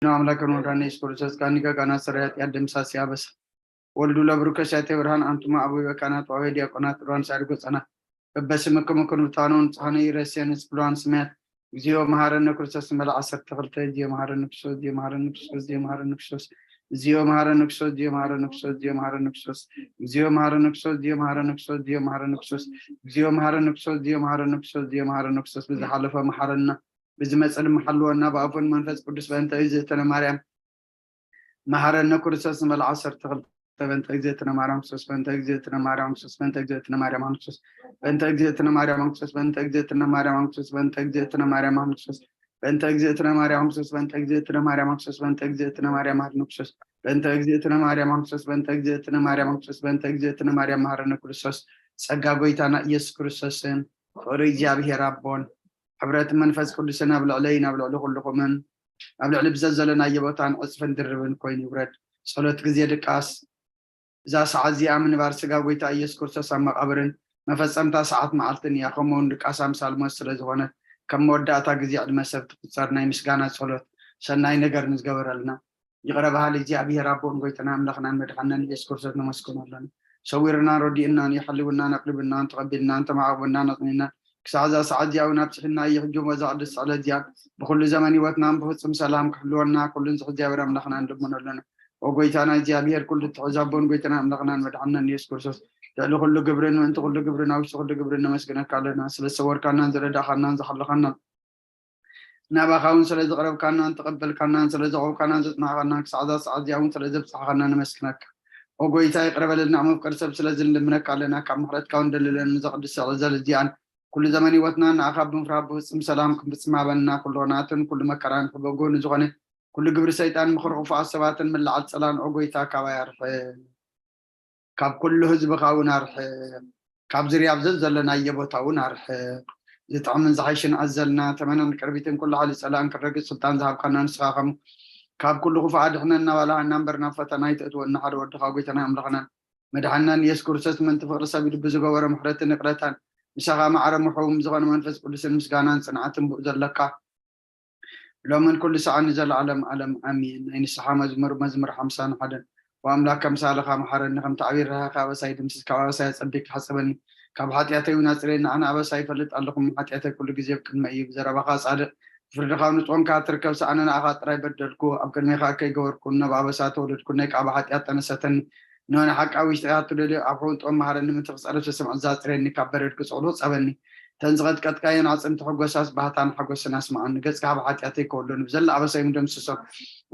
ኣምላክን ወልዳን የሱስ ክርስቶስ፣ ካኒካ ካና ሰራይ ኃጢአት ደምሳሲ ኣበሳ ወልዱ ለብሩከ ሲያቴ ብርሃን አንቱማ አቡይ በካናት ዋዌ ዲያቆናት ራን ሳድጎ ጸና በበስምክሙ ክንብታኖን ጻነ ይረስየን ስብሏን ስሜት እግዚኦ መሐረነ ክርስቶስ። መለ ዓሰርተ ክልተ። እግዚኦ መሐረነ ክርስቶስ። እግዚኦ መሐረነ ክርስቶስ። እግዚኦ መሐረነ ክርስቶስ። እግዚኦ መሐረነ ክርስቶስ። እግዚኦ መሐረነ ክርስቶስ። እግዚኦ መሐረነ ክርስቶስ። እግዚኦ መሐረነ ክርስቶስ። እግዚኦ መሐረነ ክርስቶስ። እግዚኦ መሐረነ ክርስቶስ። እግዚኦ መሐረነ ክርስቶስ። እግዚኦ መሐረነ ክርስቶስ። እግዚኦ መሐረነ ክርስቶስ። ብዝሓለፈ መሐረና፣ ብዝመጸ ድማ ሓልወና። ብኣብ ወልድ መንፈስ ቅዱስ በእንተ እግዝእትነ ማርያም መሐረነ ክርስቶስ። ንመልዓ ዓሰርተ ክልተ። በእንተ እግዝእትነ ማርያም ክርስቶስ። በእንተ እግዝእትነ ማርያም ክርስቶስ። በእንተ እግዝእትነ ማርያም ክርስቶስ። በእንተ እግዝእትነ ማርያም ክርስቶስ። በእንተ እግዝእትነ ማርያም ክርስቶስ። በእንተ እግዝእትነ ማርያም ክርስቶስ። በእንተ እግዝእትነ ማርያም ክርስቶስ። በእንተ እግዝእትነ ማርያም ክርስቶስ። በእንተ እግዝእትነ ማርያም ክርስቶስ። በእንተ እግዝእትነ ማርያም ክርስቶስ። በእንተ እግዝእትነ ማርያም ክርስቶስ። በእንተ እግዝእትነ ማርያም መሐረነ ክርስቶስ። ጸጋ ጎይታና ኢየሱስ ክርስቶስን ፍቕሪ እግዚኣብሔር ኣቦን ሕብረት መንፈስ ቅዱስን ኣብ ልዕለይን ኣብ ልዕሊ ኩልኹምን ኣብ ልዕሊ ብዘዘለናዮ ቦታን ዕጽፍን ድርብን ኮይኑ ይውረድ። ጸሎት ግዜ ድቃስ። እዛ ሰዓት እዚኣ ምንባር ስጋ ጎይታ ኢየሱስ ክርስቶስ ኣብ መቓብርን መፈጸምታ ሰዓት መዓልትን እያ። ከምኡውን ድቃስ ኣምሳል ሞት ስለ ዝኾነት፣ ከም መወዳእታ ግዜ ዕድመ ሰብ ትቁጸር። ናይ ምስጋና ጸሎት። ሰናይ ነገር ንዝገበረልና ይቕረ በሃሊ እግዚኣብሔር ኣቦን ጎይታና ኣምላኽናን መድሓናን ኢየሱስ ክርስቶስ ነመስግኖ ኣለና። ሰዊርናን ረዲእናን እዩ፣ ሓልውናን ኣቕሪብናን ተቐቢልናን ተማዕቑብናን ኣጽኒናን ክሳዕ እዛ ሰዓት እዚኣ እውን ኣብጽሕና እዩ። ሕጂ እሞ እዛ ቅድስቲ ዕለት እዚኣ ብኹሉ ዘመን ህይወትናን ብፍጹም ሰላም ክሕልወና ኩሉ ንዝኽዚ እግዚኣብሔር ኣምላኽና ንልምኖ ኣለና። ኦ ጎይታና እግዚኣብሔር ኩሉ ትሕዝ ኣቦን ጎይታና ኣምላኽናን መድሓናን ኢየሱስ ክርስቶስ፣ ልዕሊ ኩሉ ግብርን ምእንቲ ኩሉ ግብርን ኣብ ውሽጢ ኩሉ ግብርን ነመስግነካ ኣለና። ስለ ዝሰወርካናን ዝረዳእኻናን ዝሓለኻናን ናባኻ እውን ስለ ዝቐረብካናን ተቐበልካናን ስለ ዘቕረብካናን ዘጽናዕካናን ክሳዕ እዛ ሰዓት እዚኣ እውን ስለ ዘብጽሓኻና ነመስግነካ። ኦ ጎይታ ይቕረ በለልና፣ መፍቀሪ ሰብ ስለ ዝንልምነካ ኣለና። ካብ ምሕረትካ እውን ደልለን ንዛ ቅድስቲ ዕለት እዚኣን ኩሉ ዘመን ህይወትና ንኣኻ ብምፍራህ ብፍጹም ሰላም ክንፍጽም ሃበና። ኩሉ ኹናትን ኩሉ መከራን ሕበጎ ንዝኾነ ኩሉ ግብሪ ሰይጣን ምኽሪ ክፉኣት ሰባትን ምልዓል ጸላን ኦ ጎይታ ካባይ ኣርሕቕ። ካብ ኩሉ ህዝብኻ እውን ኣርሕቕ። ካብ ዝርያ ኣብ ዘዘለናዮ ቦታ እውን ኣርሕቕ። ዝጥዕምን ዝሓይሽን ኣዘልና ተመነን ቅርቢትን ኩሉ ሓይሊ ጸላእን ክረግጽ ስልጣን ዝሃብካና ንስኻ ከም ካብ ኩሉ ክፉእ ኣድሕነና። ባላሃና እምበር ናብ ፈተና ኣይተእትወና ሓደ ወድኻ ጎይታና ኣምላኽናን መድሓናን ኢየሱስ ክርስቶስ ምእንቲ ፍቕሪ ሰብ ኢሉ ብዝገበሮ ምሕረትን ይቕረታን ምሳኻ ማዕረ ምሕው ዝኾነ መንፈስ ቅዱስን ምስጋናን ጽንዓትን ብኡ ዘለካ ሎምን ኩሉ ሰዓት ንዘለዓለም ዓለም ኣሜን። ናይ ንስሓ መዝሙር፣ መዝሙር ሓምሳን ሓደን። ወኣምላክ ከምሳልኻ መሓረኒ፣ ከምቲ ዓብዪ ርህራሄኻ ኣበሳይ ድምስስ፣ ካብ ኣበሳይ ኣጸቢቅካ ሕጸበኒ፣ ካብ ሓጢኣተይ እውን ኣጽርየኒ። ኣነ ኣበሳይ ይፈልጥ ኣለኹ፣ እሞ ሓጢኣተይ ኩሉ ግዜ ኣብ ቅድመይ እዩ። ብዘረባኻ ጻድቕ፣ ብፍርድኻ እውን ጽዮን ከኣ ትርከብ። ኣነ ንኣኻ ጥራይ በደልኩ፣ ኣብ ቅድሜኻ ከይገበርኩ፣ እነሆ ብኣበሳ ተወለድኩ፣ እነሆ ከኣ ብሓጢኣት ጠነሰተኒ። እነሆ ንሓቂ ኣብ ውሽጠይ ኣቱ ደልዮ፣ ኣብ ሕውንጦም መሃረኒ፣ ምእንቲ ክጸርፍ ዝሰምዕ ዘጽርየኒ፣ ካብ በረድ ክጽቕሉ ጸበኒ። እተን ዝቐጥቀጥካየን ኣዕጽምቲ ሕጎሳስ ባህታን ሓጎስን ኣስምዓኒ። ገጽካ ካብ ሓጢኣተይ ከወልዶ፣ ንብዘላ ኣበሳዮም ደምስሶ።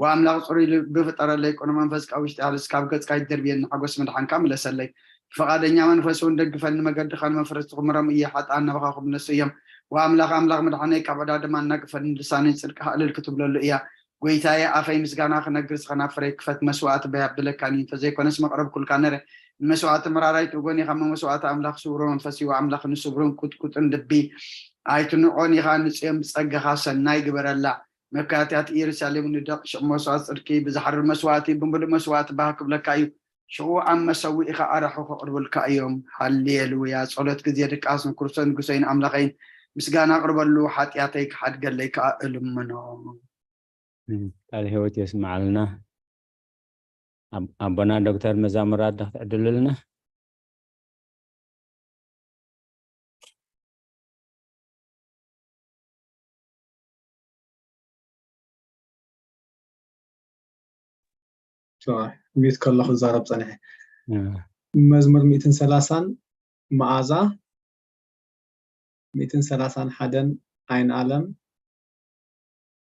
ወኣምላኽ ጽሩይ ልቢ ፍጠረለይ፣ ቅኑዕ መንፈስ ካብ ውሽጢ ሃልስ፣ ካብ ገጽካ ኣይትደርብየኒ፣ ሓጎስ ምድሓንካ ምለሰለይ። ብፈቓደኛ መንፈስ እውን ደግፈኒ፣ መገድኻ ንመፍረስቲ ክምሮም እየ፣ ሓጥኣን ናባኻ ክምለሱ እዮም። ወኣምላኽ ኣምላኽ ምድሓነይ ካብ ዕዳ ድማ ኣናግፈኒ፣ ልሳነይ ጽድቅኻ እልል ክትብለሉ እያ። ጎይታየ፣ ኣፈይ ምስጋና ክነግር፣ ዝኸና ፍረይ ክፈት፣ መስዋእቲ በይ ኣብለካኒ፣ እንተዘይኮነስ መቕረብኩልካ ነረ። ንመስዋእቲ ምራር ኣይትእጎን ኢኻ፣ እሞ መስዋእቲ ኣምላኽ ስውሮ መንፈስ እዩ፣ ኣምላኽ ንስብሩን ቁጥቁጥን ልቢ ኣይትንዖን ኢኻ፣ ንጽዮን ብጸጋኻ ሰናይ ግበረላ። መካትያት ኢየሩሳሌም ንደቕ፣ ሽዑ መስዋእቲ ጽድቂ ብዝሓርር መስዋእቲ ብምሉእ መስዋእቲ ባህ ክብለካ እዩ። ሽዑ ኣብ መሰውኢኻ ኣራሑ ከቕርቡልካ እዮም። ሃሌሉያ። ጸሎት ግዜ ድቃስ ንክርስቶስ ንጉሰይን ኣምላኸይን ምስጋና ኣቕርበሉ፣ ሓጢኣተይ ክሓድገለይ ከኣ እልምኖ። ቃል ህይወት የስምዓልና። ኣቦና ዶክተር መዛሙራት ዶ ክትዕድሉልና? ሚዩት ከለኹ ዝዛረብ ፀኒሐ። መዝሙር ሚእትን ሰላሳን መዓዛ ሚእትን ሰላሳን ሓደን ኣይን ኣለም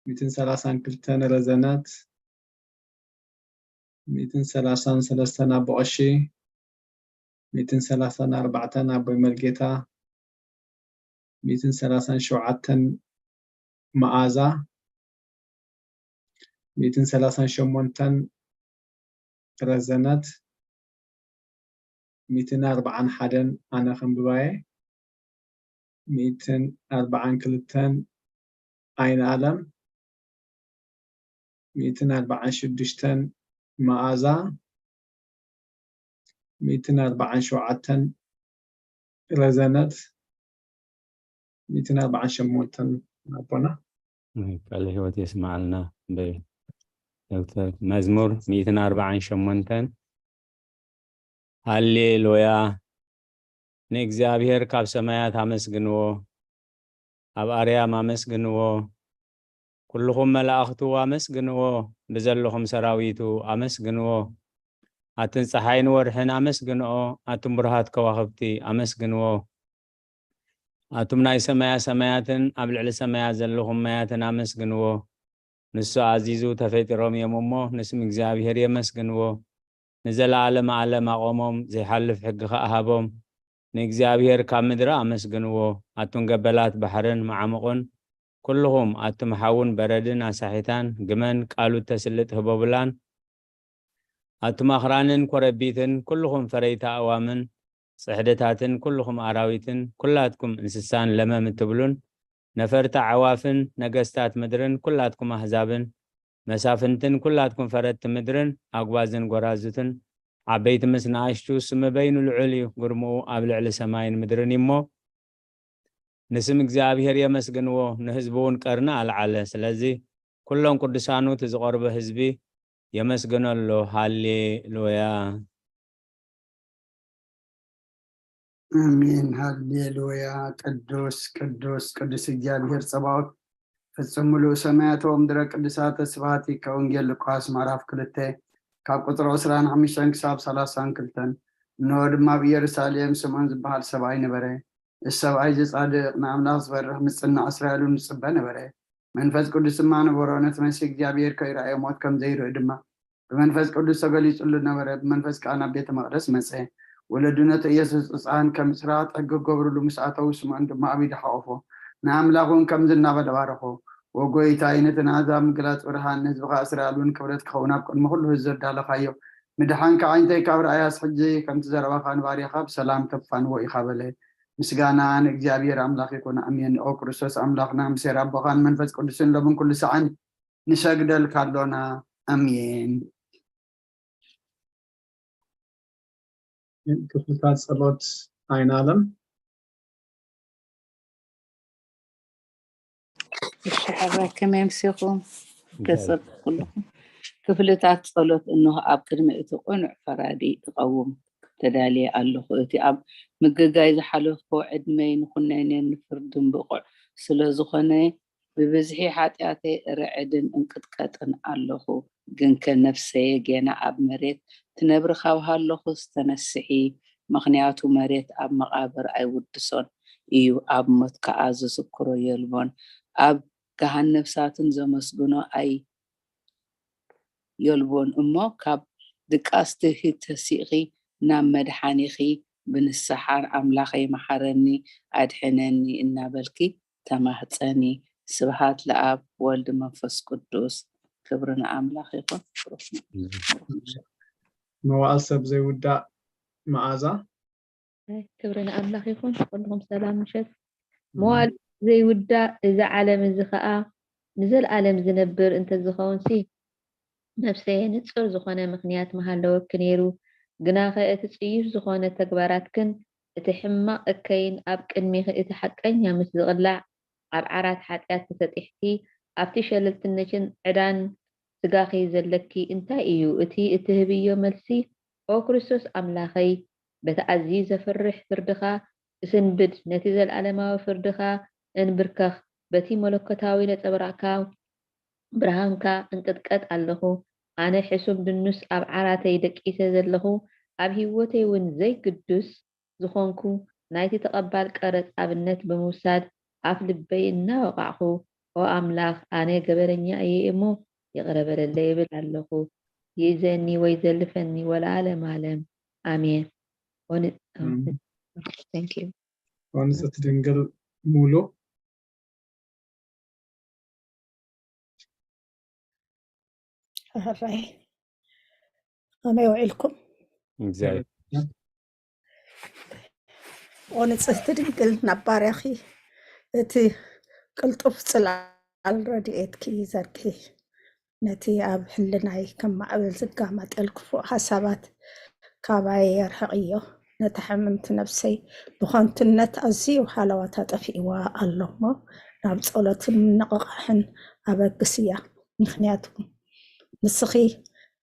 ሚእትን ሰላሳን ክልተን ረዘነት ሚእትን ሰላሳን ሰለስተን ኣቦ ቀሺ ሚእትን ሰላሳን ኣርባዕተን ኣቦይ መልጌታ ሚእትን ሰላሳን ሸውዓተን መዓዛ ሚእትን ሰላሳን ሸሞንተን ረዘነት ሚእትን ኣርባዓን ሓደን ኣነ ከንብባየ ሚእትን ኣርባዓን ክልተን ኣይን ኣለም ሚእትን ኣርባዓን ሽዱሽተን መዓዛ ሚእትን ኣርባዓን ሸውዓተን ረዘነት ሚእትን ኣርባዓን ሸሞንተን ኣቦና ቃለ ህይወት የስማዓልና። ዶክተር። መዝሙር ሚእትን ኣርባዓን ሸሞንተን። ሃሌሉያ! ንእግዚኣብሔር ካብ ሰማያት ኣመስግንዎ፣ ኣብ ኣርያም ኣመስግንዎ፣ ኩልኹም መላእኽቱ ኣመስግንዎ፣ ብዘለኹም ሰራዊቱ ኣመስግንዎ። ኣትን ጸሓይን ወርሕን ኣመስግንኦ፣ ኣቱም ብሩሃት ከዋኽብቲ ኣመስግንዎ። ኣቱም ናይ ሰማያ ሰማያትን ኣብ ልዕሊ ሰማያት ዘለኹም ማያትን ኣመስግንዎ። ንሱ ኣዚዙ ተፈጢሮም እዮም እሞ፣ ንስም እግዚኣብሔር የመስግንዎ። ንዘለዓለም ዓለም ኣቖሞም፣ ዘይሓልፍ ሕጊ ኸኣ ሃቦም። ንእግዚኣብሔር ካብ ምድሪ ኣመስግንዎ። ኣቱም ገበላት ባሕርን መዓሙቕን፣ ኩልኹም ኣቱም ሓውን በረድን ኣሳሒታን፣ ግመን ቃሉ እተስልጥ ህቦብላን፣ ኣቱም ኣኽራንን ኮረቢትን፣ ኩልኹም ፈረይቲ ኣእዋምን ጽሕድታትን፣ ኩልኹም ኣራዊትን፣ ኩላትኩም እንስሳን ለመም እትብሉን፣ ነፈርቲ ኣዕዋፍን፣ ነገስታት ምድርን፣ ኩላትኩም ኣህዛብን፣ መሳፍንትን፣ ኩላትኩም ፈረድቲ ምድርን፣ ኣጉባዝን ጎራዙትን፣ ዓበይቲ ምስ ንኣሽቱ፣ ስሚ በይኑ ልዑል እዩ፣ ግርምኡ ኣብ ልዕሊ ሰማይን ምድርን እዩ እሞ፣ ንስም እግዚኣብሔር የመስግንዎ፣ ንህዝቡ እውን ቀርኒ ኣልዓለ። ስለዚ ኩሎም ቅዱሳኑ እቲ ዝቐርቦ ህዝቢ የመስግኖ ኣሎ። ሃሌሉያ። ኣሜን። ሃሌሉያ። ቅዱስ፣ ቅዱስ፣ ቅዱስ እግዚኣብሔር ጸባኦት፣ ፍጹም ምሉእ ሰማያት ወምድረ ቅዱሳተ ስብሐቲከ። ወንጌል ሉቃስ ምዕራፍ ክልተ ካብ ቁጽሪ ዕስራን ሓሙሽተን ክሳብ ሰላሳን ክልተን። እንሆ ድማ ኣብ ኢየሩሳሌም ስምዖን ዝበሃል ሰብኣይ ነበረ። እዚ ሰብኣይ እዚ ጻድቕ፣ ንኣምላኽ ዝፈርሕ፣ ምጽናዕ እስራኤል እውን ዝጽበ ነበረ። መንፈስ ቅዱስ ድማ ነበሮ። ነቲ መሲሕ እግዚኣብሔር ከይረኣየ ሞት ከም ዘይርኢ ድማ ብመንፈስ ቅዱስ ተገሊጹሉ ነበረ። ብመንፈስ ከኣ ናብ ቤተ መቕደስ መጸ። ወለዱ ነቲ ኢየሱስ ሕጻን ከም ስርዓት ሕጊ ክገብርሉ ምስ ኣተዉ፣ ስምዖን ድማ ኣብ ኢዱ ሓቖፎ። ንኣምላኽ እውን ከምዚ እናበለ ባረኾ፣ "ወጎይታይ፣ ነቲ ንኣሕዛብ ምግላጽ ብርሃን፣ ንህዝብኻ እስራኤል እውን ክብረት ክኸውን ኣብ ቅድሚ ኩሉ ህዝቢ ዘዳለኻዮ ምድሓንካ ኣዒንተይ ካብ ረኣያስ፣ ሕጂ ከምቲ ዘረባኻ ንባርያኻ ብሰላም ተፋንዎ ኢኻ" በለ። ምስጋና ንእግዚኣብሔር ኣምላኽ ይኹን፣ ኣሜን። ኦ ክርስቶስ ኣምላኽና፣ ምስ ኣቦኻን መንፈስ ቅዱስን ሎምን ኩሉ ሰዓን ንሰግደልካ ኣሎና። ኣሜን። ክፍልታት ጸሎት ኣይናለም። እሺ፣ ሕራይ ከመይ ኣምሲኹም? እንታይ? ተጸብኩ ኣለኹም። ክፍልታት ጸሎት እንሆ ኣብ ቅድሚ እቲ ቅኑዕ ፈራዲ እቐውም ተዳልየ ኣለኹ። እቲ ኣብ ምግጋይ ዝሓለፍኩ ዕድመይ ንኹነኔን ንፍርድን ብቑዕ ስለ ዝኾነ፣ ብብዝሒ ሓጢኣተይ ርዕድን እንቅጥቀጥን ኣለኹ። ግንከ ነፍሰየ ጌና ኣብ መሬት ትነብሪ ካብ ሃለኹስ ተነስሒ፣ ምኽንያቱ መሬት ኣብ መቓብር ኣይውድሶን እዩ፣ ኣብ ሞት ከኣ ዝዝክሮ የልቦን። ኣብ ገሃነብ እሳትን ዘመስግኖ ኣይ-፣ የልቦን እሞ፣ ካብ ድቃስ ትውፊት ተሲእኺ ናብ መድሓኒኺ ብንስሓን ኣምላኸይ መሓረኒ ኣድሕነኒ እናበልኪ ተማህፀኒ። ስብሃት ለኣብ ወልድ መንፈስ ቅዱስ። ክብሪ ንኣምላኽ ይኹን። መዋእል ሰብ ዘይውዳእ መዓዛ። ክብሪ ንኣምላኽ ይኹን። ኩልኹም ሰላም ምሸት። መዋእል ዘይውዳእ እዚ ዓለም እዚ ኸኣ ንዘለኣለም ዝነብር እንተዝኸውንሲ፣ ነፍሰየ ንጹር ዝኾነ ምኽንያት ምሃለወኪ ነይሩ። ግናኸ እቲ ጽዩፍ ዝኾነ ተግባራትክን እቲ ሕማቕ እከይን ኣብ ቅድሚኺ እቲ ሓቀኛ ምስ ዝቕላዕ፣ ኣብ ዓራት ሓጢኣት ተሰጢሕኪ፣ ኣብቲ ሸለልትነትን ዕዳን ስጋኺ ዘለኪ እንታይ እዩ? እቲ እትህብዮ መልሲ፣ ኦ ክርስቶስ ኣምላኸይ፣ በቲ ኣዝዩ ዘፍርሕ ፍርድኻ እስንብድ፣ ነቲ ዘለኣለማዊ ፍርድኻ እንብርከኽ፣ በቲ መለኮታዊ ነጸብራቕካ ብርሃንካ እንቅጥቀጥ ኣለኹ። ኣነ ሕሱም ድኑስ ኣብ ዓራተይ ደቂሰ ዘለኹ፣ ኣብ ህይወተይ እውን ዘይግዱስ ዝኾንኩ፣ ናይቲ ተቐባል ቀረጽ ኣብነት ብምውሳድ ኣፍ ልበይ እናወቓዕኹ፣ ኦ ኣምላኽ፣ ኣነ ገበነኛ እየ እሞ ይቕረ በለለይ እብል ኣለኹ። ይእዘኒ ወይ ዘልፈኒ ወለዓለመ ዓለም። ኣሜን። ኦን-፣ ኣሜን። Thank you። ኦ ንጽሕቲ ድንግል ሙሉ። ሕራይ። ከመይ ውዒልኩም? እግዚኣብሔር። ኦ ንጽህቲ ድንግል፣ ናብ ባርያኺ እቲ ቅልጡፍ ጽላል ረድኤትኪ ዘርግሒ። ነቲ ኣብ ሕልናይ ከም ማዕበል ዝጋማጠል ክፉእ ሓሳባት ካባይ የርሕቕዮ። ነታ ሕምምቲ ነፍሰይ ብኸንቱነት ኣዝዩ ሃለዋታ ጠፊእዋ ኣሎ እሞ፣ ናብ ጸሎትን ምንቕቓሕን ኣበግስያ። ምኽንያቱ ንስኺ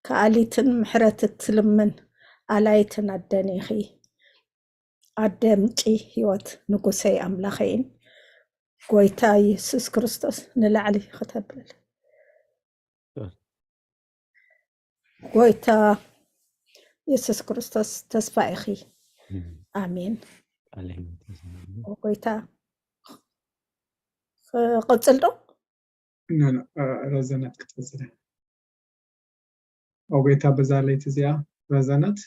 ከኣሊትን ምሕረት እትልምን ኣላይትን ኣደን ኢኺ። ኣደ ምንጪ ህይወት ንጉሰይ ኣምላኸይን ጎይታ የሱስ ክርስቶስ ንላዕሊ ክተብል። ጎይታ የሱስ ክርስቶስ ተስፋ ኢኺ። ኣሜን። ጎይታ ክቕጽል ዶ? ረዘነት ክትቀጽል። ኦ ጎይታ በዛ ለይቲ እዚኣ ረዘነት።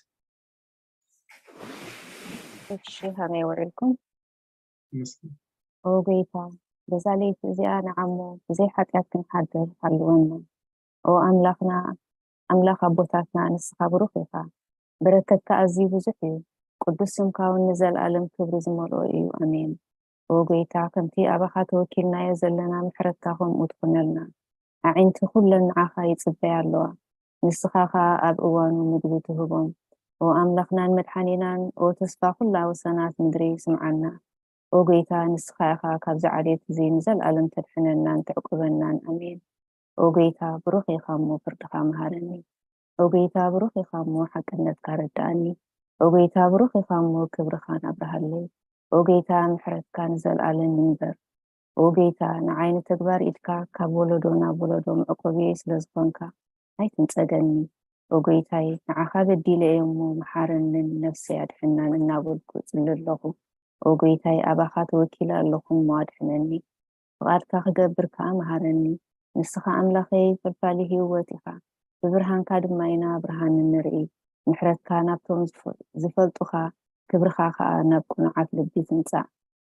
እሺ ከመይ ውዒልኩም? ይመስገን። ኦ ጎይታ በዛ ለይቲ እዚኣ ንዓሞ ብዘይ ሓጢኣት ክንሓድር ሃልወና። ኦ ኣምላኽና ኣምላኽ ኣቦታትና ንስኻ ብሩኽ ኢኻ። በረከትካ ኣዝዩ ብዙሕ እዩ። ቅዱስ ስምካ እውን ንዘለኣለም ክብሪ ዝመልኦ እዩ። ኣሜን። ኦ ጎይታ ከምቲ ኣባኻ ተወኪልናዮ ዘለና ምሕረትካ ከምኡ ትኹነልና። ኣዒንቲ ኩለን ንዓኻ ይጽበያ ኣለዋ። ንስኻ ኸኣ ኣብ እዋኑ ምግቢ ትህቦም። ኦ ኣምላኽናን መድሓኒናን ኦ ተስፋ ኩላ ወሰናት ምድሪ ስምዓና። ኦ ጎይታ ንስኻ ኢኻ ካብዚ ዓሌት እዚ ንዘለኣለም ተድሕነናን ተዕቁበናን። ኣሜን። ኦ ጎይታ ብሩኽ ኢኻ እሞ ፍርድኻ መሃረኒ። ኦ ጎይታ ብሩኽ ኢኻ እሞ ሓቅነትካ ረድኣኒ። ኦ ጎይታ ብሩኽ ኢኻ እሞ ክብርኻን ኣብርሃለይ። ኦ ጎይታ ምሕረትካ ንዘለኣለም ይንበር። ኦ ጎይታ ንዓይ ንተግባር ኢድካ ካብ ወለዶ ናብ ወለዶ መዕቆብየይ ስለ ዝኾንካ ኣይትንጸገኒ። ኦ ጎይታይ ንዓኻ በዲለ እየ እሞ መሓረንን ነፍሰይ ኣድሕናን እናበልኩ እጽሊ ኣለኹ። ኦ ጎይታይ ኣባኻ ተወኪለ ኣለኹ እሞ ኣድሕነኒ። ፍቓድካ ክገብር ከኣ መሃረኒ። ንስኻ ኣምላኸይ ፈልፋሊ ህይወት ኢኻ። ብብርሃንካ ድማ ኢና ብርሃን እንርኢ። ምሕረትካ ናብቶም ዝፈልጡኻ ክብርኻ ከኣ ናብ ቅኑዓት ልቢ ትምጻእ።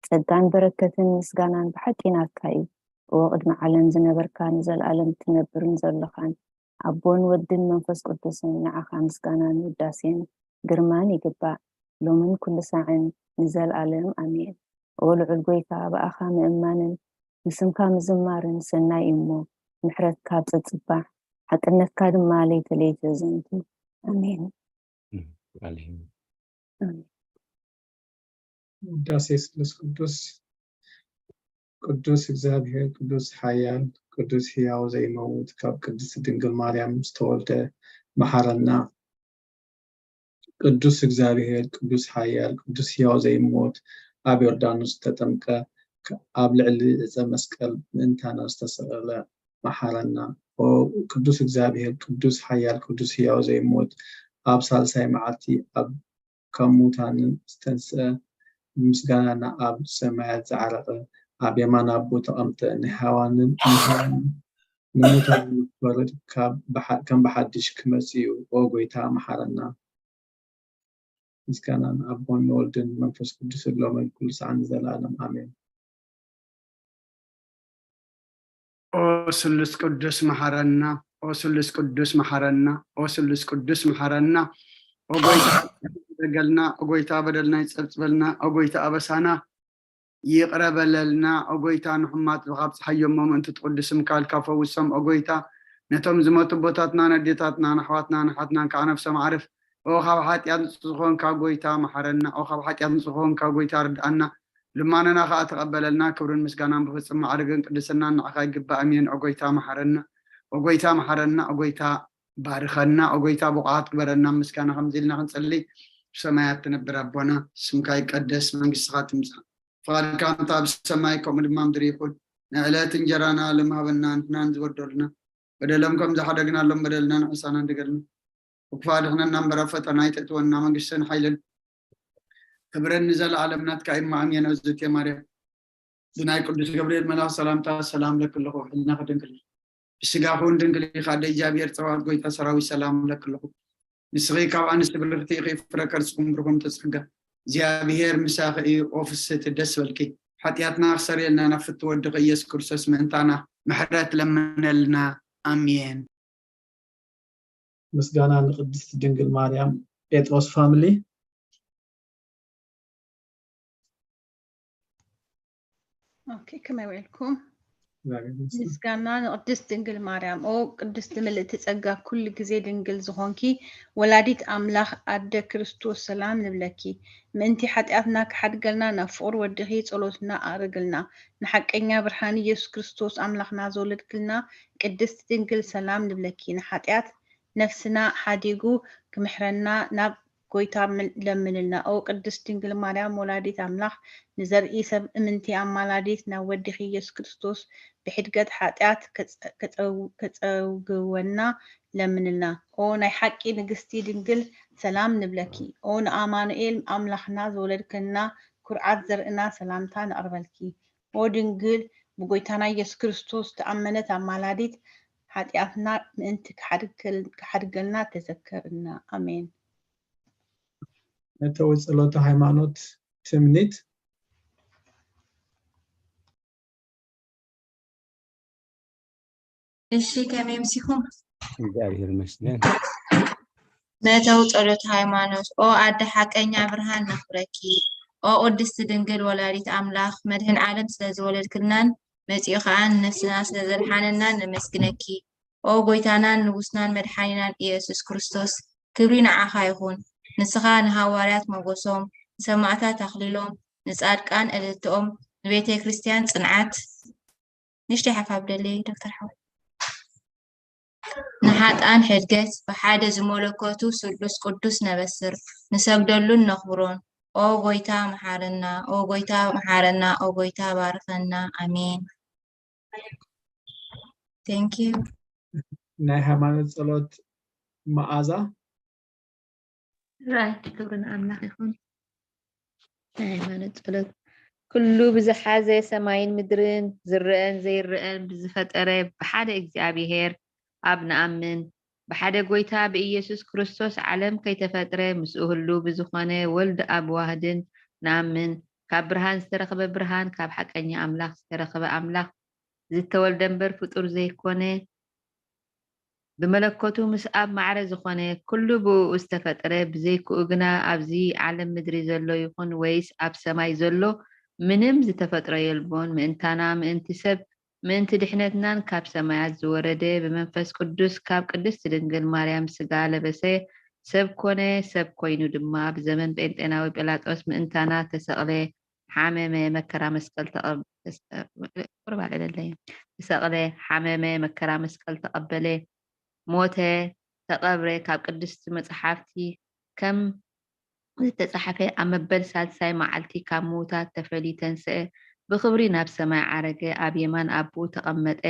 ጸጋን በረከትን ምስጋናን ብሓቂ ናትካ እዩ። እወ ቅድሚ ዓለም ዝነበርካ ንዘለኣለም እትነብርን ዘለኻን ኣቦን ወድን መንፈስ ቅዱስን ንዓኻ ምስጋናን ውዳሴን ግርማን ይግባእ ሎምን ኩሉ ሳዕን ንዘለኣለም ኣሜን። ኦ ልዑል ጎይታ ብኣኻ ምእማንን ንስምካ ምዝማርን ሰናይ እዩ እሞ ምሕረትካ ብፅፅባሕ ሓቅነትካ ድማ ለይተ ለይተ ዘንቱ ኣሜን። ውዳሴ ስሉስ ቅዱስ። ቅዱስ እግዚኣብሔር ቅዱስ ሓያል ቅዱስ ሕያው ዘይመውት ካብ ቅድስት ድንግል ማርያም ዝተወልደ መሓረና። ቅዱስ እግዚኣብሔር ቅዱስ ሓያል ቅዱስ ሕያው ዘይመውት ኣብ ዮርዳኖስ ዝተጠምቀ ኣብ ልዕሊ ዕፀ መስቀል ምእንታና ዝተሰቐለ መሓረና። ኦ ቅዱስ እግዚኣብሔር ቅዱስ ሓያል ቅዱስ ሕያው ዘይመውት ኣብ ሳልሳይ መዓልቲ ኣብ ካብ ሙታን ዝተንስአ፣ ምስጋናና ኣብ ሰማያት ዝዓረቐ፣ ኣብ የማን ኣቦ ተቐምጠ፣ ንሃዋንን ንሙታንን ክፈርድ ከም ብሓድሽ ክመጽእ እዩ። ኦ ጐይታ መሓረና። ምስጋና ንኣቦን ንወልድን ንመንፈስ ቅዱስን ሎምን ኩሉ ሰዓን ንዘለኣለም ኣሜን። ኦ ስሉስ ቅዱስ መሓረና፣ ኦ ስሉስ ቅዱስ መሓረና፣ ኦ ስሉስ ቅዱስ መሓረና። ኦ ጎይታ ደገልና፣ ኦ ጎይታ በደልና ይጸብጽበልና፣ ኦ ጎይታ ኣበሳና ይቕረ በለልና፣ ኦ ጎይታ ንሕሙማት ብኻ ኣብጽሓዮም፣ ምእንቲ ትቕዱስ ስምካ ኢልካ ፈውሶም፣ ኦ ጎይታ ነቶም ዝመቱ ኣቦታትና፣ ነዴታትና፣ ንኣሕዋትና፣ ንሓትናን ከዓ ነፍሶም ኣዕርፍ። ኦ ካብ ሓጢኣት ንጹህ ዝኾንካ ጎይታ መሓረና፣ ኦ ካብ ሓጢኣት ንጹህ ዝኾንካ ጎይታ ርድኣና። ልማኖና ኸዓ ተቐበለልና። ክብርን ምስጋናን ብፍጹም ማዕርግን ቅድስናን ንዓኻ ይግባእ። ኣሜን። ኦ ጐይታ መሓረና፣ ኦ ጐይታ መሓረና፣ ኦ ጐይታ ባርኸና፣ ኦ ጐይታ ብቑዓት ግበረና። ምስጋና ከምዚ ኢልና ክንጽሊ፣ ብሰማያት ትነብር ኣቦና፣ ስምካ ይቀደስ፣ መንግስትኻ ትምጻእ፣ ፍቓድካ እንተ ኣብ ሰማይ ከምኡ ድማ ምድሪ ይኹን። ንዕለት እንጀራና ሎም ሃበና፣ ንሕናን ዝበደሉና በደሎም ከም ዝሓደግናሎም በደልና ንሕሳና እንደገልና፣ ክፉእ ኣድሕነና እምበር ኣብ ፈተና ኣይተእትወና፣ መንግስትን ሓይልን ክብርን ንዘለኣለም ናትካ እዩ። ኣሜን። እግዝእትየ ማርያም ብናይ ቅዱስ ገብርኤል መልኣኽ ሰላምታ ሰላም ለኪ ኣለኹ፣ ሕልናኺ ድንግል እዩ፣ ብስጋኺ እውን ድንግል ኢኻ፣ ኣደ እግዚኣብሔር ጸባኦት ጐይታ ሰራዊት ሰላም ለኪ ኣለኹ። ንስኺ ካብ ኣንስቲ ብርኽቲ ኢኺ፣ ፍረ ከርስኹም ብሩኽ እምተ ጸጋ እግዚኣብሔር ምሳኺ እዩ። ኦ ፍስህቲ ደስ በልኪ፣ ሓጢኣትና ክሰርየልና ናብ ፍትው ወድኺ ኢየሱስ ክርስቶስ ምእንታና ምሕረት ለምነልና። ኣሜን። ምስጋና ንቅድስት ድንግል ማርያም። ጴጥሮስ ፋሚሊ። ኦኬ፣ ከመይ ውዒልኩም? እግዚኣብሔር ይመስገን። ምስጋና ንቅድስት ድንግል ማርያም። ኦ ቅድስት ምልእቲ ጸጋ፣ ኩሉ ግዜ ድንግል ዝኾንኪ ወላዲት ኣምላኽ ኣደ ክርስቶስ፣ ሰላም ንብለኪ። ምእንቲ ሓጢኣትና ክሓድገልና ናብ ፍቕር ወድኺ ጸሎትና ኣቕርግልና። ንሓቀኛ ብርሃን ኢየሱስ ክርስቶስ ኣምላኽና ዘውለድክልና ቅድስት ድንግል፣ ሰላም ንብለኪ። ንሓጢኣት ነፍስና ሓዲጉ ክምሕረና ናብ ጎይታ ለምንልና። ኦ ቅድስት ድንግል ማርያም ወላዲት ኣምላኽ፣ ንዘርኢ ሰብ እምንቲ ኣማላዲት ናብ ወድኺ ኢየሱስ ክርስቶስ ብሕድገት ሓጢኣት ከጸውግወና ለምንልና። ኦ ናይ ሓቂ ንግስቲ ድንግል፣ ሰላም ንብለኪ። ኦ ንኣማኑኤል ኣምላኽና ዝወለድክልና ኩርዓት ዘርእና፣ ሰላምታ ነቕርበልኪ። ኦ ድንግል ብጎይታና ኢየሱስ ክርስቶስ ተኣመነት ኣማላዲት፣ ሓጢኣትና ምእንቲ ክሓድገልና ተዘከርና። ኣሜን። መእተዊ ጸሎተ ሃይማኖት ትምኒት። እሺ ከመይ ምሲኹም? እግዚኣብሔር ይመስገን። መእተዊ ጸሎት ሃይማኖት። ኦ ኣደ ሓቀኛ ብርሃን ነኽብረኪ። ኦ ቅድስቲ ድንግል ወላዲት ኣምላኽ፣ መድህን ዓለም ስለ ዝወለድክልናን መጺኡ ከኣ ንነፍስና ስለ ዘድሓነናን ነመስግነኪ። ኦ ጎይታናን ንጉስናን መድሓኒናን ኢየሱስ ክርስቶስ፣ ክብሪ ንዓኻ ይኹን። ንስኻ ንሃዋርያት ሞገሶም፣ ንሰማእታት ኣኽሊሎም፣ ንጻድቃን እልልትኦም፣ ንቤተ ክርስቲያን ጽንዓት። ንሽተይ ሓፋብ ደለይ ዶክተር ሓወይ። ንሓጣን ሕድገት ብሓደ ዝመለኮቱ ስሉስ ቅዱስ ነበስር፣ ንሰግደሉን ነኽብሮን። ኦ ጎይታ መሓረና፣ ኦ ጎይታ መሓረና፣ ኦ ጎይታ ባርኸና። ኣሜን። Thank you። ናይ ሃይማኖት ጸሎት መዓዛ። ራይት ክብሪ ንኣምላኽ ይኹን። ናይ ሃይማኖት ጸሎት። ኩሉ ብዝሓዘ ሰማይን ምድርን ዝረአን ዘይረአን ብዝፈጠረ ብሓደ እግዚኣብሔር ኣብ ንኣምን። ብሓደ ጎይታ ብኢየሱስ ክርስቶስ ዓለም ከይተፈጥረ ምስኡ ህሉ ብዝኾነ ወልድ ኣብ ዋህድን ንኣምን። ካብ ብርሃን ዝተረኸበ ብርሃን፣ ካብ ሓቀኛ ኣምላኽ ዝተረኸበ ኣምላኽ ዝተወልደ እምበር ፍጡር ዘይኮነ፣ ብመለኮቱ ምስ ኣብ ማዕረ ዝኾነ፣ ኩሉ ብእኡ ዝተፈጥረ፣ ብዘይክኡ ግና ኣብዚ ዓለም ምድሪ ዘሎ ይኹን ወይስ ኣብ ሰማይ ዘሎ ምንም ዝተፈጥረ የልቦን። ምእንታና፣ ምእንቲ ሰብ፣ ምእንቲ ድሕነትናን ካብ ሰማያት ዝወረደ፣ ብመንፈስ ቅዱስ ካብ ቅድስቲ ድንግል ማርያም ስጋ ለበሰ፣ ሰብ ኮነ፣ ሰብ ኮይኑ ድማ ብዘመን ጴንጤናዊ ጲላጦስ ምእንታና ተሰቕለ፣ ሓመመ፣ መከራ መስቀል ተቐብ-፣ ተስ-፣ ቁርብ ኣልዕለለይ። ተሰቕለ፣ ሓመመ፣ መከራ መስቀል ተቐበለ፣ ሞተ፣ ተቐብረ፣ ካብ ቅድስቲ መጽሓፍቲ ከም ዝተጻሕፈ ኣብ መበል ሳልሳይ መዓልቲ ካብ ምዉታት ተፈልዩ ተንስአ፣ ብኽብሪ ናብ ሰማይ ዓረገ፣ ኣብ የማን ኣቦኡ ተቐመጠ፣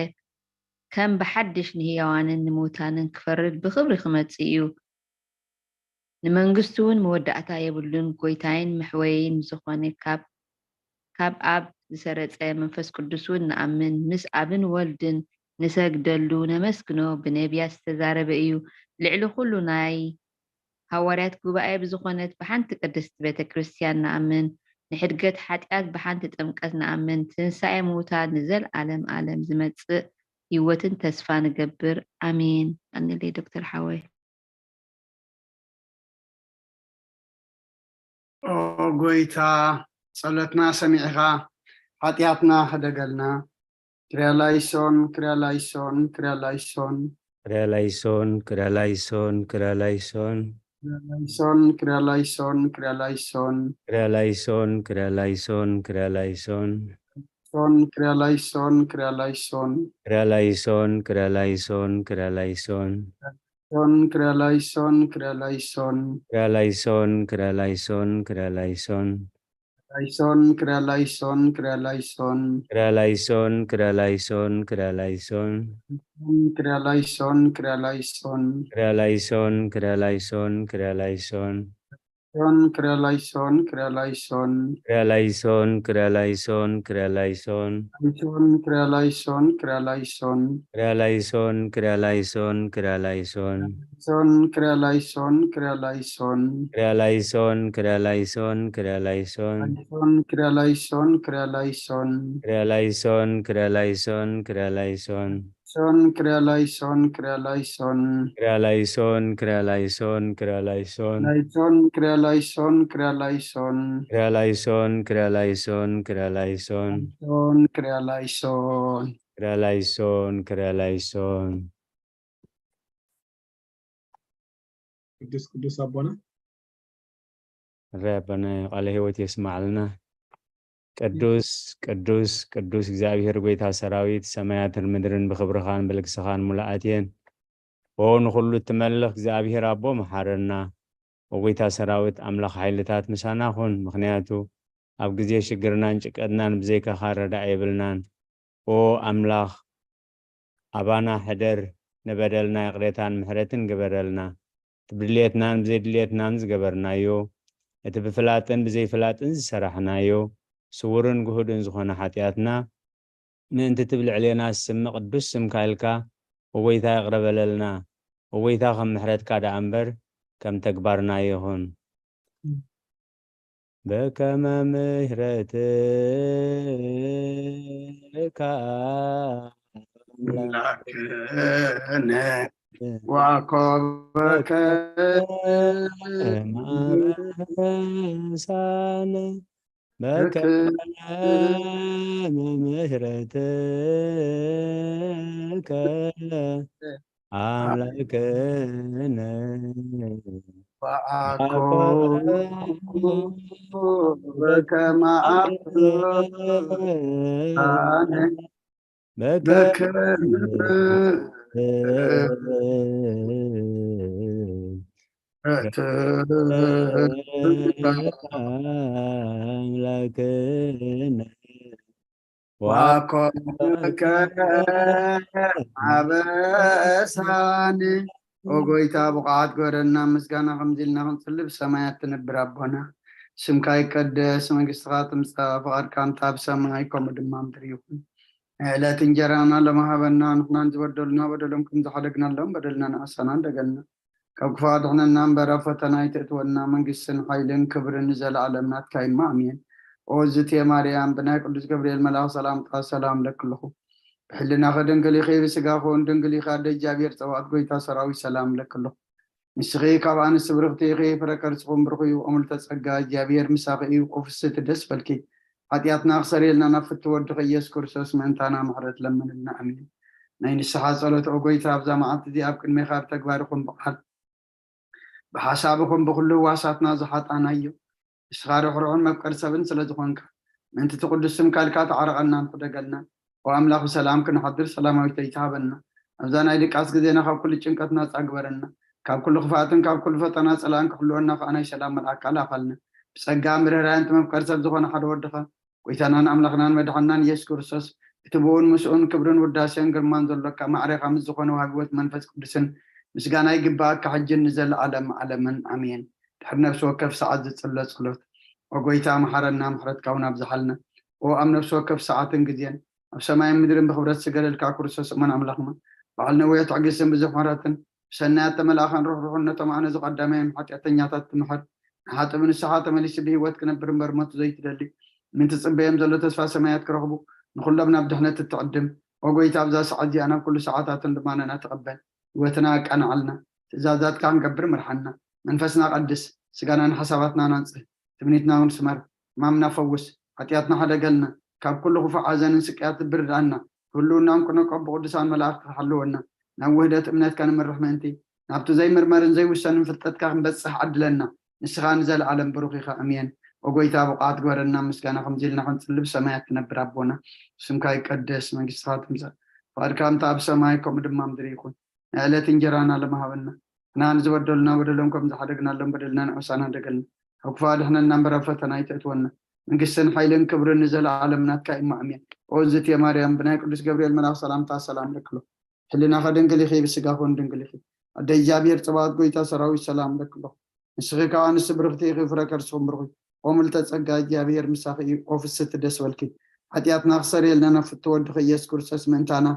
ከም ብሓድሽ ንህያዋንን ንምዉታንን ክፈርድ ብኽብሪ ክመጽእ እዩ። ንመንግስቱ እውን መወዳእታ የብሉን። ጎይታይን መሕወይን ዝኾነ ካብ ካብ ኣብ ዝሰረጸ መንፈስ ቅዱስ እውን ንኣምን። ምስ ኣብን ወልድን ንሰግደሉ ነመስግኖ። ብነቢያት ዝተዛረበ እዩ። ልዕሊ ኩሉ ናይ ሃዋርያት ጉባኤ ብዝኾነት ብሓንቲ ቅድስቲ ቤተ ክርስቲያን ንኣምን። ንሕድገት ሓጢኣት ብሓንቲ ጥምቀት ንኣምን። ትንሳኤ ምዉታት ንዘልኣለም ኣለም ዝመጽእ ህይወትን ተስፋ ንገብር። ኣሜን። ቀንለይ ዶክተር ሓወይ። ኦ ጎይታ፣ ጸሎትና ሰሚዕኻ ሓጢኣትና ሕደገልና። ክርያላይሶን፣ ክርያላይሶን፣ ክርያላይሶን። ክርያላይሶን፣ ክርያላይሶን፣ ክርያላይሶን። ክርያላይሶን፣ ክርያላይሶን፣ ክርያላይሶን። ክርያላይሶን፣ ክርያላይሶን፣ ክርያላይሶን። ሶን፣ ክርያላይሶን፣ ክርያላይሶን። ክርያላይሶን፣ ክርያላይሶን፣ ክርያላይሶን። ሶን፣ ክርያላይሶን፣ ክርያላይሶን። ክርያላይሶን፣ ክርያላይሶን፣ ክርያላይሶን። ላይሶን፣ ክርያላይሶን፣ ክርያላይሶን። ክርያላይሶን፣ ክርያላይሶን፣ ክርያላይሶን። ክርያላይሶን፣ ክርያላይሶን። ክርያላይሶን፣ ክርያላይሶን፣ ክርያላይሶን። ሶን፣ ክርያላይሶን፣ ክርያላይሶን። ክርያላይሶን፣ ክርያላይሶን፣ ክርያላይሶን። ላይሶን፣ ክርያላይሶን፣ ክርያላይሶን። ክርያላይሶን፣ ክርያላይሶን፣ ክርያላይሶን። ሶን፣ ክርያላይሶን፣ ክርያላይሶን። ክርያላይሶን፣ ክርያላይሶን፣ ክርያላይሶን። ላይሶን፣ ክርያላይሶን፣ ክርያላይሶን። ክርያላይሶን፣ ክርያላይሶን፣ ክርያላይሶን። ሶን፣ ክርያላይሶን፣ ክርያላይሶን። ክርያላይሶን፣ ክርያላይሶን፣ ክርያላይሶን። ላይሶን፣ ክርያላይሶን፣ ክርያላይሶን። ክርያላይሶን፣ ክርያላይሶን፣ ክርያላይሶን። ሶን፣ ክርያላይሶን። ክረላይሶን ክረላይሶን። ቅዱስ ቅዱስ ኣቦና ረ ኣቦና ቃለ ህይወት የስማዕልና። ቅዱስ ቅዱስ ቅዱስ እግዚኣብሔር ጎይታ ሰራዊት፣ ሰማያትን ምድርን ብክብርኻን ብልግስኻን ሙሉኣት እየን። ኦ ንኹሉ እትመልኽ እግዚኣብሔር ኣቦ መሓረና። ኦ ጎይታ ሰራዊት ኣምላኽ ሓይልታት ምሳና ኩን፣ ምኽንያቱ ኣብ ግዜ ሽግርናን ጭንቀትናን ብዘይካኻ ረዳኢ የብልናን። ኦ ኣምላኽ ኣባና ሕደር፣ ንበደልና ይቕሬታን ምሕረትን ግበረልና። እቲ ብድልየትናን ብዘይድልየትናን ዝገበርናዮ፣ እቲ ብፍላጥን ብዘይፍላጥን ዝሰራሕናዮ፣ ስውርን ግሁድን ዝኾነ ሓጢኣትና፣ ምእንቲ እቲ ብልዕሌና ዝስምዕ ቅዱስ ስምካ ኢልካ፣ ኦ ጎይታ ይቕረ በለልና። ኦ ጎይታ ከም ምሕረትካ ደኣ እምበር ከም ተግባርና ይኹን። በከመ ምሕረትካ ላክነ ዋኮበከ ማረሳነ በከመ ምሕረትከ ኣምላክነ ወአኮ በከመ አፍቀረነ በከመ ኣምላክነ ዋኮከ አበሳኒ። ኦ ጎይታ፣ ብቕዓት ግበረና ምስጋና ከምዚ ኢልና ክንጽሊ ብሰማያት ትነብር ኣቦና። ስምካ ይቀደስ፣ መንግስትኻ ትምጻእ፣ ፍቓድካ እንተ ኣብ ሰማይ ከምኡ ድማ ምድሪ ይኹን። ናይ ዕለት እንጀራና ሎሚ ሃበና፣ ንሕናን ዝበደሉና በደሎም ከም ዝሓደግናሎም በደልና ንኣሳና እንደገልና። ካብ ክፉእ ኣድሕነና እምበር ኣብ ፈተና ኣይተእትወና፣ መንግስትን ሓይልን ክብርን ንዘለኣለም ናትካ እዩ፣ ኣሜን። ኦ ዝትየ ማርያም፣ ብናይ ቅዱስ ገብርኤል መልኣኽ ሰላምታ ሰላም እለኪ ኣለኹ። ብሕልናኺ ድንግል ኢኺ፣ ብስጋኺ እውን ድንግል ኢኺ፣ ኣደ እግዚኣብሔር ጸባኦት ጎይታ ሰራዊት ሰላም እለኪ ኣለኹ። ንስኺ ካብ ኣንስቲ ብርኽቲ ኢኺ፣ ፍረ ከርስኹም ብሩኽ እዩ። ኦ ምልዕተ ጸጋ፣ እግዚኣብሔር ምሳኺ እዩ። ኦ ፍስሕቲ ደስ በልኪ፣ ሓጢኣትና ክሰርየልና ናብ ፍትው ወድኺ ኢየሱስ ክርስቶስ ምእንታና ምሕረት ለምንልና፣ ኣሜን። ናይ ንስሓ ጸሎት ኦ ጎይታ፣ ኣብዛ መዓልቲ እዚኣ ኣብ ቅድሜኻ ብተግባር ይኹን ብቓል ብሓሳብ ይኹን ብኹሉ ህዋሳትና ዝሓጣናዮ፣ ንስኻ ርሕሩሕን መፍቀሪ ሰብን ስለ ዝኾንካ፣ ምእንቲ እቲ ቅዱስ ስምካ ኢልካ ተዓረቐናን ሕደገልናን። ኦ ኣምላኽ፣ ብሰላም ክንሓድር ሰላማዊት ለይቲ ሃበና። ኣብዛ ናይ ድቃስ ግዜና ካብ ኩሉ ጭንቀት ናጻ ግበረና። ካብ ኩሉ ክፍኣትን ካብ ኩሉ ፈተና ጸላእን ክሕልወና ከኣ ናይ ሰላም መልኣክካ ላኻልና። ብጸጋ ምርህራይን እቲ መፍቀሪ ሰብ ዝኾነ ሓደ ወድኻ፣ ጎይታናን ኣምላኽናን መድሓንናን ኢየሱስ ክርስቶስ፣ እቲ ብኡን ምስኡን ክብርን ውዳሴን ግርማን ዘሎካ፣ ማዕሬኻ ምስ ዝኾነ ወሃቢ ህይወት መንፈስ ቅዱስን ምስጋና ይግብኣካ፣ ሕጅን ንዘለኣለም ዓለምን ኣሜን። ድሕሪ ነፍሲ ወከፍ ሰዓት ዝጽለ ጸሎት። ኦ ጎይታ፣ መሓረና፣ ምሕረትካ እውን ኣብዝሓልና። ኦ ኣብ ነፍሲ ወከፍ ሰዓትን ግዜን፣ ኣብ ሰማይን ምድርን ብኽብረት ዝገለልካ ክርስቶስ እሙን ኣምላኽና፣ በዓል ነዊሕ ትዕግስትን ብዙሕ ምሕረትን፣ ብሰናያት ተመልኣኻን ርሕሩሕን ነቶም ኣነ ዝቐዳማዮም ሓጢኣተኛታት ትምሕር፣ ንሓጥእ ብንስሓ ተመሊሱ ብህይወት ክነብር እምበር ሞት ዘይትደሊ፣ ምእንቲ ዝጽበዮም ዘሎ ተስፋ ሰማያት ክረኽቡ፣ ንኹሎም ናብ ድሕነት እትዕድም። ኦ ጎይታ፣ ኣብዛ ሰዓት እዚኣ ናብ ኩሉ ሰዓታትን ልማኖና ተቐበል። ህይወትና ኣቃንዓልና። ትእዛዛትካ ክንገብር ምርሓና። መንፈስና ቀድስ፣ ስጋናን ሓሳባትናን ኣንጽህ። ትምኒትና እውን ስመር። ሕማምና ፈውስ። ሓጢኣትና ሓደገልና። ካብ ኩሉ ክፉእ ሓዘንን ስቅያት ልቢ ርድኣና። ህልውናን ክነቆ ብቅዱሳን መላእኽቲ ክሓልወና። ናብ ውህደት እምነትካ ንምርሕ ምእንቲ፣ ናብቲ ዘይምርመርን ዘይውሰንን ፍልጠትካ ክንበጽሕ ዓድለና። ንስኻ ንዘለኣለም ብሩኽ ኢኻ። ኣሜን። ኦ ጎይታ፣ ብቕዓት ግበረና ምስጋና፣ ከምዚ ኢልና ክንጽሊ ብሰማያት ትነብር ኣቦና፣ ስምካ ይቀደስ፣ መንግስትኻ ትምጻእ፣ ፍቓድካ እንተ ኣብ ሰማይ ከምኡ ድማ ምድሪ ይኹን። ናይ ዕለት እንጀራና ሎሚ ሃበና። ንሕና ንዝበደሉና በደሎም ከም ዝሓደግናሎም በደልና ንዕሳና ደገልና። ካብ ክፉእ ኣድሕነና እምበር ኣብ ፈተና ኣይተእትወና። መንግስትን ሓይልን ክብርን ንዘለኣለም ናትካ እዩ። ኣሜን። ኦ ዝትየ ማርያም፣ ብናይ ቅዱስ ገብርኤል መልኣኽ ሰላምታ ሰላም እለኪ ኣለኹ። ሕልናኺ ድንግል ኢኺ፣ ብስጋኺ እውን ድንግል ኢኺ። ኣደ እግዚኣብሔር ጸባኦት ጎይታ ሰራዊት ሰላም እለኪ ኣለኹ። ንስኺ ካብ ኣንስቲ ብርኽቲ ኢኺ፣ ፍረ ከርስኹም ብሩኽ እዩ። ኦ ምልዕተ ጸጋ፣ እግዚኣብሔር ምሳኺ እዩ። ኦ ፍስሕቲ ደስ በልኪ፣ ሓጢኣትና ክሰርየልና ናብ ፍትው ወድኺ ኢየሱስ ክርስቶስ ምእንታና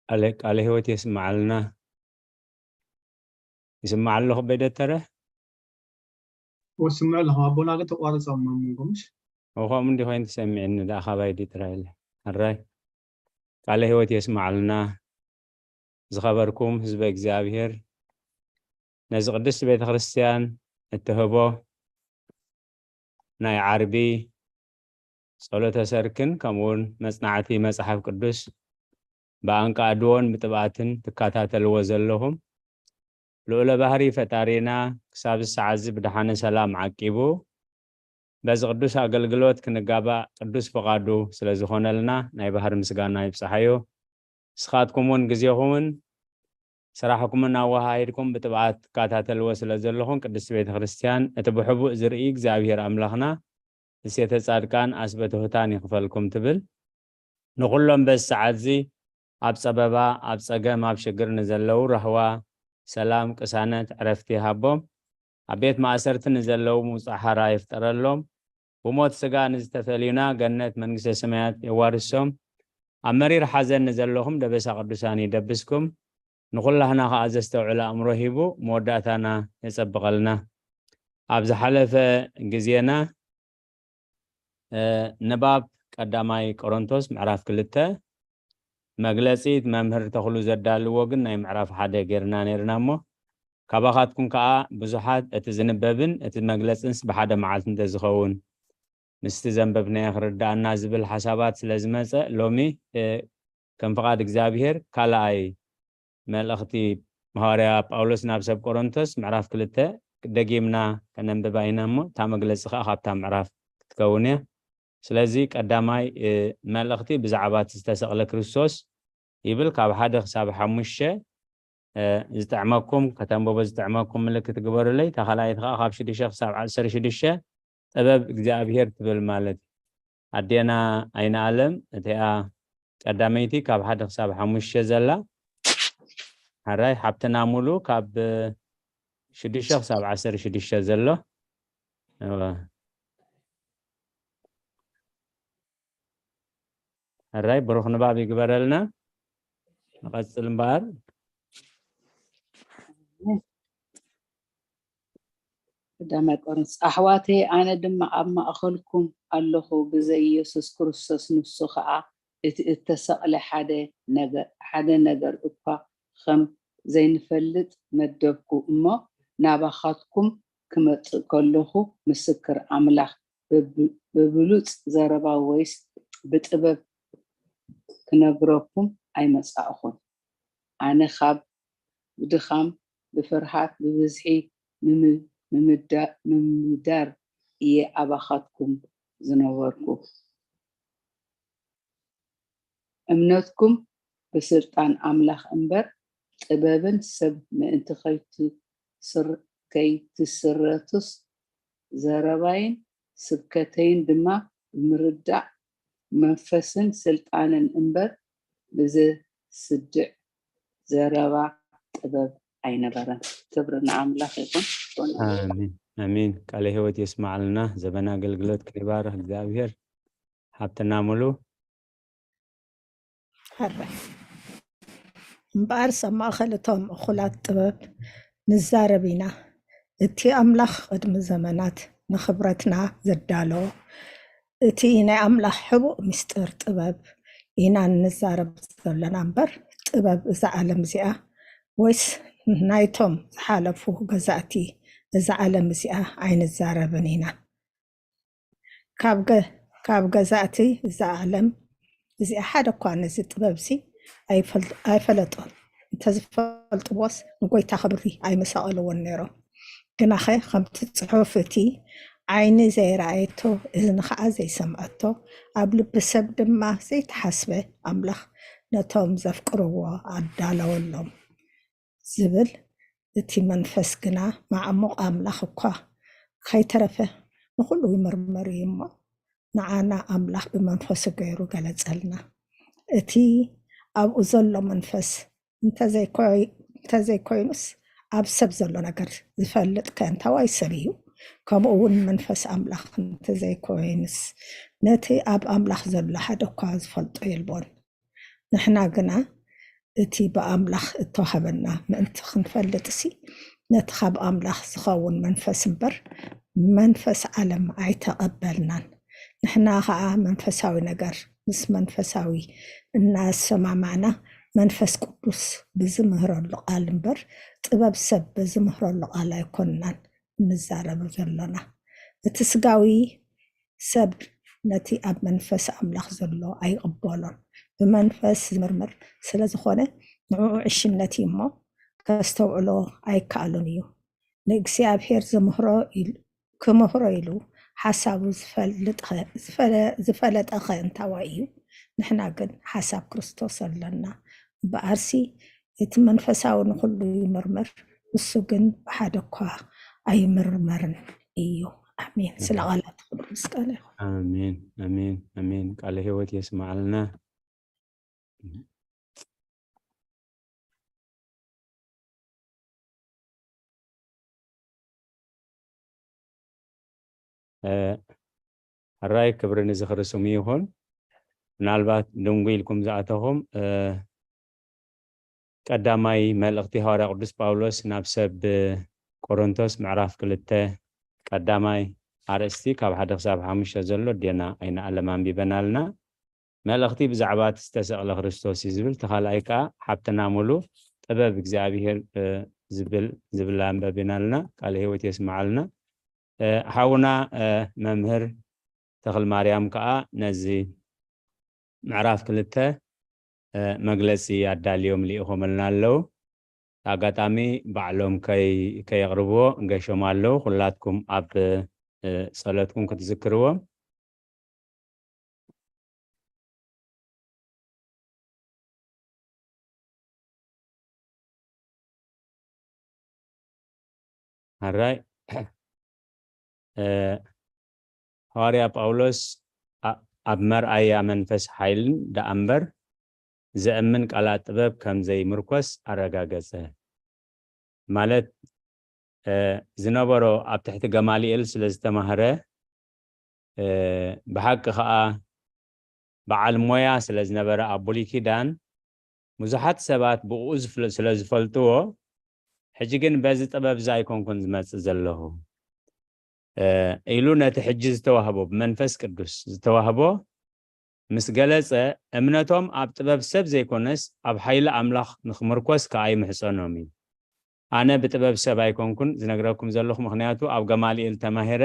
ቃለ ቃለ ህይወት የስምዓልና። ይስማዕ ኣለኹ በይ ደተረ? ወስምዕ ኣለኹ። ኣቦና ግን ተቋርጾም ኣብ መንጎ፣ ምሽ? ከምኡ እንዲ ኮይኑ ተሰሚዕኒ፣ ደኣ ካባይ ድዩ ጥራይ ኢለ። ሕራይ። ቃለ ህይወት የስምዓልና። ዝኸበርኩም ህዝበ እግዚኣብሔር፣ ነዚ ቅድስቲ ቤተ ክርስቲያን እትህቦ ናይ ዓርቢ ጸሎተ ሰርክን ከምኡውን መጽናዕቲ መጽሓፍ ቅዱስ ብኣንቃድዎን ብጥብኣትን ትከታተልዎ ዘለኹም፣ ልዑለ ባህሪ ፈጣሪና ክሳብ ሰዓት እዚ ብደሓነ ሰላም ዓቂቡ በዚ ቅዱስ ኣገልግሎት ክንጋባእ ቅዱስ ፍቓዱ ስለ ዝኾነልና ናይ ባህሪ ምስጋና ይብጽሓዮ። ንስኻትኩም እውን ግዜኹምን ስራሕኩምን ኣወሃሂድኩም ብጥብኣት ትከታተልዎ ስለ ዘለኹም ቅድስቲ ቤተ ክርስቲያን እቲ ብሕቡእ ዝርኢ እግዚኣብሔር ኣምላኽና ንሴተ ጻድቃን ኣስበ ትሑታን ይኽፈልኩም ትብል። ንኹሎም በዚ ሰዓት እዚ ኣብ ጸበባ፣ ኣብ ጸገም፣ ኣብ ሽግር ንዘለዉ ራህዋ፣ ሰላም፣ ቅሳነት፣ ዕረፍቲ ይሃቦም። ኣብ ቤት ማእሰርቲ ንዘለዉ ምውጻእ ሓራ ይፍጠረሎም። ብሞት ስጋ ንዝተፈልዩና ገነት መንግስተ ሰማያት የዋርሶም። ኣብ መሪር ሓዘን ንዘለኹም ደበሳ ቅዱሳን ይደብስኩም። ንኹላህና ኸዓ ዘስተውዕል ኣእምሮ ሂቡ መወዳእታና የጸብቐልና። ኣብ ዝሓለፈ ግዜና እ፣ ንባብ ቀዳማይ ቆሮንቶስ ምዕራፍ ክልተ መግለጺ መምህር ተኽሉ ዘዳልዎ ግን ናይ ምዕራፍ ሓደ ጌርና ኔርና እሞ ካባኻትኩም ከኣ ብዙሓት እቲ ዝንበብን እቲ መግለጽንስ ብሓደ መዓልቲ እንተዝኸውን ምስቲ ዘንበብናዮ ክርድኣና ዝብል ሓሳባት ስለ ዝመጸ ሎሚ እ፣ ከም ፍቓድ እግዚኣብሔር ካልኣይ መልእኽቲ ሃዋርያ ጳውሎስ ናብ ሰብ ቆሮንቶስ ምዕራፍ ክልተ ደጊምና ከነንብባ ኢና እሞ እታ መግለጺ ከኣ ካብታ ምዕራፍ ክትከውን እያ። ስለዚ ቀዳማይ እ፣ መልእኽቲ ብዛዕባ እቲ ዝተሰቕለ ክርስቶስ ይብል። ካብ ሓደ ክሳብ ሓሙሽተ እ፣ ዝጥዕመኩም ከተንብቦ ዝጥዕመኩም ምልክት ግበሩለይ። እታ ካልኣይቲ ከኣ ካብ ሽዱሽተ ክሳብ ዓሰርተ ሽዱሽተ ጥበብ እግዚኣብሔር ትብል ማለት እዩ። ኣዴና ኣይነ ኣለም እቲኣ ቀዳመይቲ ካብ ሓደ ክሳብ ሓሙሽተ ዘላ፣ ሕራይ ሓብትና ሙሉ ካብ ሽዱሽተ ክሳብ ዓሰርተ ሽዱሽተ ዘሎ። እወ። ሕራይ ብሩኽ ንባብ ይግበረልና። ንቐጽል እምበኣር። ቀዳማይ ቆሮንቶስ። ኣሕዋተይ፣ ኣነ ድማ ኣብ ማእኸልኩም ኣለኹ፣ ብዘይ የሱስ ክርስቶስ ንሱ ኸኣ እቲ እተሰቕለ ሓደ ነገር፣ ሓደ ነገር እኳ ኸም ዘይንፈልጥ መደብኩ እሞ፣ ናባኻትኩም ክመጽእ ከለኹ ምስክር ኣምላኽ ብብ-፣ ብብሉጽ ዘረባ ወይስ ብጥበብ ክነግረኩም ኣይመጻእኹን። ኣነ ኻብ ብድኻም፣ ብፍርሃት፣ ብብዝሒ ምም-፣ ምምዳ-፣ ምምዳር እየ ኣባኻትኩም ዝነበርኩ። እምነትኩም ብስልጣን ኣምላኽ እምበር፣ ጥበብን ሰብ ምእንቲ ከይትስር-፣ ከይትስረቱስ፣ ዘረባይን ስብከተይን ድማ ብምርዳእ መንፈስን ስልጣንን እምበር፣ ብዘስድዕ ዘረባ ጥበብ ኣይነበረን። ክብሪ ንኣምላኽ ይኹን። ኣሜን፣ ኣሜን። ቃለ ህይወት የስማዕልና። ዘበን ኣገልግሎት ክንባርኽ እግዚኣብሔር። ሓብትና ሙሉ። ሕራይ። እምበኣርስ ኣብ ማእኸል እቶም እኹላት ጥበብ ንዛረብ ኢና። እቲ ኣምላኽ ቅድሚ ዘመናት ንኽብረትና ዘዳለዎ፣ እቲ ናይ ኣምላኽ ሕቡእ ምስጢር ጥበብ ኢና እንዛረብ ዘለና እምበር፣ ጥበብ እዛ ዓለም እዚኣ ወይስ ናይቶም ዝሓለፉ ገዛእቲ እዛ ዓለም እዚኣ ኣይንዛረብን ኢና። ካብ ገ-፣ ካብ ገዛእቲ እዛ ዓለም እዚኣ ሓደ እኳ ነዚ ጥበብሲ ኣይፈል-፣ ኣይፈለጦን። እንተዝፈልጥዎስ ንጎይታ ክብሪ ኣይምሰቐልዎን ነይሮም። ግናኸ ከምቲ ጽሑፍ፣ እቲ ዓይኒ ዘይረኣየቶ፣ እዝኒ ኸዓ ዘይሰምዐቶ፣ ኣብ ልቢ ሰብ ድማ ዘይተሓስበ፣ ኣምላኽ ነቶም ዘፍቅርዎ ኣዳለወሎም ዝብል፣ እቲ መንፈስ ግና መዓሙቕ ኣምላኽ እኳ ከይተረፈ ንኹሉ ይምርምር እዩ እሞ፣ ንዓና ኣምላኽ ብመንፈሱ ገይሩ ገለጸልና። እቲ ኣብኡ ዘሎ መንፈስ እንተዘይኮይ-፣ እንተዘይኮይኑስ፣ ኣብ ሰብ ዘሎ ነገር ዝፈልጥ ከ እንታዋይ ሰብ እዩ? ከምኡ እውን መንፈስ ኣምላኽ እንተዘይኮይኑስ፣ ነቲ ኣብ ኣምላኽ ዘሎ ሓደ እኳ ዝፈልጦ የልቦን። ንሕና ግና እቲ ብኣምላኽ እተዋህበና ምእንቲ ክንፈልጥሲ፣ ነቲ ካብ ኣምላኽ ዝኸውን መንፈስ እምበር፣ መንፈስ ዓለም ኣይተቐበልናን። ንሕና ኸኣ መንፈሳዊ ነገር ምስ መንፈሳዊ እናሰማማዕና፣ መንፈስ ቅዱስ ብዝምህረሉ ቃል እምበር፣ ጥበብ ሰብ ብዝምህረሉ ቃል ኣይኮንናን እንዛረብ ዘሎና። እቲ ስጋዊ ሰብ ነቲ ኣብ መንፈስ ኣምላኽ ዘሎ ኣይቕበሎን። ብመንፈስ ዝምርምር ስለ ዝኾነ፣ ንዕኡ ዕሽነት እዩ እሞ፣ ከስተውዕሎ ኣይከኣሎን እዩ። ንእግዚኣብሔር ዝምህሮ ኢሉ፣ ክምህሮ ኢሉ ሓሳቡ ዝፈልጥ ኸ-፣ ዝፈለ-፣ ዝፈለጠ ኸ እንታዋይ እዩ? ንሕና ግን ሓሳብ ክርስቶስ ኣሎና። እምበኣርሲ እቲ መንፈሳዊ ንኹሉ ይምርምር፣ እሱ ግን ብሓደ እኳ ኣይምርመርን እዩ። ኣሜን። ስለ ኣሜን። ቃላትኩም ምስጋና ይኹን። ኣሜን፣ ኣሜን፣ ኣሜን። ቃለ ህይወት የስምዓልና። እ፣ ሕራይ ክብሪ ንዝኽሪ ስሙ ይኹን። ምናልባት ድንጉ ኢልኩም ዝኣተኹም፣ እ፣ ቀዳማይ መልእኽቲ ሃዋርያ ቅዱስ ጳውሎስ ናብ ሰብ ቆሮንቶስ ምዕራፍ ክልተ ቀዳማይ ኣርእስቲ ካብ ሓደ ክሳብ ሓሙሽተ ዘሎ ዴና ኣይንኣለም ኣንቢበናልና። መልእኽቲ ብዛዕባ እቲ ዝተሰቕለ ክርስቶስ እዩ ዝብል፣ እቲ ካልኣይ ከኣ ሓብትና ሙሉ ጥበብ እግዚኣብሔር፣ እ፣ ዝብል፣ ዝብል ኣንበቢናልና። ቃለ ህይወት የስምዓልና። እ፣ ሓውና፣ እ፣ መምህር ተኽለ ማርያም ከኣ ነዚ ምዕራፍ ክልተ፣ እ፣ መግለጺ ኣዳልዮም ልኢኾምልና ኣለዉ። ኣጋጣሚ ባዕሎም ከይ-፣ ከየቕርብዎ ገሾም ኣለዉ። ኩላትኩም ኣብ፣ እ፣ ጸሎትኩም ክትዝክርዎም። ኣራይ፣ እ፣ ሃዋርያ ጳውሎስ ኣ-፣ ኣብ መርኣያ መንፈስ ሓይልን ደኣ እምበር ዘእምን ቃላት ጥበብ ከም ዘይምርኮስ ኣረጋገጸ። ማለት፣ እ፣ ዝነበሮ ኣብ ትሕቲ ገማልኤል ስለ ዝተማህረ፣ እ፣ ብሓቂ ኸኣ በዓል ሞያ ስለ ዝነበረ ኣብ ብሉይ ኪዳን ብዙሓት ሰባት ብእኡ ዝፍለ-፣ ስለ ዝፈልጥዎ፣ ሕጂ ግን በዚ ጥበብ እዚ ኣይኮንኩን ዝመጽእ ዘለኹ፣ እ፣ ኢሉ ነቲ ሕጂ ዝተዋህቦ፣ ብመንፈስ ቅዱስ ዝተዋህቦ ምስ ገለጸ፣ እምነቶም ኣብ ጥበብ ሰብ ዘይኮነስ ኣብ ሓይሊ ኣምላኽ ንኽምርኮስ ከኣ ይምሕጸኖም እዩ። ኣነ ብጥበብ ሰብ ኣይኮንኩን ዝነግረኩም ዘለኹ፣ ምኽንያቱ ኣብ ገማልኤል ተማሂረ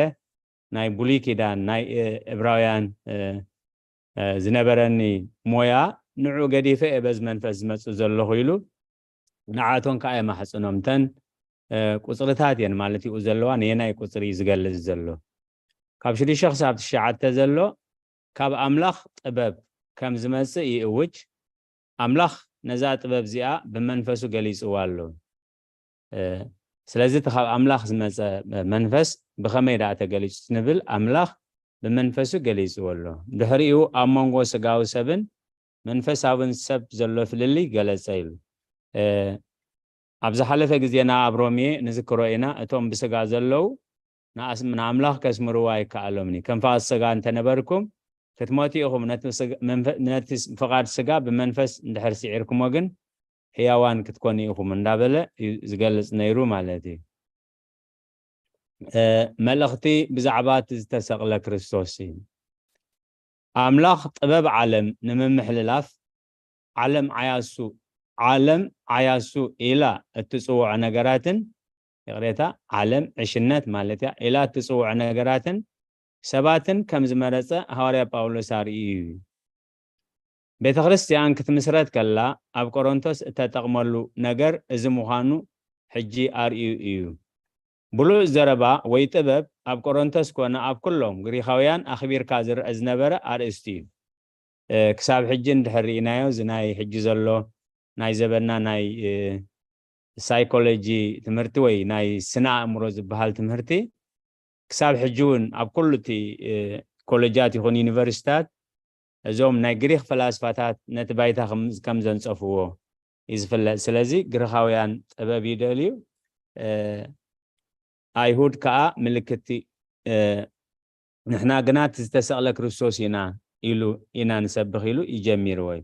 ናይ ብሉይ ኪዳን፣ ናይ፣ እ፣ ዕብራውያን፣ እ፣ እ፣ ዝነበረኒ ሞያ ንዑ ገዲፈ እየ በዚ መንፈስ ዝመጽእ ዘለኹ ኢሉ ንዓቶም ከኣ የማሕጽኖም። እተን፣ እ፣ ቁጽርታት እየን ማለት እዩ ዘለዋ፣ ነየናይ ቁጽሪ እዩ ዝገልጽ ዘሎ። ካብ ሽዱሽተ ክሳብ ትሽዓተ ዘሎ ካብ ኣምላኽ ጥበብ ከም ዝመጽእ ይእውጅ። ኣምላኽ ነዛ ጥበብ እዚኣ ብመንፈሱ ገሊጽዋ ኣሎ። እ፣ ስለዚ እቲ ካብ ኣምላኽ ዝመጸ መንፈስ ብኸመይ ደኣ ተገሊጹ ንብል? ኣምላኽ ብመንፈሱ ገሊጽዎ ኣሎ። ድሕሪኡ ኣብ መንጎ ስጋዊ ሰብን መንፈሳውን ሰብ ዘሎ ፍልልይ ገለጸ ኢሉ። እ፣ ኣብ ዝሓለፈ ግዜና ኣብ ሮሜ ንዝክሮ ኢና፣ እቶም ብስጋ ዘለዉ ንኣስ-፣ ንኣምላኽ ከስምርዎ ኣይከኣሎምን እዩ። ከም ፍቓድ ስጋ እንተነበርኩም ክትሞቱ ኢኹም፣ ነቲ ስጋ፣ መንፈ-፣ ነቲ ስ-፣ ፍቓድ ስጋ ብመንፈስ እንድሕር ስዒርኩሞ ግን ህያዋን ክትኮኑ ኢኹም እንዳበለ እዩ ዝገልጽ ነይሩ ማለት እዩ። እ፣ መልእኽቲ ብዛዕባ እቲ ዝተሰቕለ ክርስቶስ እዩ። ኣምላኽ ጥበብ ዓለም ንምምሕልላፍ ዓለም ዓያሱ፣ ዓለም ዓያሱ ኢላ እትጽውዖ ነገራትን፣ ይቕሬታ፣ ዓለም ዕሽነት ማለት እያ፣ ኢላ እትጽውዖ ነገራትን ሰባትን ከም ዝመረጸ ሃዋርያ ጳውሎስ ኣርእዩ እዩ። ቤተ ክርስቲያን ክትምስረት ከላ ኣብ ቆሮንቶስ እተጠቕመሉ ነገር እዚ ምዃኑ ሕጂ ኣርእዩ እዩ። ብሉጽ ዘረባ ወይ ጥበብ ኣብ ቆሮንቶስ ኮነ ኣብ ኩሎም ግሪኻውያን ኣኽቢርካ ዝረአ ዝነበረ ኣርእስቲ እዩ። እ፣ ክሳብ ሕጂ እንድሕር ርኢናዮ፣ እዚ ናይ ሕጂ ዘሎ ናይ ዘበንና ናይ፣ እ፣ ሳይኮሎጂ ትምህርቲ ወይ ናይ ስነ ኣእምሮ ዝበሃል ትምህርቲ ክሳብ ሕጂ እውን ኣብ ኩሉ እቲ፣ እ፣ ኮሌጃት ይኹን ዩኒቨርሲታት እዞም ናይ ግሪኽ ፈላስፋታት ነቲ ባይታ ከም፣ ከም ዘንጸፍዎ እዩ ዝፍለጥ። ስለዚ ግሪኻውያን ጥበብ ይደልዩ፣ እ፣ ኣይሁድ ከኣ ምልክቲ፣ እ፣ ንሕና ግና እቲ ዝተሰቕለ ክርስቶስ ኢና ኢሉ፣ ኢና ንሰብኽ ኢሉ ይጀሚርዎ እዩ።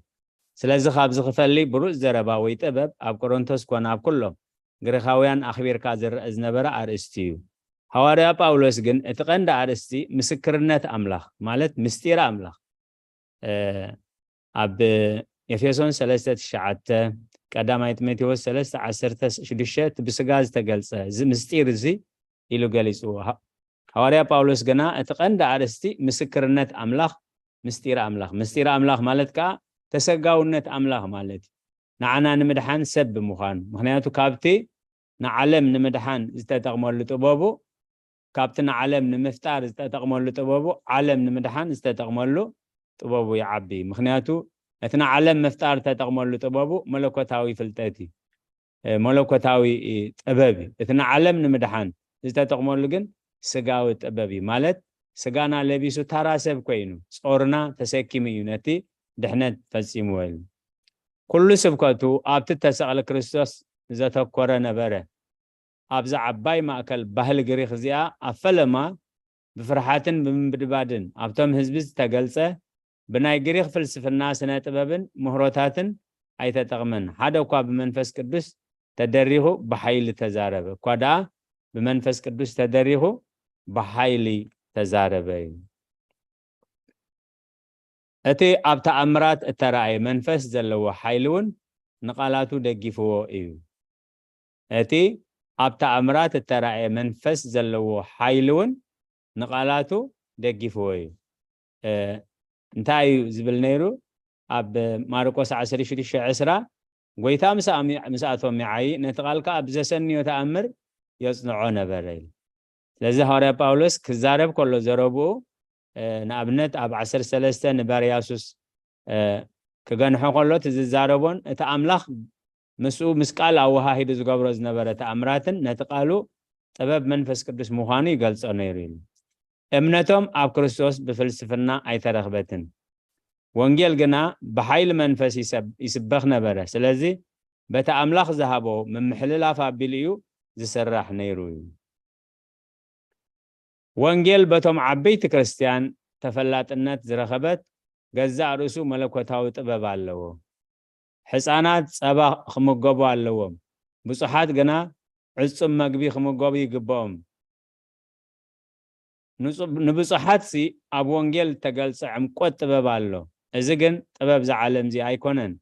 ስለዚ ካብዚ ክፈሊ ብሩፅ ዘረባ ወይ ጥበብ ኣብ ቆሮንቶስ ኮነ ኣብ ኩሎም ግሪኻውያን ኣኽቢርካ ዝረአ ዝነበረ ኣርእስቲ እዩ። ሃዋርያ ጳውሎስ ግን እቲ ቀንዲ ኣርእስቲ ምስክርነት ኣምላኽ ማለት ምስጢር ኣምላኽ ኣብ ኤፌሶን ሰለስተ ትሽዓተ፣ ቀዳማይ ጢሞቴዎስ ሰለስተ ዓሰርተ ሽዱሽተ እቲ ብስጋ ዝተገልጸ እዚ ምስጢር እዚ ኢሉ ገሊጽዎ። ሃዋርያ ጳውሎስ ግና እቲ ቀንዲ ኣርእስቲ ምስክርነት ኣምላኽ ምስጢር ኣምላኽ ምስጢር ኣምላኽ ማለት ከዓ ተሰጋውነት ኣምላኽ ማለት እዩ። ንዓና ንምድሓን ሰብ ብምዃኑ ምክንያቱ ካብቲ ንዓለም ንምድሓን ዝተጠቕመሉ ጥበቡ ካብቲ ንዓለም ንምፍጣር ዝተጠቕመሉ ጥበቡ ዓለም ንምድሓን ዝተጠቕመሉ ጥበቡ ይዓቢ። ምክንያቱ እቲ ንዓለም ምፍጣር ዝተጠቕመሉ ጥበቡ መለኮታዊ ፍልጠት እዩ። መለኮታዊ ጥበብ እዩ። እቲ ንዓለም ንምድሓን ዝተጠቕመሉ ግን ስጋዊ ጥበብ እዩ። ማለት ስጋና ለቢሱ ታራ ሰብ ኮይኑ ጾርና ተሰኪሙ እዩ ነቲ ድሕነት ፈጺምዎ ኢሉ። ኩሉ ስብከቱ ኣብቲ ተሰቕለ ክርስቶስ ዘተኮረ ነበረ። ኣብዛ ዓባይ ማእከል ባህሊ ግሪኽ እዚኣ ኣብ ፈለማ ብፍርሓትን ብምንብድባድን ኣብቶም ህዝቢ ዝተገልጸ ብናይ ግሪኽ ፍልስፍና ስነ ጥበብን ምህሮታትን ኣይተጠቕመን። ሓደ እኳ ብመንፈስ ቅዱስ ተደሪኹ ብሓይሊ ተዛረበ። እኳ ደኣ ብመንፈስ ቅዱስ ተደሪኹ ብሓይሊ ተዛረበ እዩ። እቲ ኣብ ተኣምራት እተራእየ መንፈስ ዘለዎ ሓይሊ እውን ንቓላቱ ደጊፍዎ እዩ። እቲ ኣብ ተኣምራት እተራእየ መንፈስ ዘለዎ ሓይሊ እውን ንቓላቱ ደጊፍዎ እዩ። እንታይ እዩ ዝብል ነይሩ? ኣብ ማርቆስ ዓሰርተ ሽዱሽተ ዕስራ ጎይታ ምስኣቶም ይዓይ ነቲ ቃል ከዓ ብዘሰንዮ ተኣምር የፅንዖ ነበረ ኢሉ። ስለዚ ሃዋርያ ጳውሎስ ክዛረብ ከሎ ዘረብኡ ንኣብነት ኣብ ዓሰርተ ሰለስተ ንባርያሱስ ክገንሖ ከሎ እቲ ዝዛረቦን እቲ ኣምላኽ ምስኡ ምስ ቃል ኣወሃሂዱ ዝገብሮ ዝነበረ ተኣምራትን ነቲ ቃሉ ጥበብ መንፈስ ቅዱስ ምዃኑ ይገልጾ ነይሩ ኢሉ። እምነቶም ኣብ ክርስቶስ ብፍልስፍና ኣይተረኽበትን። ወንጌል ግና ብሓይሊ መንፈስ ይሰብ- ይስበኽ ነበረ። ስለዚ በቲ ኣምላኽ ዝሃቦ ምምሕልላፍ ኣቢሉ እዩ ዝስራሕ ነይሩ እዩ። ወንጌል በቶም ዓበይቲ ክርስትያን ተፈላጥነት ዝረኸበት ገዛእ ርእሱ መለኮታዊ ጥበብ ኣለዎ። ሕፃናት ጸባ ክምገቡ ኣለዎም፣ ብጹሓት ግና ዕጹም መግቢ ክምገቡ ይግብኦም። ንብጹሓትሲ ኣብ ወንጌል እተገልጸ ዕምቆት ጥበብ ኣሎ። እዚ ግን ጥበብ እዚ ዓለምዚ ኣይኮነን።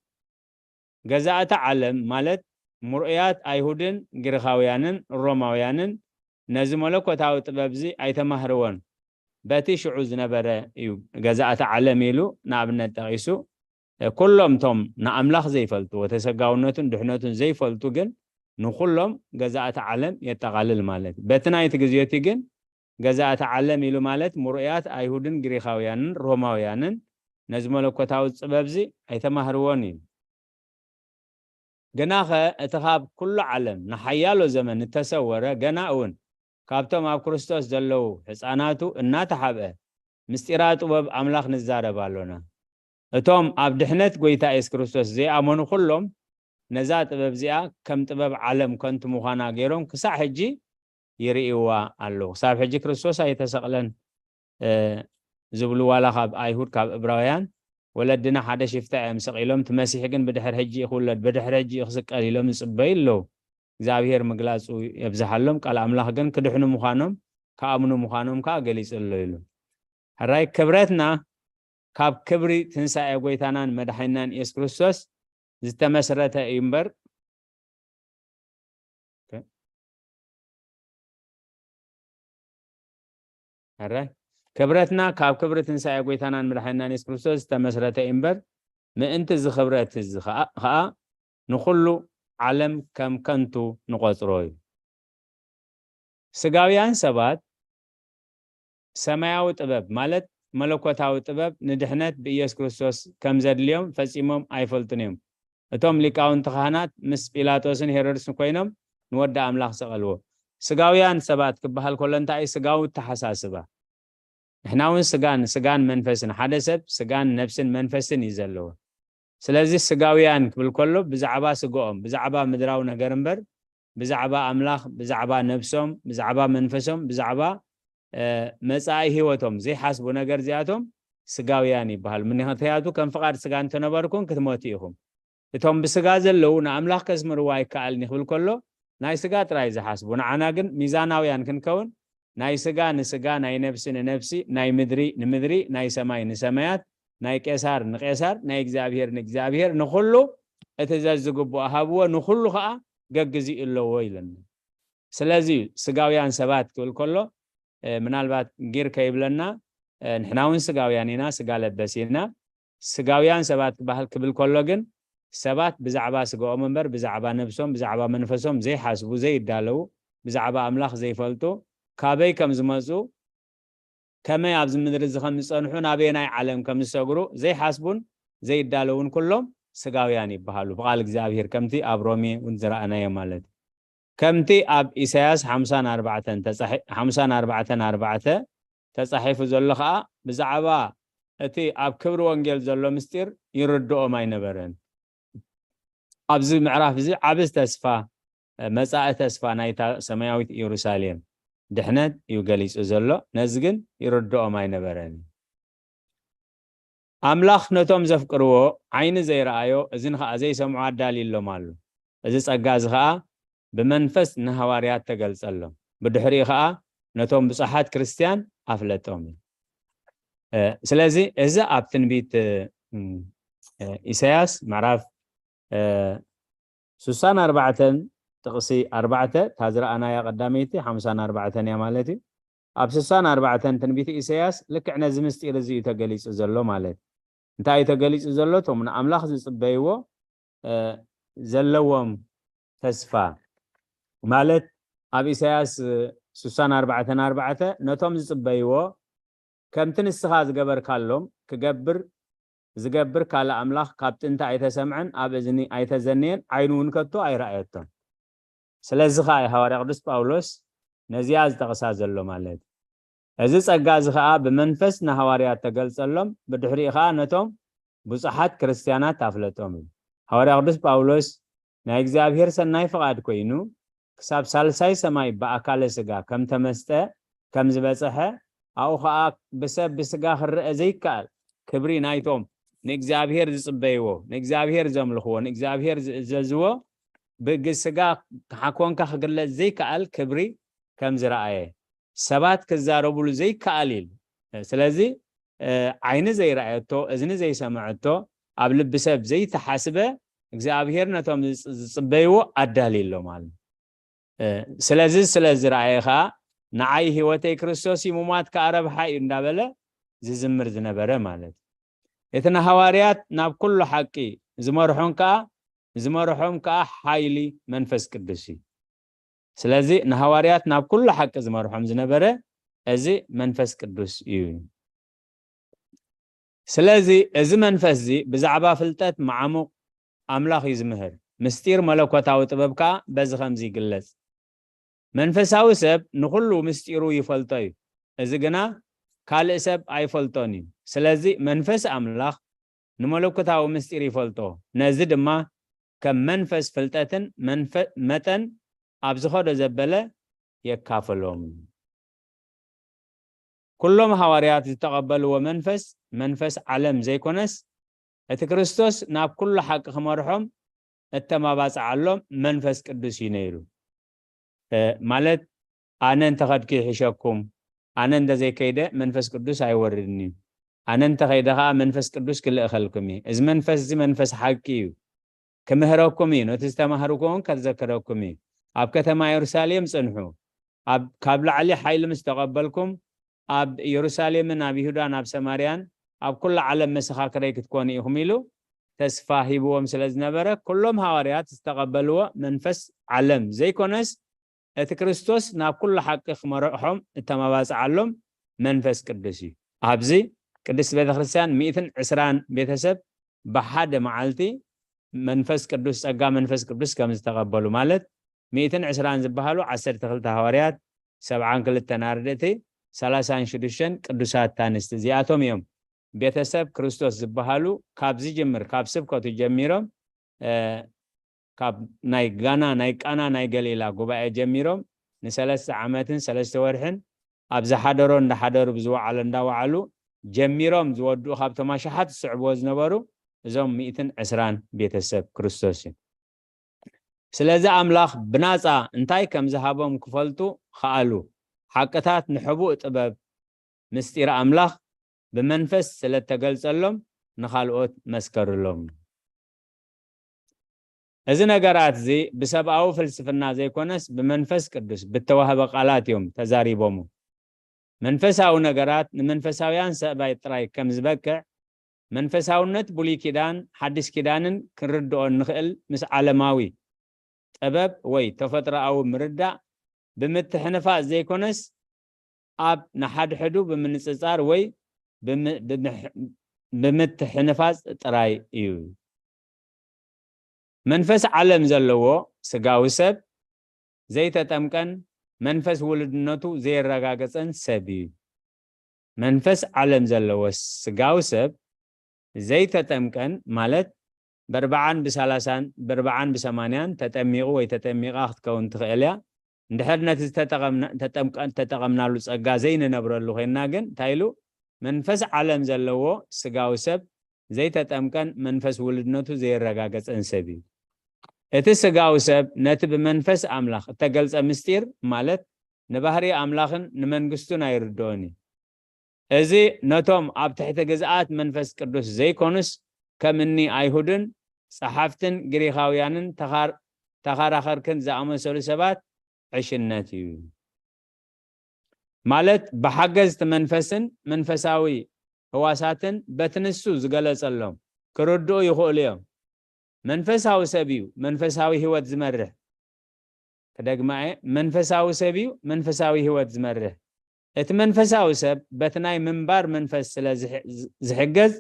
ገዛእቲ ዓለም ማለት ምርኡያት ኣይሁድን ግሪኻውያንን ሮማውያንን ነዚ መለኮታዊ ጥበብዚ ኣይተማህርዎን። በቲ ሽዑ ዝነበረ እዩ ገዛእቲ ዓለም ኢሉ ንኣብነት ጠቒሱ። ኩሎም እቶም ንኣምላኽ ዘይፈልጡ ወተሰጋውነቱን ድሕነቱን ዘይፈልጡ ግን ንኹሎም ገዛእቲ ዓለም የጠቓልል ማለት እዩ። በቲ ናይቲ ግዜ እቲ ግን ገዛእቲ ዓለም ኢሉ ማለት ምሩእያት ኣይሁድን ግሪኻውያንን ሮማውያንን ነዚ መለኮታዊ ጥበብዚ ኣይተማህርዎን እዩ። ግናኸ እቲ ካብ ኩሉ ዓለም ንሓያሎ ዘመን እተሰወረ ገና እውን ካብቶም ኣብ ክርስቶስ ዘለዉ ሕፃናቱ እናተሓብአ ምስጢራ ጥበብ ኣምላኽ ንዛረብ ኣሎና። እቶም ኣብ ድሕነት ጎይታ የሱስ ክርስቶስ ዘይኣመኑ ኩሎም ነዛ ጥበብ እዚኣ ከም ጥበብ ዓለም ከንቱ ምዃና ገይሮም ክሳዕ ሕጂ ይርእይዋ ኣለዉ። ክሳብ ሕጂ ክርስቶስ ኣይተሰቕለን ዝብሉ ዋላ ካብ ኣይሁድ ካብ እብራውያን ወለድና ሓደ ሽፍታ እዮም ሰቒሎም፣ እቲ መሲሕ ግን ብድሕር ሕጂ እዩ ክውለድ፣ ብድሕር ሕጂ እዩ ክስቀል ኢሎም ይጽበዩ ኣለዉ። እግዚኣብሔር ምግላጹ የብዝሓሎም። ቃል ኣምላኽ ግን ክድሕኑ ምዃኖም ክኣምኑ ምዃኖም ከኣ ገሊጹ ኣሎ ኢሉ። ሕራይ ክብረትና ካብ ክብሪ ትንሳኤ ጎይታናን መድሓኒናን ኢየሱስ ክርስቶስ ዝተመስረተ እዩ እምበር ሕራይ ክብረትና ካብ ክብሪ ትንሳኤ ጎይታናን መድሓኒናን ኢየሱስ ክርስቶስ ዝተመስረተ እዩ እምበር ምእንቲ እዚ ክብረት እዚ ከዓ ንኩሉ ዓለም ከም ከንቱ ንቆፅሮ እዩ። ስጋውያን ሰባት ሰማያዊ ጥበብ ማለት መለኮታዊ ጥበብ ንድሕነት ብኢየሱስ ክርስቶስ ከም ዘድልዮም ፈጺሞም ኣይፈልጡን እዮም። እቶም ሊቃውንቲ ካህናት ምስ ጲላጦስን ሄሮድስን ኮይኖም ንወዲ ኣምላኽ ሰቐልዎ። ስጋውያን ሰባት ክበሃል ከሎ እንታይ እዩ? ስጋዊ ኣተሓሳስባ። ንሕና እውን ስጋን ስጋን መንፈስን ሓደ ሰብ ስጋን ነብስን መንፈስን እዩ ዘለዎ። ስለዚ ስጋውያን ክብል ከሎ ብዛዕባ ስግኦም ብዛዕባ ምድራዊ ነገር እምበር ብዛዕባ ኣምላኽ ብዛዕባ ነብሶም ብዛዕባ መንፈሶም ብዛዕባ መጻኢ ህይወቶም ዘይሓስቡ ነገር እዚኣቶም ስጋውያን ይበሃሉ። ምክንያቱ ከም ፍቓድ ስጋ እንተነበርኩም ክትሞቱ ኢኹም። እቶም ብስጋ ዘለዉ ንኣምላኽ ከስምርዎ ኣይከኣልን እዩ ክብል ከሎ ናይ ስጋ ጥራይ ዝሓስቡ፣ ንዓና ግን ሚዛናውያን ክንከውን ናይ ስጋ ንስጋ፣ ናይ ነፍሲ ንነፍሲ፣ ናይ ምድሪ ንምድሪ፣ ናይ ሰማይ ንሰማያት፣ ናይ ቄሳር ንቄሳር፣ ናይ እግዚኣብሔር ንእግዚኣብሔር፣ ንኹሉ እቲ ዘዝግብኦ ሃብዎ፣ ንኹሉ ኸዓ ገግዚኡ ኣለዎ ኢለና። ስለዚ ስጋውያን ሰባት ክብል ከሎ ምናልባት ጊር ከይብለና፣ ንሕና እውን ስጋውያን ኢና፣ ስጋ ለበስ ኢና። ስጋውያን ሰባት ክበሃል ክብል ከሎ ግን ሰባት ብዛዕባ ስጋኦም እምበር ብዛዕባ ነብሶም ብዛዕባ መንፈሶም ዘይሓስቡ ዘይዳለዉ፣ ብዛዕባ ኣምላኽ ዘይፈልጡ፣ ካበይ ከም ዝመፁ፣ ከመይ ኣብዚ ምድሪ እዚ ከም ዝፀንሑ፣ ናበየናይ ዓለም ከም ዝሰግሩ ዘይሓስቡን ዘይዳለውን ኩሎም ስጋውያን ይበሃሉ። ብቓል እግዚኣብሔር ከምቲ ኣብ ሮሜ እውን ዝረኣናዮ ማለት እዩ። ከምቲ ኣብ ኢሳያስ ሓምሳን ኣርባዕተን ተጻሒ- ሓምሳን ኣርባዕተን ኣርባዕተ ተጻሒፉ ዘሎ ኸኣ ብዛዕባ እቲ ኣብ ክብሪ ወንጌል ዘሎ ምስጢር ይርድኦም ኣይነበረን። ኣብዚ ምዕራፍ እዚ ዓቢ ተስፋ፣ መጻኢ ተስፋ ናይታ ሰማያዊት ኢየሩሳሌም ድሕነት እዩ ገሊጹ ዘሎ። ነዚ ግን ይርድኦም ኣይነበረን። ኣምላኽ ነቶም ዘፍቅርዎ ዓይኒ ዘይረኣዮ እዝኒ ኸኣ ዘይሰምዖ ኣዳልዩሎም ኣሎ። እዚ ጸጋ እዚ ኸኣ ብመንፈስ ንሃዋርያት ተገልጸሎም። ብድሕሪኡ ኸኣ ነቶም ብጹሓት ክርስትያን ኣፍለጦም እዩ። ስለዚ እዚ ኣብ ትንቢት ኢሳያስ ምዕራፍ ስሳን ኣርባዕተን ጥቕሲ ኣርባዕተ እታ ዝረኣናያ ቀዳመይቲ ሓምሳን ኣርባዕተን እያ ማለት እዩ። ኣብ ስሳን ኣርባዕተን ትንቢት ኢሳያስ ልክዕ ነዚ ምስጢር እዚ እዩ ተገሊጹ ዘሎ ማለት እዩ። እንታይ እዩ ተገሊጹ ዘሎ? እቶም ንኣምላኽ ዝጽበይዎ ዘለዎም ተስፋ ማለት ኣብ ኢሳያስ ስሳን ኣርባዕተን ኣርባዕተ ነቶም ዝጽበይዎ ከምቲ ንስኻ ዝገበርካሎም ክገብር ዝገብር ካልእ ኣምላኽ ካብ ጥንቲ ኣይተሰምዐን፣ ኣብ እዝኒ ኣይተዘነየን፣ ዓይኑ እውን ከቶ ኣይረኣየቶን። ስለዚ ኸኣ እዩ ሃዋርያ ቅዱስ ጳውሎስ ነዚኣ ዝጠቕሳ ዘሎ ማለት እዩ። እዚ ጸጋ እዚ ኸኣ ብመንፈስ ንሃዋርያት ተገልጸሎም፣ ብድሕሪኡ ኸኣ ነቶም ብዙሓት ክርስትያናት ኣፍለጦም እዩ። ሃዋርያ ቅዱስ ጳውሎስ ናይ እግዚኣብሔር ሰናይ ፍቓድ ኮይኑ ክሳብ ሳልሳይ ሰማይ ብኣካለ ስጋ ከም ተመስጠ ከም ዝበጽሐ ኣብኡ ኸኣ ብሰብ ብስጋ ክረአ ዘይከኣል ክብሪ ናይቶም ንእግዚኣብሔር ዝጽበይዎ ንእግዚኣብሔር ዘምልኽዎ ንእግዚኣብሔር ዝእዘዝዎ ብግስጋ ሓኮንካ ክግለጽ ዘይከኣል ክብሪ ከም ዝረኣየ ሰባት ክዛረብሉ ዘይከኣል ኢሉ። ስለዚ ዓይኒ ዘይረኣየቶ እዝኒ ዘይሰምዐቶ ኣብ ልቢ ሰብ ዘይተሓስበ እግዚኣብሔር ነቶም ዝጽበይዎ ኣዳልዩ ኣሎ ማለት። ስለዚ ስለ ዝረኣየ ኸዓ ንዓይ ህይወተይ ክርስቶስ እዩ ምሟት ከዓ ረብሓ እዩ እንዳበለ ዝዝምር ዝነበረ ማለት እዩ። እቲ ንሃዋርያት ናብ ኩሉ ሓቂ ዝመርሖም ከዓ ዝመርሖም ከዓ ሓይሊ መንፈስ ቅዱስ እዩ። ስለዚ ንሃዋርያት ናብ ኩሉ ሓቂ ዝመርሖም ዝነበረ እዚ መንፈስ ቅዱስ እዩ። ስለዚ እዚ መንፈስ እዚ ብዛዕባ ፍልጠት መዓሙቕ ኣምላኽ እዩ ዝምህር። ምስጢር መለኮታዊ ጥበብ ከኣ በዚ ከምዚ ይግለጽ። መንፈሳዊ ሰብ ንኹሉ ምስጢሩ ይፈልጦ እዩ፣ እዚ ግና ካልእ ሰብ ኣይፈልጦን እዩ። ስለዚ መንፈስ ኣምላኽ ንመለኮታዊ ምስጢር ይፈልጦ፣ ነዚ ድማ ከም መንፈስ ፍልጠትን መንፈ- መጠን ኣብ ዝኸዶ ዘበለ የካፍሎም። ኩሎም ሃዋርያት ዝተቐበልዎ መንፈስ መንፈስ ዓለም ዘይኮነስ እቲ ክርስቶስ ናብ ኩሉ ሓቂ ክመርሖም እተማባፅዓሎም መንፈስ ቅዱስ እዩ ነይሩ። ማለት ኣነ እንተኸድኩ ይሕሸኩም፣ ኣነ እንተዘይከይደ መንፈስ ቅዱስ ኣይወርድን እዩ፣ ኣነ እንተኸይደ ከዓ መንፈስ ቅዱስ ክልእኸልኩም እዩ። እዚ መንፈስ እዚ መንፈስ ሓቂ እዩ። ክምህረኩም እዩ፣ ነቲ ዝተማህርኩ እውን ከዘክረኩም እዩ። ኣብ ከተማ የሩሳሌም ጽንሑ፣ ኣብ ካብ ላዕሊ ሓይሊ ምስ ተቐበልኩም ኣብ የሩሳሌምን ኣብ ይሁዳን ኣብ ሰማርያን ኣብ ኩሉ ዓለም መሰኻክረይ ክትኮኑ ኢኹም ኢሉ ተስፋ ሂብዎም ስለ ዝነበረ ኩሎም ሃዋርያት ዝተቐበልዎ መንፈስ ዓለም ዘይኮነስ እቲ ክርስቶስ ናብ ኩሉ ሓቂ ክመርሖም እተመባፅዓሎም መንፈስ ቅዱስ እዩ። ኣብዚ ቅድስቲ ቤተክርስትያን ሚእትን ዕስራን ቤተሰብ ብሓደ መዓልቲ መንፈስ ቅዱስ ጸጋ መንፈስ ቅዱስ ከም ዝተቐበሉ ማለት ሚእትን ዕስራን ዝበሃሉ ዓሰርተ ክልተ ሃዋርያት፣ ሰብዓን ክልተን ኣርድእቲ፣ ሰላሳን ሽዱሽተን ቅዱሳት ኣንስቲ እዚኣቶም እዮም ቤተሰብ ክርስቶስ ዝበሃሉ ካብ ዝጅምር ካብ ስብከቱ ጀሚሮም ካብ ናይ ጋና ናይ ቃና ናይ ገሊላ ጉባኤ ጀሚሮም ንሰለስተ ዓመትን ሰለስተ ወርሕን ኣብ ዝሓደሮ እንዳሓደሩ ብዝወዓሎ እንዳወዓሉ ጀሚሮም ዝወድኡ ካብቶም ኣሽሓት ዝስዕብዎ ዝነበሩ እዞም ሚእትን ዕስራን ቤተሰብ ክርስቶስ እዩ። ስለዚ ኣምላኽ ብናጻ እንታይ ከም ዝሃቦም ክፈልጡ ከኣሉ። ሓቅታት ንሕቡእ ጥበብ ምስጢር ኣምላኽ ብመንፈስ ስለ እተገልጸሎም ንኻልኦት መስከርሎም። እዚ ነገራት እዚ ብሰብኣዊ ፍልስፍና ዘይኮነስ ብመንፈስ ቅዱስ ብተዋህበ ቃላት እዮም ተዛሪቦሙ። መንፈሳዊ ነገራት ንመንፈሳውያን ሰብኣይ ጥራይ ከም ዝበቅዕ መንፈሳውነት ብሉይ ኪዳን ሓድሽ ኪዳንን ክንርድኦ እንኽእል ምስ ዓለማዊ ጥበብ ወይ ተፈጥሮኣዊ ምርዳእ ብምትሕንፋጽ ዘይኮነስ ኣብ ንሓድሕዱ ብምንጽጻር ወይ ብም- ብምሕ- ብምትሕንፋጽ ጥራይ እዩ። መንፈስ ዓለም ዘለዎ ስጋዊ ሰብ ዘይተጠምቀን መንፈስ ውሉድነቱ ዘየረጋገጸን ሰብ እዩ። መንፈስ ዓለም ዘለዎ ስጋዊ ሰብ ዘይተጠምቀን ማለት በርብዓን ብሰላሳን በርብዓን ብሰማንያን ተጠሚቑ ወይ ተጠሚቓ ክትከውን ትኽእል እያ። እንድሕር ነቲ ዝተጠቐምና- ተጠምቀ- ተጠቐምናሉ ጸጋ ዘይንነብረሉ ኮይንና ግን እንታይ ኢሉ? መንፈስ ዓለም ዘለዎ ስጋዊ ሰብ ዘይተጠምቀን መንፈስ ውልድነቱ ዘየረጋገጸን ሰብ እዩ። እቲ ስጋዊ ሰብ ነቲ ብመንፈስ ኣምላኽ እተገልጸ ምስጢር ማለት ንባህሪ ኣምላኽን ንመንግስቱን ኣይርድኦን እዩ። እዚ ነቶም ኣብ ትሕቲ ግዝኣት መንፈስ ቅዱስ ዘይኮኑስ ከም እኒ ኣይሁድን ጸሓፍትን ግሪኻውያንን ተኻር- ተኻራኸርክን ዝኣመሰሉ ሰባት ዕሽነት እዩ። ማለት ብሓገዝቲ መንፈስን መንፈሳዊ ህዋሳትን በቲ ንሱ ዝገለጸሎም ክርድኡ ይኽእሉ እዮም። መንፈሳዊ ሰብ እዩ መንፈሳዊ ህይወት ዝመርሕ። ክደግማ እየ፣ መንፈሳዊ ሰብ እዩ መንፈሳዊ ህይወት ዝመርሕ። እቲ መንፈሳዊ ሰብ በቲ ናይ ምንባር መንፈስ ስለ ዝሕ- ዝሕገዝ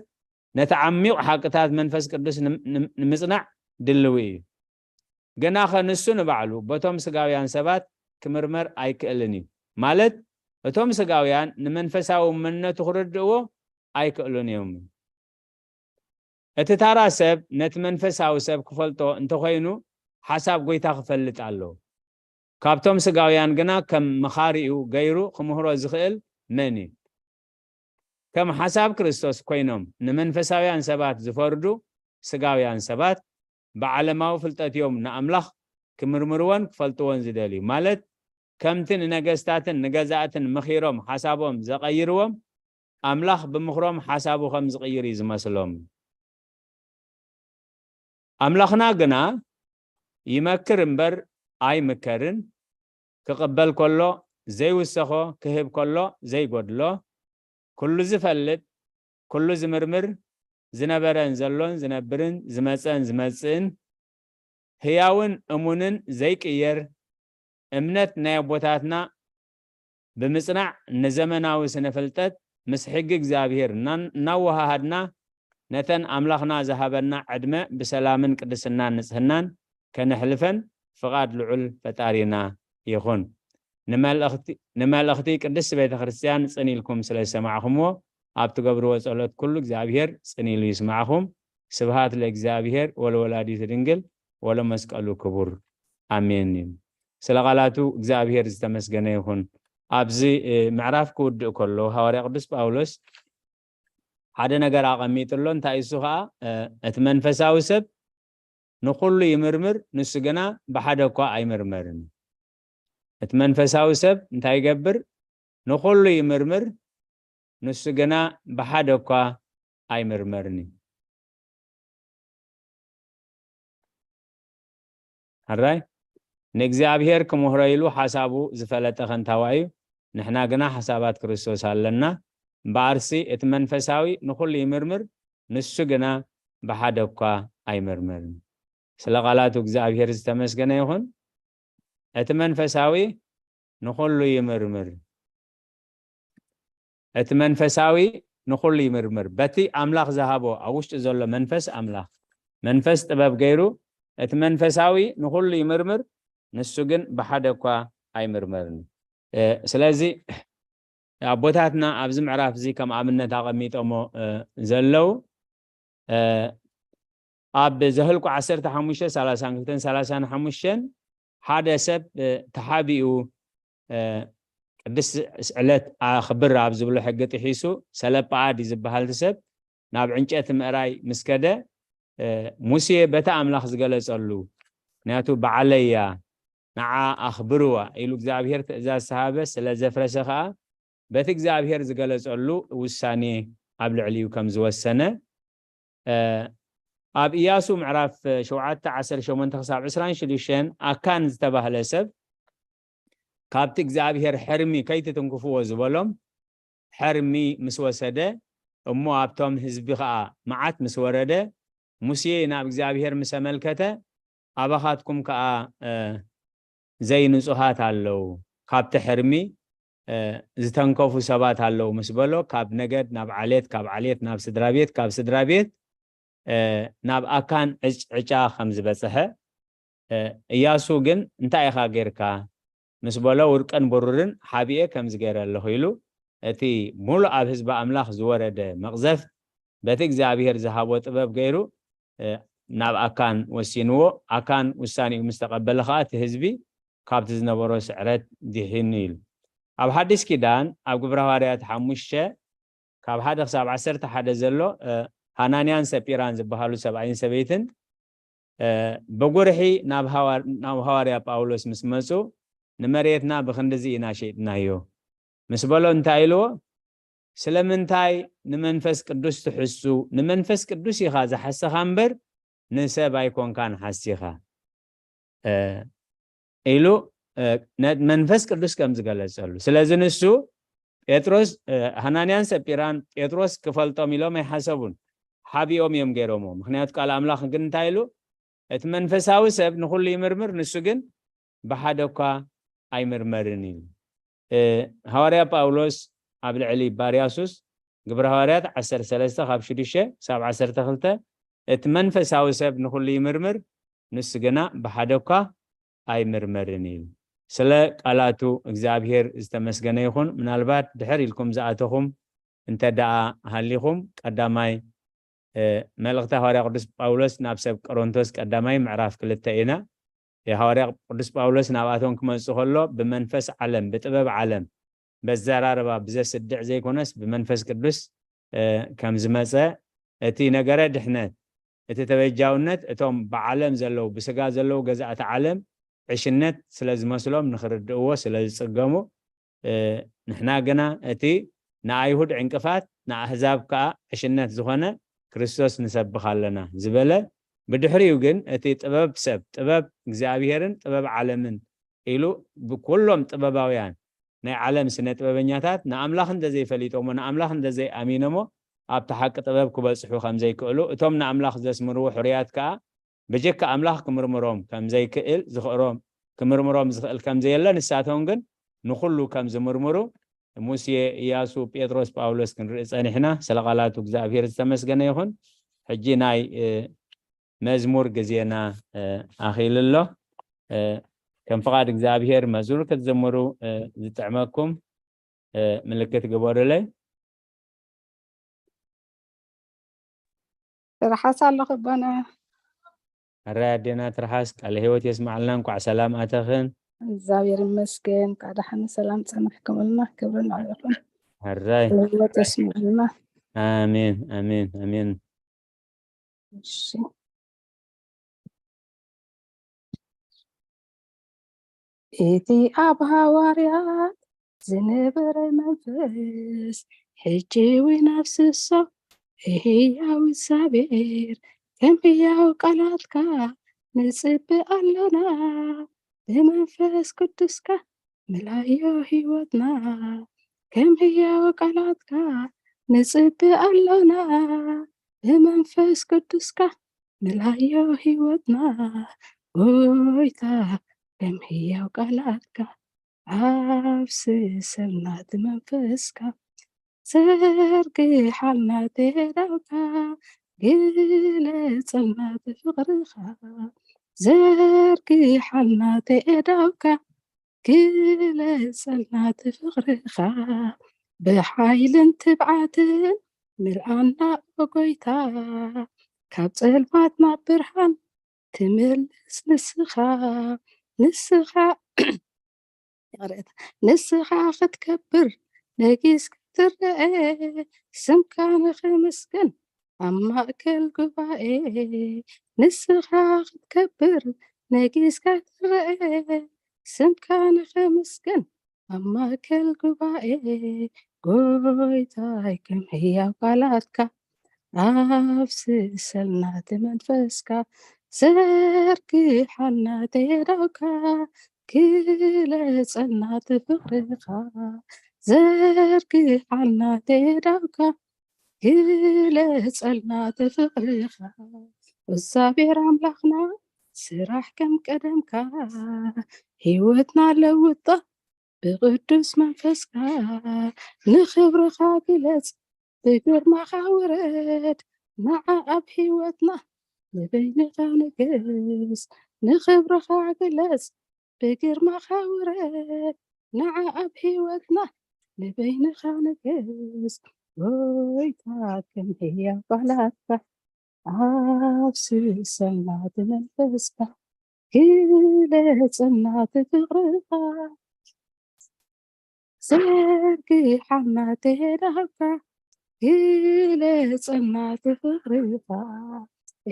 ነቲ ዓሚቕ ሓቅታት መንፈስ ቅዱስ ንም- ንም- ንምጽናዕ ድልዊ እዩ። ግናኸ ንሱ ንባዕሉ በቶም ስጋውያን ሰባት ክምርመር ኣይክእልን እዩ። ማለት እቶም ስጋውያን ንመንፈሳዊ መንነቱ ክርድእዎ ኣይክእሉን እዮም። እቲ ታራ ሰብ ነቲ መንፈሳዊ ሰብ ክፈልጦ እንተኾይኑ ሓሳብ ጎይታ ክፈልጥ ኣለዎ። ካብቶም ስጋውያን ግና ከም መኻሪኡ ገይሩ ክምህሮ ዝኽእል መን እዩ? ከም ሓሳብ ክርስቶስ ኮይኖም ንመንፈሳውያን ሰባት ዝፈርዱ ስጋውያን ሰባት ብዓለማዊ ፍልጠት እዮም ንኣምላኽ ክምርምርዎን ክፈልጥዎን ዝደልዩ። ማለት ከምቲ ንነገስታትን ንገዛእትን ምኺሮም ሓሳቦም ዘቐይርዎም ኣምላኽ ብምኽሮም ሓሳቡ ከም ዝቕይር እዩ ዝመስሎም። ኣምላኽና ግና ይመክር እምበር ኣይምከርን፣ ክቕበል ከሎ ዘይውሰኾ፣ ክህብ ከሎ ዘይጎድሎ፣ ኩሉ ዝፈልጥ፣ ኩሉ ዝምርምር፣ ዝነበረን ዘሎን ዝነብርን ዝመጸን ዝመጽእን፣ ህያውን እሙንን ዘይቅየር፣ እምነት ናይ ኣቦታትና ብምጽናዕ ንዘመናዊ ስነ ፍልጠት ምስ ሕጊ እግዚኣብሔር እናን- እናወሃሃድና ነተን ኣምላኽና ዝሃበና ዕድመ ብሰላምን ቅድስናን ንጽህናን ከነሕልፈን ፍቓድ ልዑል ፈጣሪና ይኹን። ንመልእኽቲ- ንመልእኽቲ ቅድስቲ ቤተ ክርስቲያን ጽን ኢልኩም ስለ ዝሰማዕኹምዎ ኣብ ትገብርዎ ጸሎት ኩሉ እግዚኣብሔር ጽን ኢሉ ይስማዕኹም። ስብሃት ለእግዚኣብሔር ወለወላዲቱ ድንግል ወለመስቀሉ ክቡር ኣሜን እዩ። ስለ ቃላቱ እግዚኣብሔር ዝተመስገነ ይኹን። ኣብዚ ምዕራፍ ክውድእ ከሎ ሃዋርያ ቅዱስ ጳውሎስ ሓደ ነገር ኣቐሚጡ ኣሎ። እንታይ እሱ ከዓ እቲ መንፈሳዊ ሰብ ንኹሉ ይምርምር፣ ንሱ ግና ብሓደ እኳ ኣይምርመርን። እቲ መንፈሳዊ ሰብ እንታይ ይገብር? ንኹሉ ይምርምር፣ ንሱ ግና ብሓደ እኳ ኣይምርመርን እዩ። ሕራይ ንእግዚኣብሔር ክምህሮ ኢሉ ሓሳቡ ዝፈለጠ ከንታዋ እዩ። ንሕና ግና ሓሳባት ክርስቶስ ኣለና። እምበኣርሲ እቲ መንፈሳዊ ንኹሉ ይምርምር፣ ንሱ ግና ብሓደ እኳ ኣይምርምርን። ስለ ቃላቱ እግዚኣብሔር ዝተመስገነ ይኹን። እቲ መንፈሳዊ ንኹሉ ይምርምር። እቲ መንፈሳዊ ንኹሉ ይምርምር። በቲ ኣምላኽ ዝሃቦ ኣብ ውሽጡ ዘሎ መንፈስ ኣምላኽ መንፈስ ጥበብ ገይሩ እቲ መንፈሳዊ ንኹሉ ይምርምር፣ ንሱ ግን ብሓደ እኳ ኣይምርመርን። ስለዚ ኣቦታትና ኣብዚ ምዕራፍ እዚ ከም ኣብነት ኣቐሚጦሞ ዘለዉ ኣብ ዘህልቁ ዓሰርተ ሓሙሽተ ሰላሳን ክልተን ሰላሳን ሓሙሽተን ሓደ ሰብ ተሓቢኡ ቅድስቲ ዕለት ኣኽብር ኣብ ዝብሎ ሕጊ ጥሒሱ ሰለጳኣድ እዩ ዝበሃል እቲ ሰብ ናብ ዕንጨቲ ምእራይ ምስ ከደ፣ እ፣ ሙሴ በቲ ኣምላኽ ዝገለጸሉ፣ ምኽንያቱ በዓለያ ንዓ ኣኽብርዋ ኢሉ እግዚኣብሔር ትእዛዝ ዝሃበ ስለ ዘፍረሰ ኸኣ በቲ እግዚኣብሔር ዝገለጸሉ ውሳኔ ኣብ ልዕሊኡ ከም ዝወሰነ፣ እ፣ ኣብ ኢያሱ ምዕራፍ ሸውዓተ ዓሰርተ ሸሞንተ ክሳብ ዕስራን ሽዱሽተን ኣካን ዝተባህለ ሰብ ካብቲ እግዚኣብሔር ሕርሚ ከይትትንክፍዎ ዝበሎም ሕርሚ ምስ ወሰደ፣ እሞ ኣብቶም ህዝቢ ኸኣ መዓት ምስ ወረደ፣ ሙሴ ናብ እግዚኣብሔር ምስ ኣመልከተ፣ ኣባኻትኩም ከኣ፣ እ፣ ዘይንጹሃት ኣለዉ፣ ካብቲ ሕርሚ፣ እ፣ ዝተንከፉ ሰባት ኣለዉ ምስ በሎ፣ ካብ ነገድ ናብ ዓሌት፣ ካብ ዓሌት ናብ ስድራ ቤት፣ ካብ ስድራ ቤት፣ እ፣ ናብ ኣካን ዕጭ-፣ ዕጫ ከም ዝበጽሐ፣ እ፣ እያሱ ግን፣ "እንታይ ኢኻ ጌርካ?" ምስ በሎ፣ "ውርቅን ብሩርን ሓቢኤ ከምዚ ገይረ ኣለኹ" ኢሉ፣ እቲ ሙሉእ ኣብ ህዝቢ ኣምላኽ ዝወረደ መቕዘፍት በቲ እግዚኣብሔር ዝሃቦ ጥበብ ገይሩ፣ እ፣ ናብ ኣካን ወሲንዎ። ኣካን ውሳኔኡ ምስ ተቐበለ ኸኣ፣ እቲ ህዝቢ ካብቲ ዝነበሮ ስዕረት ድሒኑ ኢሉ። ኣብ ሓድሽ ኪዳን፣ ኣብ ግብረ ሃዋርያት ሓሙሽተ፣ ካብ ሓደ ክሳብ ዓሰርተ ሓደ ዘሎ፣ እ፣ ሃናንያን ሰጲራን ዝበሃሉ ሰብኣይን ሰበይትን፣ እ፣ ብጉርሒ ናብ ሃዋር-፣ ናብ ሃዋርያ ጳውሎስ ምስ መጹ፣ "ንመሬትና ብኽንድዚ ኢና ሸይጥናዮ" ምስ በሎ፣ እንታይ ኢልዎ? "ስለምንታይ ንመንፈስ ቅዱስ ትሕሱ? ንመንፈስ ቅዱስ ኢኻ ዝሓሰኻ እምበር፣ ንሰብ ኣይኮንካን ሓሲኻ" እ፣ ኢሉ፣ እ፣ ነ-፣ መንፈስ ቅዱስ ከም ዝገለጸሉ። ስለዚ ንሱ ጴጥሮስ፣ እ፣ ሃናንያን ሰጲራን ጴጥሮስ ክፈልጦም ኢሎም ኣይሓሰቡን። ሓቢኦም እዮም ገይሮምዎ። ምኽንያቱ ቃል ኣምላኽ ግን እንታይ ኢሉ? "እቲ መንፈሳዊ ሰብ ንኹሉ ይምርምር፣ ንሱ ግን ብሓደ እኳ ኣይምርመርን" ኢሉ። እ፣ ሃዋርያ ጳውሎስ ኣብ ልዕሊ ባርያሱስ፣ ግብረ ሃዋርያት ዓሰርተ ሰለስተ ካብ ሽዱሽተ ክሳብ ዓሰርተ ክልተ፣ "እቲ መንፈሳዊ ሰብ ንኹሉ ይምርምር፣ ንሱ ግና ብሓደ እኳ ኣይምርመርን" እዩ። ስለ ቃላቱ እግዚኣብሔር ዝተመስገነ ይኹን። ምናልባት ድሕር ኢልኩም ዝኣተኹም እንተ ደኣ ሃሊኹም፣ ቀዳማይ፣ እ፣ መልእኽቲ ሃዋርያ ቅዱስ ጳውሎስ ናብ ሰብ ቆሮንቶስ ቀዳማይ ምዕራፍ ክልተ ኢና። ሃዋርያ ቅዱስ ጳውሎስ ናብኣቶም ክመጽእ ከሎ ብመንፈስ ዓለም፣ ብጥበብ ዓለም፣ በዘራርባ ብዘስድዕ ዘይኮነስ ብመንፈስ ቅዱስ፣ እ፣ ከም ዝመጸ፣ እቲ ነገረ ድሕነት፣ እቲ ተበጃውነት እቶም ብዓለም ዘለዉ፣ ብስጋ ዘለዉ ገዛእቲ ዓለም ዕሽነት ስለ ዝመስሎም ንኽርድእዎ ስለ ዝጽገሙ፣ እ፣ ንሕና ግና እቲ ንኣይሁድ ዕንቅፋት ንኣህዛብ ከኣ ዕሽነት ዝኾነ ክርስቶስ ንሰብኽ ኣለና ዝበለ፣ ብድሕሪኡ ግን እቲ ጥበብ ሰብ፣ ጥበብ እግዚኣብሔርን ጥበብ ዓለምን ኢሉ ብኩሎም ጥበባውያን ናይ ዓለም ስነ ጥበበኛታት ንኣምላኽ እንተዘይፈሊጦሞ፣ ንኣምላኽ እንተዘይኣሚኖሞ ኣብቲ ሓቂ ጥበብ ክበጽሑ ከም ዘይክእሉ፣ እቶም ንኣምላኽ ዘስምርዎ ሕሩያት ከኣ ብጀካ ኣምላኽ ክምርምሮም ከም ዘይክእል፣ ዝኽእሮም፣ ክምርምሮም ዝኽእል ከም ዘየለ፣ ንሳቶም ግን ንኹሉ ከም ዝምርምሩ ሙሴ፣ ኢያሱ፣ ጴጥሮስ፣ ጳውሎስ ክንርኢ ጸኒሕና። ስለ ቃላቱ እግዚኣብሔር ዝተመስገነ ይኹን። ሕጂ ናይ፣ እ፣ መዝሙር ግዜና፣ እ፣ ኣኺሉ ኣሎ። እ፣ ከም ፍቓድ እግዚኣብሔር መዝሙር ክትዝምሩ፣ እ፣ ዝጥዕመኩም፣ እ፣ ምልክት ግበሩለይ። ትርሓስ ኣለኹ ኣቦና። ኣረ ኣዴና ትርሓስ፣ ቃለ ህይወት የስምዓልና፣ እንኳዕ ሰላም ኣተኽን። እግዚኣብሔር ይመስገን፣ እንኳዕ ደሓን ሰላም ጸናሕኩምልና፣ ክብሪ ንዕኡ ይኹን። ኣራይ። ቃለ ህይወት የስምዓልና። ኣሜን፣ ኣሜን፣ ኣሜን። እሺ። እቲ ኣብ ሃዋርያት ዝነበረ መንፈስ፣ ሕጂ እውን ኣፍስሶ፣ ህያው እግዚኣብሔር፣ ከም ህያው ቃላትካ ንጽበ ኣሎና። ብመንፈስ ቅዱስካ ምላዮ ህይወትና፣ ከም ህያው ቃላትካ ንጽበ ኣሎና። ብመንፈስ ቅዱስካ ምላዮ ህይወትና፣ ጎይታ፣ ከም ህያው ቃላትካ ኣፍስሰልና እቲ መንፈስካ። ዘርግሓልና እቲ ኣእዳውካ፣ ግለጸልና እቲ ፍቕርኻ። ዘርግሓልና እቲ ኣእዳውካ፣ ግለጸልና እቲ ፍቕርኻ። ብሓይልን ትብዓትን ምልኣና ኦ ጎይታ፣ ካብ ጸልማት ናብ ብርሃን ትምልስ ንስኻ፣ ንስኻ። ይቕሬታ። ንስኻ ክትከብር ነጊስካ ትረአ፣ ስምካ ንኽምስገን ኣብ ማእከል ጉባኤ። ንስኻ ክትከብር ነጊስካ ትረአ፣ ስምካ ንኽምስገን ኣብ ማእከል ጉባኤ። ጎይታይ ከም ህያው ቃላትካ ኣፍስሰልና እቲ መንፈስካ፣ ዘርግሓልና እቲ ኣእዳውካ፣ ግለጸልና እቲ ፍቕርኻ። ዘርግሓልና እቲ ኣእዳውካ፣ ግለጸልና እቲ ፍቕርኻ። እግዚኣብሔር ኣምላኽና፣ ስራሕ ከም ቀደምካ፣ ህይወትና ለውጣ ብቅዱስ መንፈስካ። ንኽብርኻ ግለጽ፣ ብግርማኻ ውረድ፣ ንዓ ኣብ ህይወትና ንበይንኻ ንግስ። ንኽብርኻ ግለጽ፣ ብግርማኻ ውረድ፣ ንዓ ኣብ ህይወትና ንበይንኻ ንግስ። ጎይታ፣ ከም ህያው ቃላትካ ኣፍስሰልና እቲ መንፈስካ፣ ግለጸልና እቲ ፍቕርኻ። ዘርግሓልና እቲ ኣእዳውካ፣ ግለጸልና እቲ ፍቕርኻ።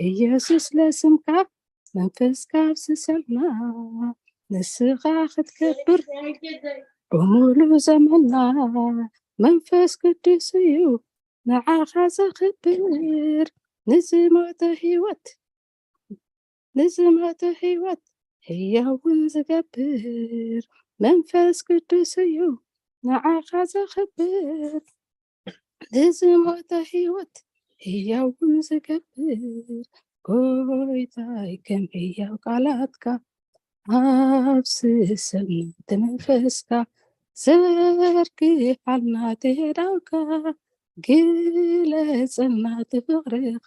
ኢየሱስ፣ ለስምካ መንፈስካ ኣፍስሰልና፣ ንስኻ ክትከብር ብምሉእ ዘመንና። መንፈስ ቅዱስ እዩ ንዓኻ ዘኽብር፣ ንዝሞተ ህይወት፣ ንዝሞተ ህይወት ህያውን ዝገብር። መንፈስ ቅዱስ እዩ ንዓኻ ዘኽብር፣ ንዝሞተ ህይወት ህያውን ዝገብር። ጎይታይ፣ ከም ህያው ቃላትካ ኣፍስሰልና እቲ መንፈስካ። ዘርግሓልና እቲ ኣእዳውካ፣ ግለጸልና እቲ ፍቕርኻ።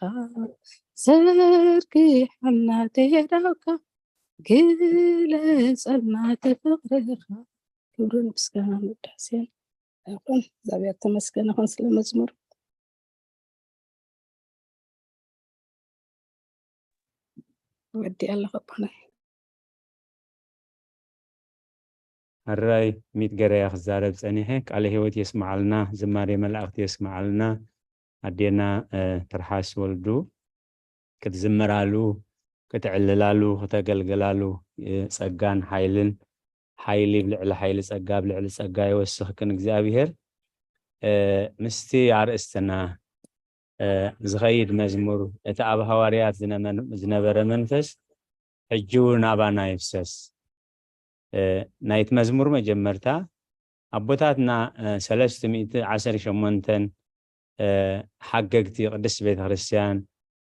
ዘርግሓልና እቲ ኣእዳውካ፣ ግለጸልና እቲ ፍቕርኻ። ክብርን ምስጋናን ውዳሴን ይኹን። እግዚኣብሔር ተመስገን ይኹን ስለ መዝሙር። ወዲ ኣለኹ ኣቦና። ሕራይ ሚት ገረያ ክዛረብ ጸኒሐ። ቃለ ህይወት የስምዓልና፣ ዝማሬ መላእኽቲ የስምዓልና። ኣዴና፣ እ፣ ትርሓስ ወልዱ ክትዝምራሉ፣ ክትዕልላሉ፣ ክተገልግላሉ፣ እ፣ ጸጋን ሓይልን፣ ሓይሊ ኣብ ልዕሊ ሓይሊ፣ ጸጋ ኣብ ልዕሊ ጸጋ ይወስኽክን እግዚኣብሔር። እ፣ ምስቲ ኣርእስትና፣ እ፣ ዝኸይድ መዝሙር፣ እቲ ኣብ ሃዋርያት ዝነመ-፣ ዝነበረ መንፈስ ሕጂ እውን ኣባና ይፍሰስ። እ፣ ናይቲ መዝሙር መጀመርታ ኣቦታትና፣ እ፣ ሰለስተ ሚእቲ ዓሰርተ ሸሞንተን፣ እ፣ ሓገግቲ ቅድስት ቤተ ክርስቲያን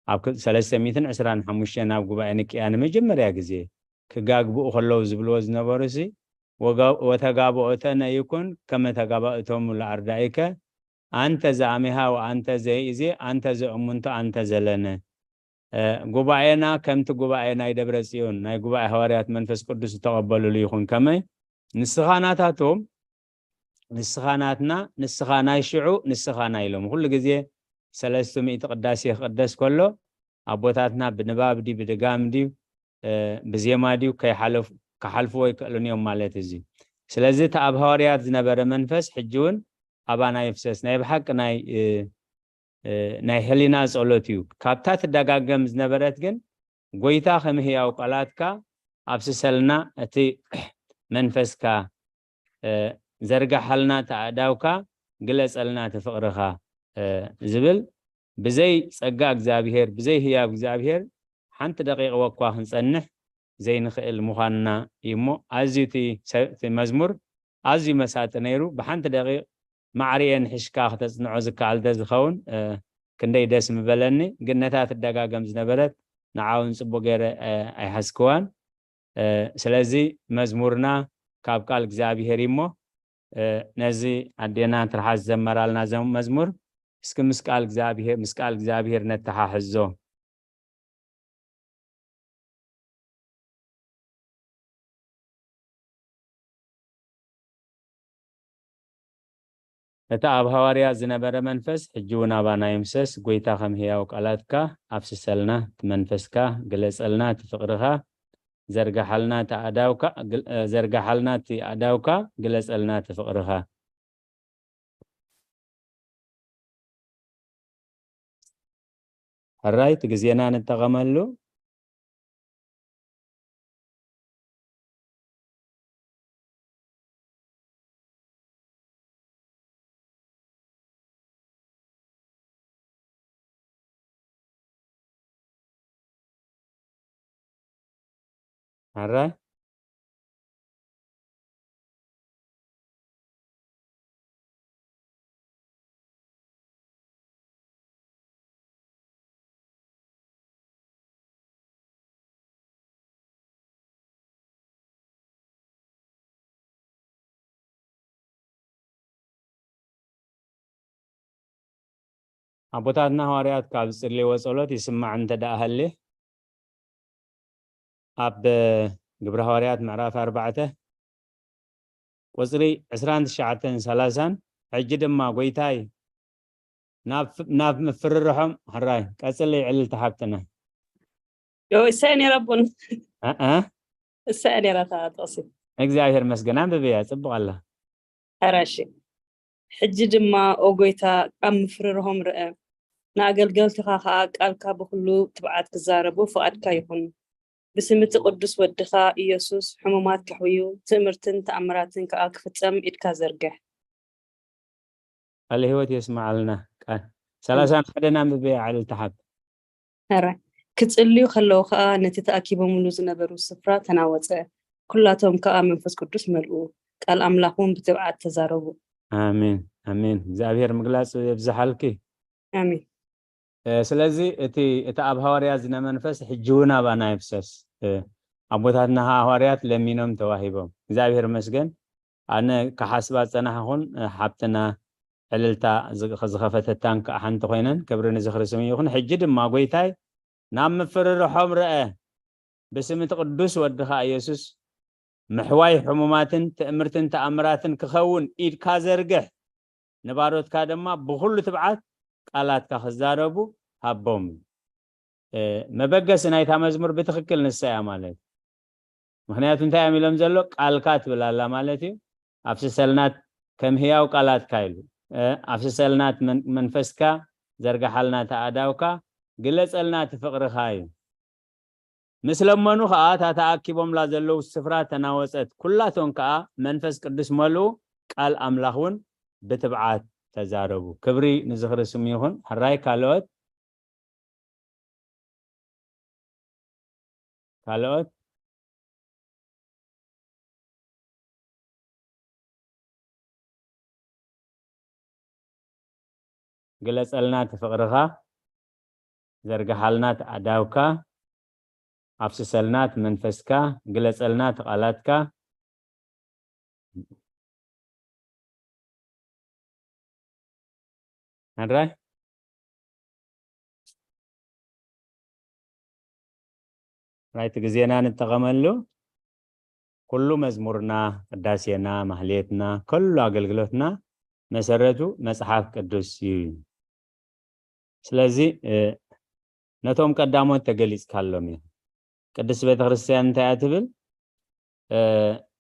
ኣብ ክ-፣ ሰለስተ ሚእትን ዕስራን ሓሙሽተን ኣብ ጉባኤ ንቅያ ንመጀመርያ ግዜ ክጋግብኡ ከለዉ ዝብልዎ ዝነበሩሲ፣ ወጋ-፣ ወተጋብኦተነ ይኩን ከመ ተጋባእቶሙ ለኣርዳኢከ፣ ኣንተ ዘአሜሃ ወአንተ ዘኢዜ፣ ኣንተ ዘእሙንቶ፣ ኣንተ ዘለነ። እ፣ ጉባኤና ከምቲ ጉባኤ ናይ ደብረ ጽዮን፣ ናይ ጉባኤ ሃዋርያት መንፈስ ቅዱስ ዝተቐበሉሉ ይኹን። ከመይ? ንስኻ ናታቶም፣ ንስኻ ናትና፣ ንስኻ ናይ ሽዑ፣ ንስኻ ናይ ሎሚ። ኩሉ ግዜ ሰለስተ ሚእቲ ቅዳሴ ክቅደስ ከሎ፣ ኣቦታትና ብንባብ ድዩ፣ ብድጋም ድዩ፣ እ፣ ብዜማ ድዩ፣ ከይሓለፉ-፣ ክሓልፍዎ ኣይክእሉን እዮም ማለት እዚ። ስለዚ እቲ ኣብ ሃዋርያት ዝነበረ መንፈስ ሕጂ እውን ኣባና ይፍሰስ። ናይ ብሓቂ ናይ፣ እ፣ እ፣ ናይ ህሊና ጸሎት እዩ። ካብታ ትደጋገም ዝነበረት ግን፣ ጎይታ ከም ህያው ቃላትካ ኣፍስሰልና፣ እቲ መንፈስካ፣ እ፣ ዘርጋሓልና፣ እቲ ኣእዳውካ ግለጸልና፣ እቲ ፍቕርኻ፣ እ፣ ዝብል ብዘይ ጸጋ እግዚኣብሔር፣ ብዘይ ህያው እግዚኣብሔር ሓንቲ ደቂቕ ወኳ ክንጸንሕ ዘይንኽእል ምዃንና እዩ እሞ፣ ኣዝዩ እቲ ሰ-፣ እቲ መዝሙር ኣዝዩ መሳጢ ነይሩ። ብሓንቲ ደቂቕ ማዕሪኤን ሒሽካ ክተጽንዖ ዝከኣል ተዝኸውን፣ እ፣ ክንደይ ደስ ምበለኒ። ግን ነታ ትደጋገም ዝነበረት ንዓ እውን ጽቡቕ ገይረ፣ እ፣ ኣይሓዝክዋን። እ፣ ስለዚ መዝሙርና ካብ ቃል እግዚኣብሔር እዩ እሞ፣ እ፣ ነዚ ኣዴና ትርሓስ ዘመራልና ዘ-፣ መዝሙር እስኪ ምስ ቃል እግዚኣብሔር፣ ምስ ቃል እግዚኣብሔር ነተሓሕዞ። እቲ ኣብ ሃዋርያት ዝነበረ መንፈስ ሕጂ እውን ኣባና ይምሰስ። ጎይታ ከም ህያው ቃላትካ ኣፍስሰልና፣ እቲ መንፈስካ ግለጸልና፣ እቲ ፍቕርኻ ዘርጋሓልና እቲ ኣእዳውካ፣ ግል-፣ እ፣ ዘርጋሓልና እቲ ኣእዳውካ፣ ግለጸልና እቲ ፍቕርኻ። ሕራይ፣ እቲ ግዜና ንጠቐመሉ። ሕራይ። ኣቦታትና ሃዋርያት ካብ ዝጽልይዎ ጸሎት ይስማዕ እንተ ደኣ ሃልየ፣ ኣብ ግብረ ሃዋርያት ምዕራፍ ኣርባዕተ ቁጽሪ ዕስራን ትሽዓተን ሰላሳን፣ ሕጂ ድማ ጎይታይ ናብ፣ ናብ ምፍርርሖም፣ ሕራይ ቀጽሊ ዕልልቲ ሓብትና። ዮ፣ እሰ ነይረ ኣቦን። እ፣ እ? እሰ ነይረ እታ ጥቕሲ። እግዚኣብሔር መስገን፣ ኣንብብያ፣ ጽቡቕ ኣላ። ሕራይ እሺ። ሕጂ ድማ ኦ ጎይታ ኣብ ምፍርርሆም ርአ፣ ንኣገልገልትኻ ኸኣ ቃልካ ብኹሉ ትብዓት ክዛረቡ ፍቓድካ ይኹን። ብስም እቲ ቅዱስ ወድኻ ኢየሱስ ሕሙማት ከሕውዩ፣ ትእምርትን ተኣምራትን ከኣ ክፍጸም ኢድካ ዘርግሕ። ቃለ ህይወት የስምዓልና። ቃል ሰላሳን ሓደን ኣንብብያ ዕልልቲ ሓብ። ሕራይ። ክጽልዩ ከለዉ ከኣ ነቲ ተኣኪቦምሉ ዝነበሩ ስፍራ ተናወጸ። ኩላቶም ከኣ መንፈስ ቅዱስ መልኡ፣ ቃል ኣምላኽ እውን ብትብዓት ተዛረቡ። ኣሜን፣ ኣሜን። እግዚኣብሔር ምግላጽ የብዝሓልኪ። ኣሜን። እ፣ ስለዚ እቲ፣ እቲ ኣብ ሃዋርያ ዝነ መንፈስ ሕጂ እውን ኣባና ይፍሰስ። እ፣ ኣቦታትና ሃዋርያት ለሚኖም ተዋሂቦም። እግዚኣብሔር ይመስገን። ኣነ ክሓስባ ዝጸናሕኹን፣ እ፣ ሓብትና ዕልልታ ዝ-፣ ዝኸፈተታን ከኣ ሓንቲ ኮይነን፣ ክብሪ ንዝኽሪ ስሙ ይኹን። ሕጂ ድማ ጎይታይ ናብ ምፍርርሖም ርአ፣ ብስም እቲ ቅዱስ ወድኻ ኢየሱስ ምሕዋይ ሕሙማትን ትእምርትን ተኣምራትን ክኸውን ኢድካ ዘርግሕ፣ ንባሮትካ ድማ ብኹሉ ትብዓት ቃላትካ ክዛረቡ ሃቦም። እ፣ መበገሲ ናይታ መዝሙር ብትኽክል ንሳ እያ ማለት። ምኽንያቱ እንታይ እዮም ኢሎም ዘሎ? ቃልካ ትብል ኣላ ማለት እዩ። ኣፍስሰልና ከም ህያው ቃላትካ ኢሉ። እ፣ ኣፍስሰልና እቲ መን-፣ መንፈስካ፣ ዘርግሓልና እቲ ኣእዳውካ፣ ግለጸልና እቲ ፍቕርኻ እዩ። ምስ ለመኑ ኸኣ እታ ተኣኪቦምላ ዘለዉ ስፍራ ተናወጸት። ኩላቶም ከኣ መንፈስ ቅዱስ መልኡ፣ ቃል ኣምላኽ እውን ብትብዓት ተዛረቡ። ክብሪ ንዝኽሪ ስሙ ይኹን። ሕራይ ካልኦት? ካልኦት? ግለጸልና እቲ ፍቕርኻ፣ ዘርግሓልና እቲ ኣእዳውካ፣ ኣፍስሰልና እቲ መንፈስካ፣ ግለጸልና እቲ ቃላትካ። ሕራይ? ሕራይ፣ እቲ ግዜና ንጠቐመሉ። ኩሉ መዝሙርና፣ ቅዳሴና፣ ማህሌትና፣ ኩሉ ኣገልግሎትና መሰረቱ መጽሓፍ ቅዱስ እዩ። ስለዚ፣ እ፣ ነቶም ቀዳሞት ተገሊጽካሎም እዩ። ቅድስት ቤተ ክርስቲያን እንታይ እያ ትብል? እ፣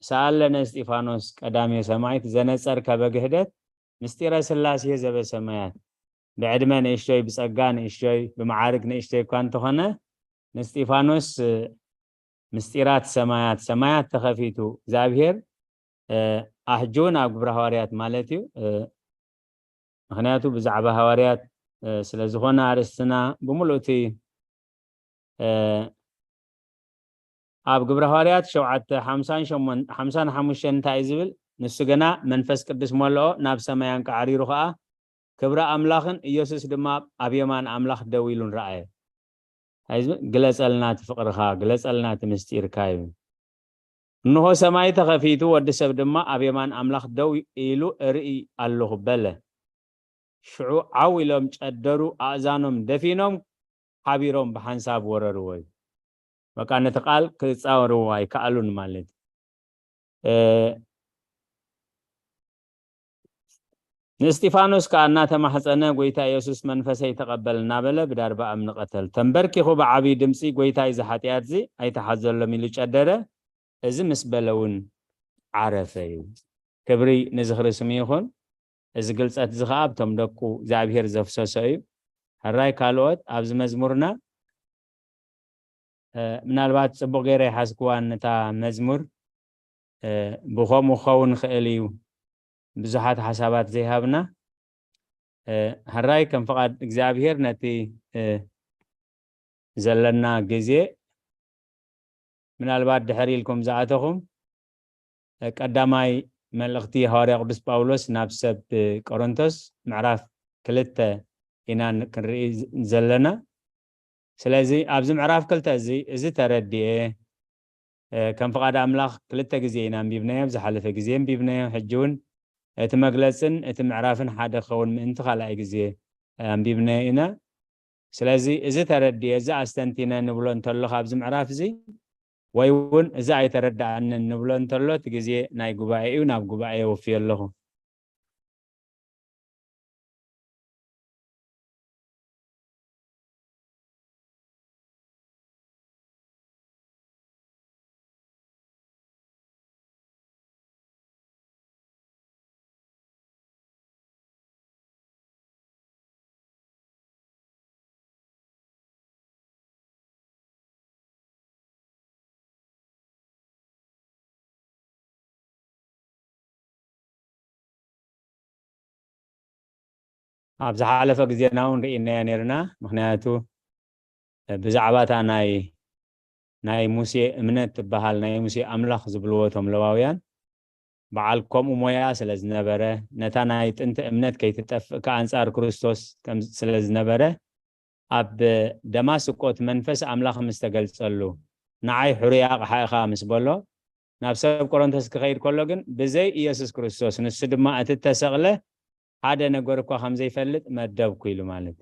ሰኣል ለነ እስጢፋኖስ ቀዳሜ ሰማዕት ዘነጸርከ በግህደት ምስጢረ ሥላሴ ዘበሰማያት። ብዕድመ ንእሽቶይ፣ ብጸጋ ንእሽቶይ፣ ብመዓርግ ንእሽቶይ እኳ እንተኾነ፣ ንእስጢፋኖስ፣ እ፣ ምስጢራት ሰማያት፣ ሰማያት ተኸፊቱ፣ እግዚኣብሔር፣ እ፣ ኣሕጂ እውን ኣብ ግብረ ሃዋርያት ማለት እዩ፣ እ፣ ምኽንያቱ ብዛዕባ ሃዋርያት፣ እ፣ ስለ ዝኾነ ኣርእስትና ብምሉእ እቲ፣ እ፣ ኣብ ግብረ ሃዋርያት ሸውዓተ ሓምሳን ሸሞንተ፣ ሓምሳን ሓሙሽተን እንታይ እዩ ዝብል? ንሱ ግና መንፈስ ቅዱስ መለኦ፣ ናብ ሰማይ ኣንቃዕሪሩ ኸኣ ክብሪ ኣምላኽን ኢየሱስ ድማ ኣብ የማን ኣምላኽ ደው ኢሉን ረኣየ። እንታይ እዩ ዝብል? ግለጸልና እቲ ፍቕርኻ፣ ግለጸልና እቲ ምስጢርካ ይብል። እንሆ ሰማይ ተኸፊቱ፣ ወዲ ሰብ ድማ ኣብ የማን ኣምላኽ ደው ኢሉ እርኢ ኣለኹ በለ። ሽዑ ዓው ኢሎም ጨደሩ፣ ኣእዛኖም ደፊኖም ሓቢሮም ብሓንሳብ ወረርዎ እዩ። በቃ ነቲ ቃል ክጻወርዎ ኣይከኣሉን ማለት እዩ። እ፣ ንእስጢፋኖስ ከኣ እናተማሕጸነ፣ "ጐይታ ኢየሱስ፣ መንፈሰይ ተቐበል" እናበለ ብዳርባ እምኒ ቀተል። ተንበርኪኹ ብዓብዪ ድምጺ፣ "ጐይታይ፣ እዚ ሓጢኣትዚ ኣይትሓዘሎም" ኢሉ ጨደረ። እዚ ምስ በለ እውን ዓረፈ እዩ። ክብሪ ንዝኽሪ ስሙ ይኹን። እዚ ግልጸት እዚ ኸኣ ኣብቶም ደቁ እግዚኣብሔር ዘፍሰሶ እዩ። ሕራይ ካልኦት ኣብዚ መዝሙርና፣ እ፣ ምናልባት ጽቡቕ ገይረ ይሓዝክዋን ነታ መዝሙር፣ እ፣ ብኸምኡ ክኸውን ይኽእል እዩ ብዙሓት ሓሳባት ዘይሃብና። እ፣ ሕራይ ከም ፍቓድ እግዚኣብሔር ነቲ፣ እ፣ ዘለና ግዜ ምናልባት ድሕር ኢልኩም ዝኣተኹም፣ እ፣ ቀዳማይ መልእኽቲ ሃዋርያ ቅዱስ ጳውሎስ ናብ ሰብ ቆሮንቶስ ምዕራፍ ክልተ ኢና ን-፣ ክንርኢ ዝ-፣ ዘለና። ስለዚ ኣብዚ ምዕራፍ ክልተ እዚ፣ እዚ ተረዲኤ፣ እ፣ ከም ፍቓድ ኣምላኽ ክልተ ግዜ ኢና ኣንቢብናዮ፣ ኣብ ዝሓለፈ ግዜ ኣንቢብናዮ። ሕጂ እውን እቲ መግለጽን እቲ ምዕራፍን ሓደ ክኸውን ምእንቲ ካልኣይ ግዜ ኣንቢብናዮ ኢና። ስለዚ እዚ ተረዲኤ፣ እዚ ኣስተንቲነ ንብሎ እንተሎ ካብዚ ምዕራፍ እዚ፣ ወይ እውን እዚ ኣይተረድኣንን ንብሎ እንተሎ፣ እቲ ግዜ ናይ ጉባኤ እዩ፣ ናብ ጉባኤ የወፍዮ ኣለኹ። ኣብ ዝሓለፈ ግዜና እውን ርኢናዮ ነርና። ምኽንያቱ ብዛዕባ እታ ናይ፣ ናይ ሙሴ እምነት ትበሃል፣ ናይ ሙሴ ኣምላኽ ዝብልዎ እቶም ለዋውያን፣ በዓል ከምኡ ሞያ ስለ ዝነበረ፣ ነታ ናይ ጥንቲ እምነት ከይትጠፍእ ከኣ ኣንጻር ክርስቶስ ከም ስለ ዝነበረ፣ ኣብ ደማስቆ እቲ መንፈስ ኣምላኽ ምስ ተገልጸሉ፣ "ንዓይ ሕሩይ ኣቕሓ ኢኻ" ምስ በሎ፣ ናብ ሰብ ቆሮንቶስ ክኸይድ ከሎ ግን፣ "ብዘይ ኢየሱስ ክርስቶስ፣ ንሱ ድማ እቲ እተሰቕለ ሓደ ነገር እኳ ከም ዘይፈልጥ መደብኩ" ኢሉ ማለት።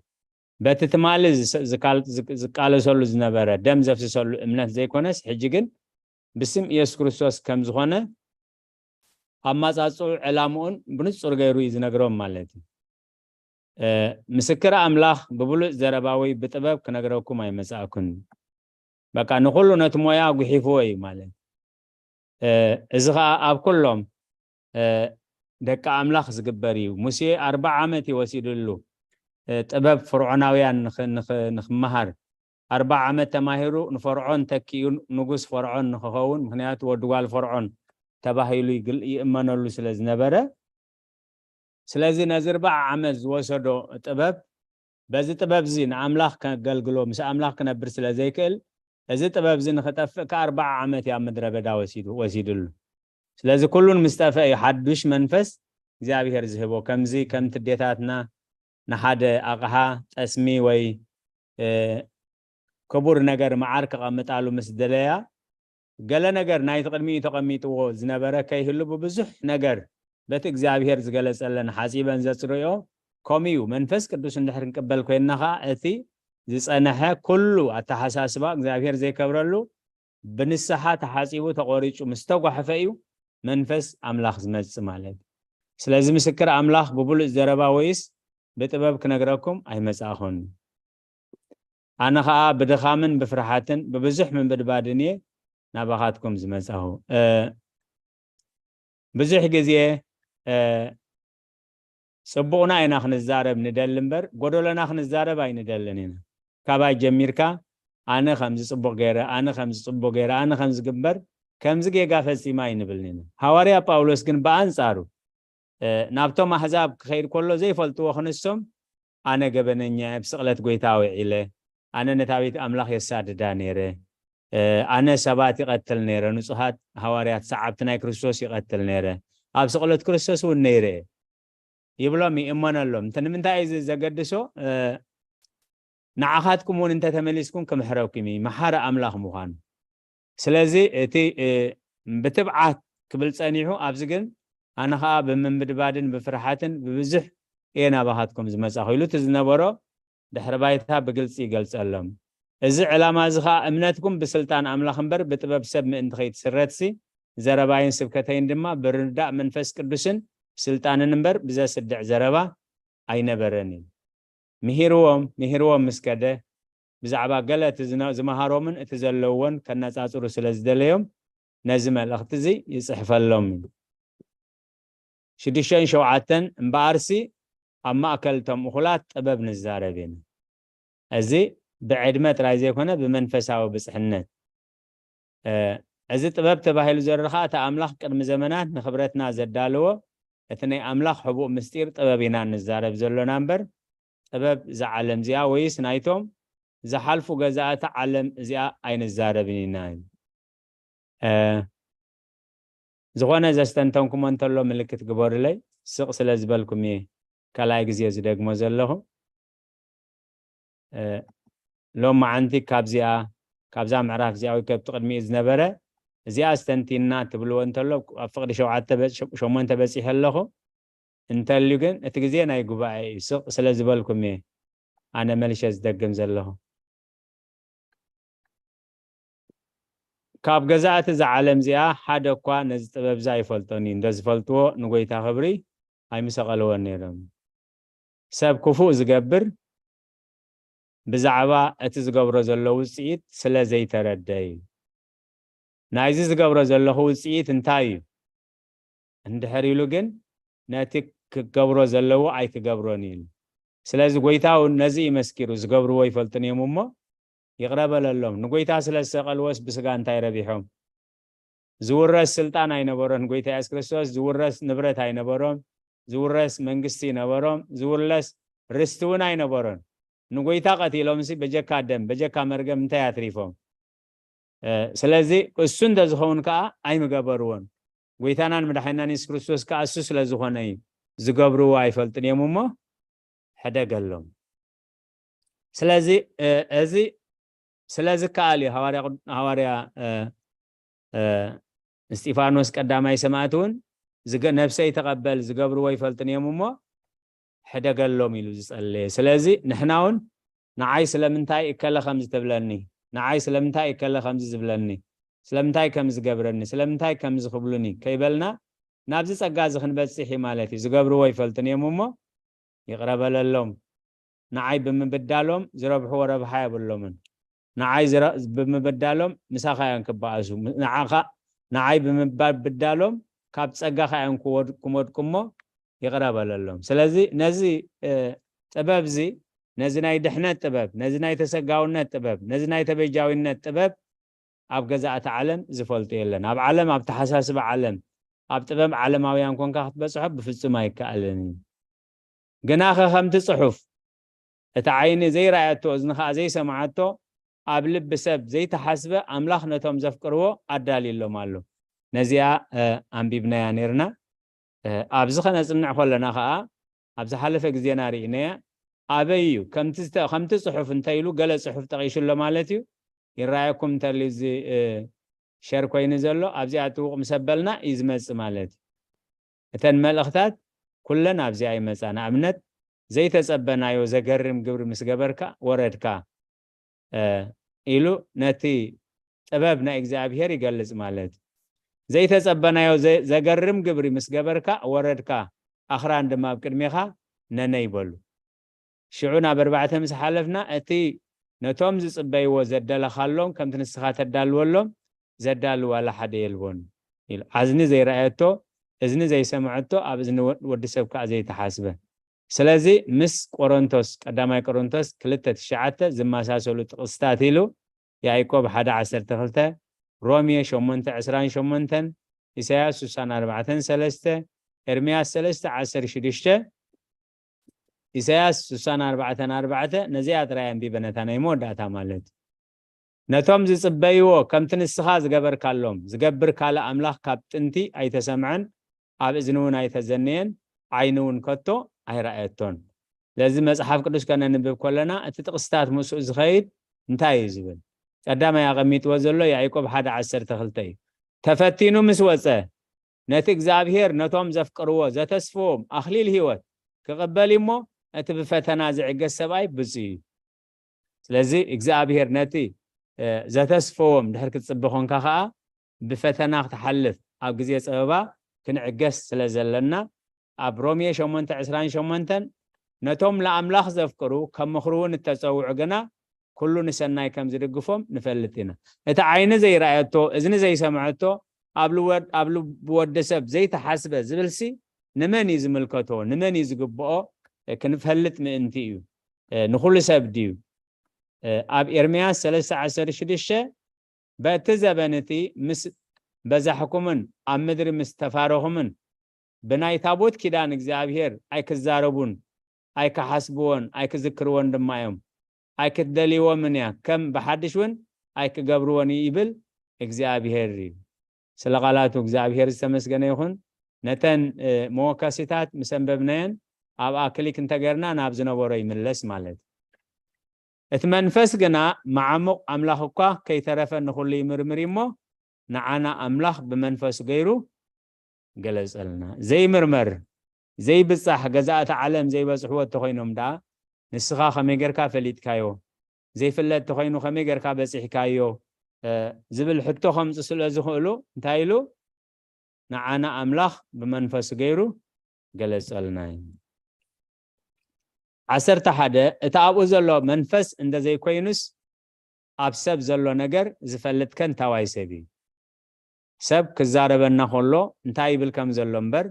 በቲ ትማሊ ዝሰ-፣ ዝካል-፣ ዝቅ-፣ ዝቃለሰሉ ዝነበረ፣ ደም ዘፍስሰሉ እምነት ዘይኮነስ፣ ሕጂ ግን ብስም ኢየሱስ ክርስቶስ ከም ዝኾነ ኣመጻጽኡ ዕላምኡን ብንጹር ገይሩ እዩ ዝነግሮም ማለት እዩ። እ፣ ምስክር ኣምላኽ ብብሉጽ ዘረባ ወይ ብጥበብ ክነግረኩም ኣይመጻእኩን። በቃ ንኹሉ ነቲ ሞያ ጉሒፍዎ እዩ ማለት። እ፣ እዚ ኸኣ ኣብ ኩሎም፣ እ፣ ደቂ ኣምላኽ ዝግበር እዩ። ሙሴ ኣርብዓ ዓመት እዩ ወሲድሉ፣ እ፣ ጥበብ ፍርዖናውያን ንኽ-፣ ንኽ-፣ ንኽመሃር። ኣርብዓ ዓመት ተማሂሩ ንፈርዖን ተኪኡ ንጉስ ፈርዖን ንኽኸውን፣ ምኽንያቱ ወዲ ጓል ፈርዖን ተባሂሉ ይግል-፣ ይእመነሉ ስለ ዝነበረ፣ ስለዚ ነዚ ኣርብዓ ዓመት ዝወሰዶ ጥበብ፣ በዚ ጥበብ እዚ ንኣምላኽ ከገልግሎ፣ ምስ ኣምላኽ ክነብር ስለ ዘይክእል፣ እዚ ጥበብ እዚ ንኽጠፍእ ከኣ ኣርብዓ ዓመት እዩ ኣብ ምድረ በዳ ወሲዱ፣ ወሲድሉ። ስለዚ ኩሉን ምስ ጠፍአ እዩ ሓዱሽ መንፈስ እግዚኣብሔር ዝህቦ። ከምዚ ከምቲ ኣዴታትና ንሓደ ኣቕሓ ጠስሚ ወይ፣ እ፣ ክቡር ነገር መዓር ከቐምጣሉ ምስ ደለያ፣ ገለ ነገር ናይቲ ቅድሚኡ ተቐሚጥዎ ዝነበረ ከይህሉ ብብዙሕ ነገር በቲ እግዚኣብሔር ዝገለጸለን ሓጺበን ዘጽርዮ፣ ከምኡ እዩ። መንፈስ ቅዱስ እንድሕር ክንቅበል ኮይንና ኸኣ እቲ ዝጸንሐ ኩሉ ኣተሓሳስባ እግዚኣብሔር ዘይከብረሉ ብንስሓ ተሓጺቡ ተቖሪጹ ምስ ተጓሕፈ እዩ መንፈስ ኣምላኽ ዝመጽእ ማለት። ስለዚ ምስክር ኣምላኽ ብብሉጽ ዘረባ ወይስ ብጥበብ ክነግረኩም ኣይመጻእኹን። ኣነ ኸኣ ብድኻምን ብፍርሓትን ብብዙሕ ምንብድባድን እየ ናባኻትኩም ዝመጻኹ። እ፣ ብዙሕ ግዜ፣ እ፣ ጽቡቕና ኢና ክንዛረብ ንደሊ እምበር፣ ጎደሎና ክንዛረብ ኣይንደልን ኢና። ካባይ ጀሚርካ፣ ኣነ ከምዚ ጽቡቕ ገይረ፣ ኣነ ከምዚ ጽቡቕ ገይረ፣ ኣነ ከምዚ ግበር፣ ከምዚ ጌጋ ፈጺመ ኣይንብልን ኢና። ሃዋርያ ጳውሎስ ግን ብኣንጻሩ፣ እ፣ ናብቶም ኣህዛብ ክኸይድ ከሎ ዘይፈልጥዎ ክንሶም፣ ኣነ ገበነኛ እየ፣ ኣብ ስቕለት ጐይታ ውዒለ፣ ኣነ ነታ ቤት ኣምላኽ የሳድዳ ነይረ፣ እ፣ ኣነ ሰባት ይቐትል ነይረ፣ ንጹሃት ሃዋርያት ሰዓብቲ ናይ ክርስቶስ ይቐትል ነይረ፣ ኣብ ስቕለት ክርስቶስ እውን ነይረ እየ ይብሎም፣ ይእመነሎም። እንተ ንምንታይ እዩ እዚ ዘገድሶ? እ፣ ንዓኻትኩም እውን እንተተመሊስኩም ክምሕረኩም እዩ፣ መሓሪ ኣምላኽ ምዃኑ። ስለዚ እቲ፣ እ፣ ብትብዓት ክብል ጸኒሑ፣ ኣብዚ ግን ኣነ ኸኣ ብምንብድባድን ብፍርሓትን ብብዙሕ እየ ናባኻትኩም ዝመጻኹ ኢሉ እቲ ዝነበሮ ድሕሪ ባይታ ብግልጺ ይገልጸሎም። እዚ ዕላማ እዚ ኸኣ እምነትኩም ብስልጣን ኣምላኽ እምበር ብጥበብ ሰብ ምእንቲ ከይትስረትሲ፣ ዘረባይን ስብከተይን ድማ ብርዳእ መንፈስ ቅዱስን ብስልጣንን እምበር ብዘስድዕ ዘረባ ኣይነበረን እዩ። ምሂርዎም ምሂርዎም ምስ ከደ፣ ብዛዕባ ገለ እቲ ዝነ- ዝመሃሮምን እቲ ዘለውዎን ከነጻጽሩ ስለ ዝደለዮም፣ ነዚ መልእኽቲ እዚ ይጽሕፈሎም እዩ። ሽዱሽተን ሸውዓተን፣ እምበኣርሲ ኣብ ማእከል እቶም እኹላት ጥበብ ንዛረብ ኢና። እዚ ብዕድመ ጥራይ ዘይኮነ ብመንፈሳዊ ብጽሕነት። እዚ ጥበብ ተባሂሉ ዘሎ ከዓ እቲ ኣምላኽ ቅድሚ ዘመናት ንኽብረትና ዘዳለዎ፣ እቲ ናይ ኣምላኽ ሕቡእ ምስጢር ጥበብ ኢና ንዛረብ ዘሎና እምበር፣ ጥበብ እዛ ዓለም እዚኣ ወይስ ናይቶም ዝሓልፉ ገዛእቲ ዓለም እዚኣ ኣይንዛረብን ኢና። ዝኾነ ዘስተንተንኩሞ እንተሎ ምልክት ግበሩለይ። ስቕ ስለ ዝበልኩም እየ ካልኣይ ግዜ ዝደግሞ ዘለኹ። ሎም መዓንቲ ካብዚኣ፣ ካብዛ ምዕራፍ እዚኣ ወይ ከብቲ ቅድሚኡ ዝነበረ፣ እዚኣ ስተንቲና ትብልዎ እንተሎ፣ ኣብ ፍቕዲ ሸውዓተ በ- ሸሞንተ በጺሐ ኣለኹ። እንተልዩ ግን እቲ ግዜ ናይ ጉባኤ እዩ። ስቕ ስለ ዝበልኩም እየ ኣነ መልሸ ዝደግም ዘለኹ። ካብ ገዛእቲ እዛ ዓለም እዚኣ ሓደ እኳ ነዚ ጥበብ እዚ ኣይፈልጦን እዩ። እንተዝፈልጥዎ ንጎይታ ክብሪ ኣይምሰቐልዎን ነይሮም። ሰብ ክፉእ ዝገብር ብዛዕባ እቲ ዝገብሮ ዘሎ ውፅኢት ስለ ዘይተረደ እዩ። ናይዚ ዝገብሮ ዘለኹ ውፅኢት እንታይ እዩ? እንድሕር ኢሉ ግን ነቲ ክገብሮ ዘለዎ ኣይክገብሮን እዩ ኢሉ። ስለዚ ጎይታ እውን ነዚ እዩ መስኪሩ፣ ዝገብርዎ ይፈልጡን እዮም እሞ ይቕረ በለሎም። ንጎይታ ስለ ዝሰቐልዎስ ብስጋ እንታይ ረቢሖም? ዝውረስ ስልጣን ኣይነበሮን። ጎይታ የሱስ ክርስቶስ ዝውረስ ንብረት ኣይነበሮም፣ ዝውረስ መንግስቲ ነበሮም፣ ዝውረስ ርስቲ እውን ኣይነበሮን። ንጎይታ ቀቲሎምሲ በጀካ ደም በጀካ መርገም እንታይ ኣትሪፎም? ስለዚ እሱ እንተዝኸውን ከዓ ኣይምገበርዎን። ጎይታናን መድሓኒናን የሱስ ክርስቶስ ከዓ እሱ ስለ ዝኾነ እዩ። ዝገብርዎ ኣይፈልጥን እዮም እሞ ሕደገሎም። ስለዚ እዚ ስለዚ ከኣል እዩ። ሃዋርያ እስጢፋኖስ ቀዳማይ ሰማእት እውን ነፍሰይ ተቐበል፣ ዝገብርዎ ኣይፈልጥን እዮም እሞ ሕደገሎም ኢሉ ዝጸለየ። ስለዚ ንሕና እውን ንዓይ ስለምንታይ እከለ ከምዚ ትብለኒ፣ ንዓይ ስለምንታይ እከለ ከምዚ ዝብለኒ፣ ስለምንታይ ከም ዝገብረኒ፣ ስለምንታይ ከም ዝኽብሉኒ ከይበልና ናብዚ ጸጋ እዚ ክንበጽሕ እዩ ማለት እዩ። ዝገብርዎ ኣይፈልጥን እዮም እሞ ይቕረ በለሎም። ንዓይ ብምብዳሎም ዝረብሕዎ ረብሓ የብሎምን። ንዓይ ዝረ- ብምብዳሎም ምሳኻ እዮም ክበኣሱ። ንዓኻ ንዓይ ብምብዳሎም ካብ ጸጋኻ እዮም ክወድ- ክመድቁ እሞ ይቕረ በለሎም። ስለዚ ነዚ ጥበብ እዚ፣ ነዚ ናይ ድሕነት ጥበብ፣ ነዚ ናይ ተሰጋውነት ጥበብ፣ ነዚ ናይ ተበጃዊነት ጥበብ ኣብ ገዛእቲ ዓለም ዝፈልጦ የለን። ኣብ ዓለም፣ ኣብ ተሓሳስባ ዓለም፣ ኣብ ጥበብ ዓለማውያን ኮንካ ክትበጽሖ ብፍጹም ኣይከኣልን እዩ። ግናኸ ከምቲ ጽሑፍ፣ እቲ ዓይኒ ዘይረኣየቶ፣ እዝኒ ኸኣ ዘይሰምዓቶ፣ ኣብ ልቢ ሰብ ዘይተሓስበ፣ ኣምላኽ ነቶም ዘፍቅርዎ ኣዳልዩሎም ኣሎ። ነዚኣ ኣንቢብናያ ነይርና። ኣብዚ ኸነጽንዕ ከለና ኸኣ ኣብ ዝሓለፈ ግዜና ርኢናያ። ኣበይ እዩ ከምቲ ዝተ- ከምቲ ጽሑፍ እንተ ኢሉ ገለ ጽሑፍ ጠቒሹ ኣሎ ማለት እዩ። ይረኣየኩም እንተልዩ እዚ ሸር ኮይኑ ዘሎ ኣብዚኣ ጥውቕ ምስ ኣበልና እዩ ዝመጽእ ማለት እዩ። እተን መልእኽታት ኩለን ኣብዚኣ ይመጻ። ንኣብነት ዘይተጸበናዮ ዘገርም ግብሪ ምስ ገበርካ ወረድካ ኢሉ ነቲ ጥበብ ናይ እግዚኣብሔር ይገልጽ ማለት እዩ። ዘይተጸበናዮ ዘ- ዘገርም ግብሪ ምስ ገበርካ ወረድካ፣ ኣኽራን ድማ ኣብ ቅድሜኻ ነነይ በሉ። ሽዑ ናብ ኣርባዕተ ምስ ሓለፍና እቲ ነቶም ዝጽበይዎ ዘደለኻሎም ከምቲ ንስኻ ተዳልወሎም ዘዳልው ዋላ ሓደ የልቦን ኢሉ። ኣዝኒ ዘይረኣየቶ፣ እዝኒ ዘይሰምዐቶ ኣብ እዝኒ ወዲ ሰብ ከኣ ዘይተሓስበ። ስለዚ ምስ ቆሮንቶስ ቀዳማይ ቆሮንቶስ ክልተ ትሽዓተ ዝመሳሰሉ ጥቕስታት ኢሉ ያዕቆብ ሓደ ዓሰርተ ክልተ፣ ሮሜ ሸሞንተ ዕስራን ሸሞንተን፣ ኢሳያስ ስሳን ኣርባዕተን ሰለስተ፣ ኤርምያስ ሰለስተ ዓሰርተ ሽዱሽተ፣ ኢሳያስ ስሳን ኣርባዕተን ኣርባዕተ ነዚኣ ጥራይ ኣንቢበ ነታ ናይ መወዳእታ ማለት ነቶም ዝጽበይዎ ከምቲ ንስኻ ዝገበርካሎም ዝገብር ካልእ ኣምላኽ ካብ ጥንቲ ኣይተሰምዐን፣ ኣብ እዝኒ እውን ኣይተዘነየን፣ ዓይኒ እውን ከቶ ኣይረኣየቶን። ስለዚ መጽሓፍ ቅዱስ ከነንብብ ከለና እቲ ጥቕስታት ምስኡ ዝኸይድ እንታይ እዩ ዝብል ቀዳማይ ኣቐሚጥዎ ዘሎ ያዕቆብ ሓደ ዓሰርተ ክልተ እዩ። ተፈቲኑ ምስ ወጸ ነቲ እግዚኣብሔር ነቶም ዘፍቅርዎ ዘተስፍዎም ኣኽሊል ህይወት ክቕበል እሞ እቲ ብፈተና ዝዕገስ ሰብኣይ ብፁዕ እዩ። ስለዚ እግዚኣብሔር ነቲ ዘተስፈዎም ድሕር ክትጽበ ኮንካ ከኣ ብፈተና ክትሓልፍ ኣብ ግዜ ጸበባ ክንዕገስ ስለ ዘለና ኣብ ሮሜ ሸሞንተ ዕስራን ሸሞንተን፣ ነቶም ለኣምላኽ ዘፍቅሩ ከም ምኽሩ እውን እተጸውዑ ግና ኩሉ ንሰናይ ከም ዝድግፎም ንፈልጥ ኢና። እቲ ዓይኒ ዘይረኣየቶ፣ እዝኒ ዘይሰምዐቶ፣ ኣብ ልወድ-፣ ኣብ ልቢ ወዲ ሰብ ዘይተሓስበ ዝብልሲ ንመን እዩ ዝምልከቶ? ንመን እዩ ዝግብኦ? ክንፈልጥ ምእንቲ እዩ። እ፣ ንኹሉ ሰብ ድዩ? እ፣ ኣብ ኤርምያስ ሰለስተ ዓሰርተ ሽዱሽተ፣ በቲ ዘበን እቲ ምስ በዛሕኩምን ኣብ ምድሪ ምስ ተፋረኹምን ብናይ ታቦት ኪዳን እግዚኣብሔር ኣይክዛረቡን ኣይክሓስብዎን ኣይክዝክርዎን ድማ እዮም። ኣይክትደልይዎምን እያ፣ ከም ብሓድሽ እውን ኣይክገብርዎን እዩ ይብል እግዚኣብሔር እዩ። ስለ ቃላቱ እግዚኣብሔር ዝተመስገነ ይኹን። ነተን፣ እ፣ መወከሲታት ምስ ኣንበብናየን ኣብኣ ክሊክ እንተገርና ናብ ዝነበሮ ይምለስ ማለት እዩ። እቲ መንፈስ ግና መዓሙቕ ኣምላኽ እኳ ከይተረፈ ንኹሉ ይምርምር እዩ እሞ፣ ንዓና ኣምላኽ ብመንፈሱ ገይሩ ገለጸልና። ዘይምርመር፣ ዘይብጻሕ፣ ገዛእቲ ዓለም ዘይበጽሕዎ እንተኾይኖም ደኣ፣ ንስኻ ከመይ ጌርካ ፈሊጥካዮ? ዘይፍለጥ እንተኾይኑ ከመይ ጌርካ በጺሕካዮ? እ፣ ዝብል ሕቶ ከምጽእ ስለ ዝኽእሉ፣ እንታይ ኢሉ? ንዓና ኣምላኽ ብመንፈሱ ገይሩ ገለጸልና እዩ። ዓሰርተ ሓደ፣ እቲ ኣብኡ ዘሎ መንፈስ እንደ ዘይኮይኑስ፣ ኣብ ሰብ ዘሎ ነገር ዝፈልጥ ከ እንታዋይ ሰብ እዩ? ሰብ ክዛረበና ከሎ እንታይ ይብል ከም ዘሎ እምበር፣